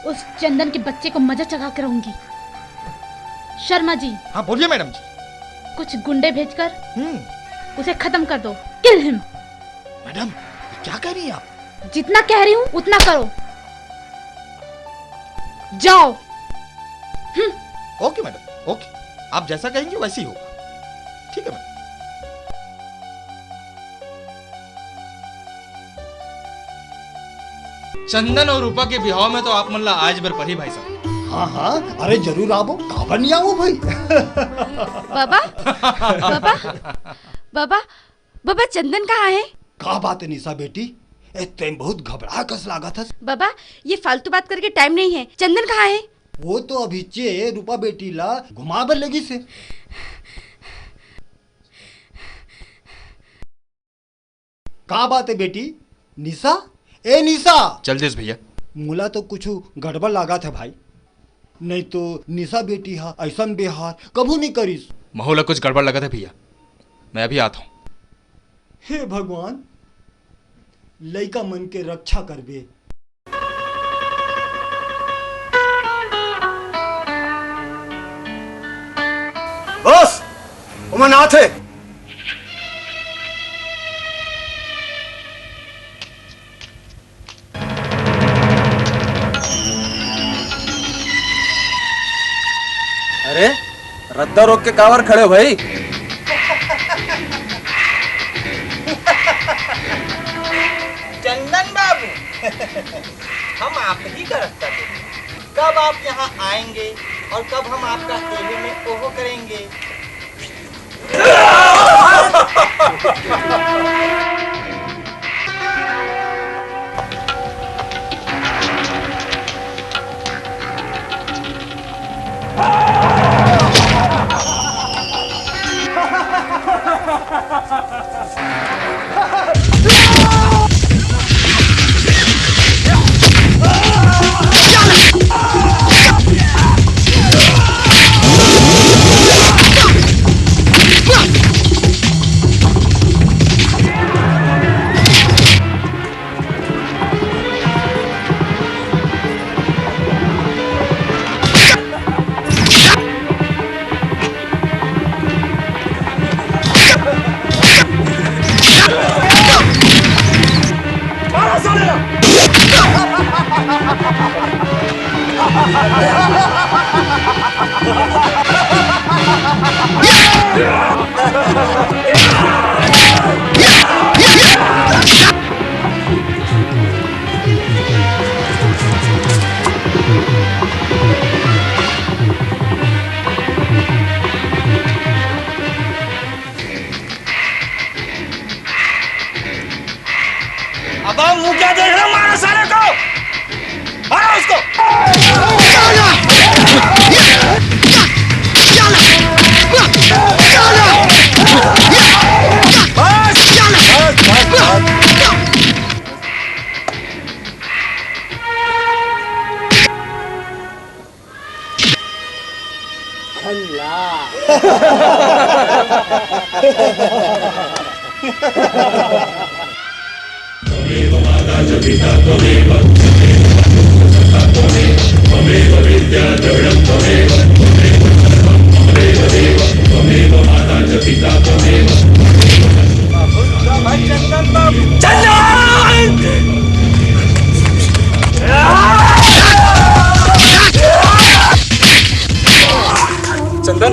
उस चंदन के बच्चे को मजा चखा के रहूंगी। शर्मा जी। हाँ बोलिए मैडम जी। कुछ गुंडे भेजकर हम्म। उसे खत्म कर दो। Kill him। मैडम, ये क्या कह रही हैं आप? जितना कह रही हूँ उतना करो। जाओ। हम्म। ओके मैडम, ओके, आप जैसा कहेंगे वैसे ही होगा। ठीक है मैडम। चंदन और रूपा के बिहाव में तो आप मन ला आज बर परी भाई साहब। हाँ हाँ, अरे जरूर आवो, काबर नहीं आवो भाई। बाबा, बाबा, बाबा, बाबा चंदन कहाँ है? का बात है निशा बेटी, ए तैं बहुत घबरा कस लागत हस। बाबा, ये फालतू बात करके टाइम नहीं है। चंदन कहाँ है? वो तो अभी चे रूपा बेटी ला घुमा बर लगी से। का बात है बेटी? निशा, ए निशा। चल देस भैया। मोला तो कुछ गड़बड़ लागत है भाई, नहीं तो निशा बेटी हा ऐसन बेहार कभू नहीं करिस। महू ला कुछ गड़बड़ लगत है भैया, मैं अभी आत हूँ। हे भगवान, लइका मन के रक्षा करबे। बस, ओमन आथे। अरे, रद्दा रोक के काबर खड़े हो भाई? चंदन बाबू, हम आप ही का रस्ता देखें। कब आप यहाँ आएंगे और कब हम आपका एहे में ओहो करेंगे? अब हम मुंह क्या देख रहे हो? मारो साले को, मारो उसको। बस, बस, बस, बस। चंदन,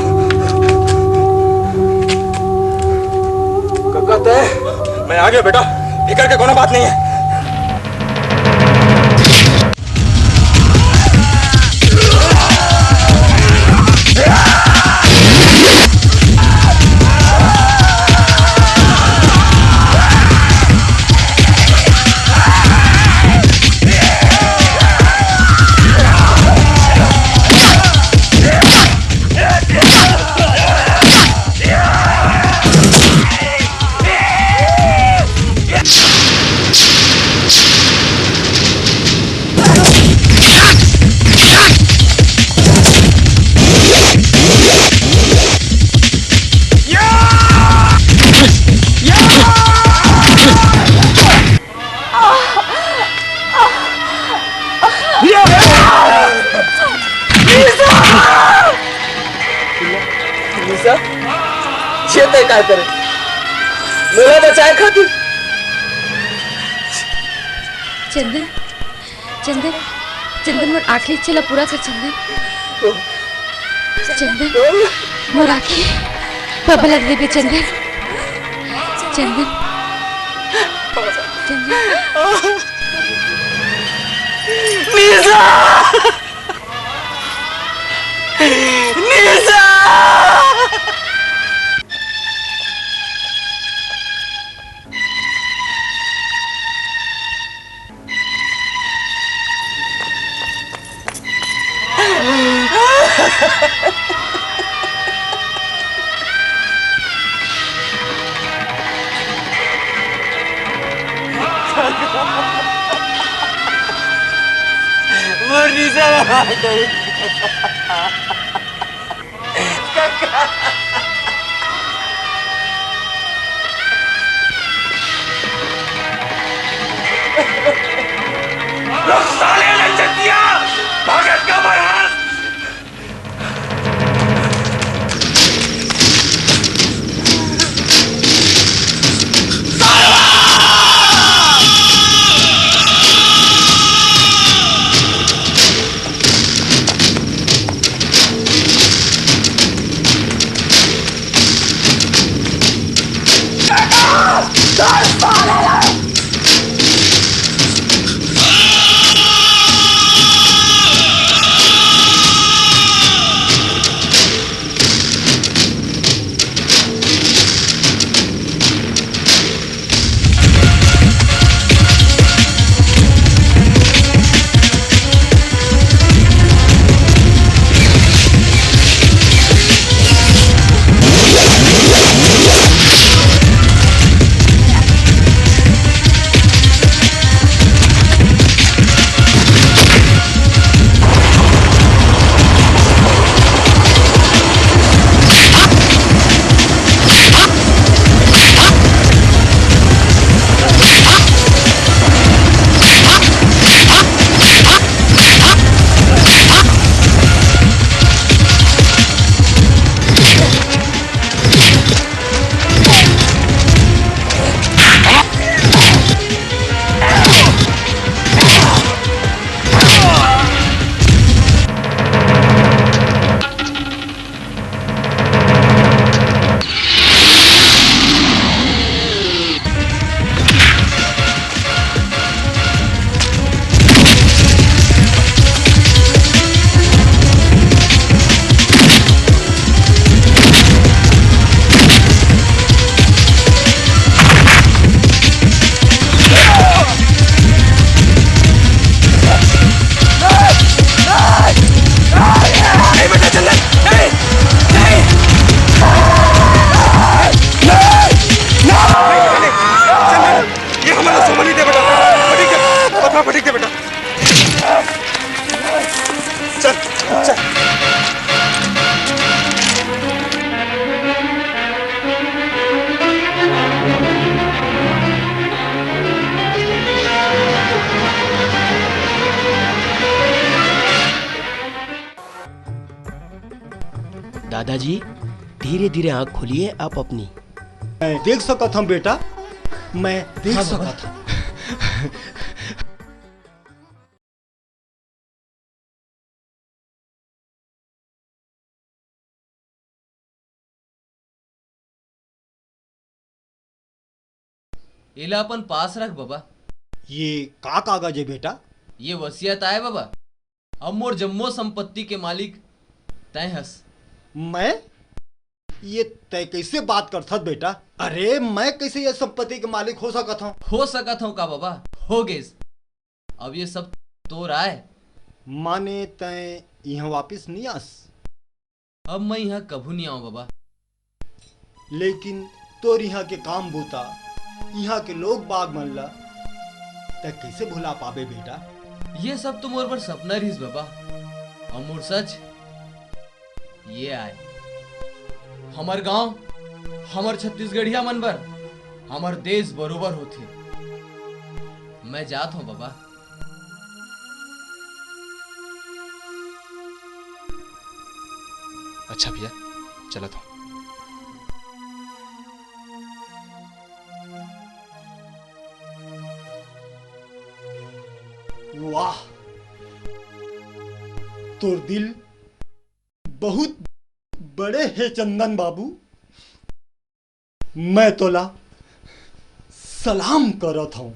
कक्का तैं, मैं आ गया बेटा, फिकर के कोनो बात नहीं है। निशा, ये तय काय करे? मोला बचाए खातिर। चंदन, चंदन, चंदन, मोर आखिरी इच्छा ला पूरा कर, चंदन। चंदन, मोर आखिरी पबला दे दे, चंदन। चंदन, चंदन। निशा! निशा! मोर निशा ला मार दे। रुक साले लंजतिया, भगत का मरास। दादाजी, धीरे धीरे आंख खोलिए आप अपनी। मैं देख सकत हूँ बेटा, मैं देख हाँ, बाबा। सकत हूँ। एला अपन पास रख बाबा। ये का कागज है बेटा? ये वसीयत आय बाबा। अब मोर जम्मो संपत्ति के मालिक तैं हस। मैं? ये तैं कैसे बात करथस बेटा? अरे, मैं कैसे ये संपत्ति के मालिक हो सकत हूँ? हो सकत हूँ का बाबा? हो गेस। अब ये सब तोर आय। माने तैं यहाँ वापिस नहीं आस? अब मैं यहाँ कभू नहीं आऊँ बाबा। लेकिन तोर यहाँ के काम बूता, यहाँ के लोग बाग मन ला तैं कैसे भुला पाबे बेटा? ये सब तो मोर बर सपना रहिस बाबा। अउ मोर सच ये आय। हमर गांव, हमर छत्तीसगढ़िया मन बर, हमर देश बरोबर होथे। मैं जात हूँ बाबा। अच्छा भैया, चलत हूँ। वाह, तोर दिल बहुत बड़े हे चंदन बाबू। मैं तोला सलाम करत हूँ।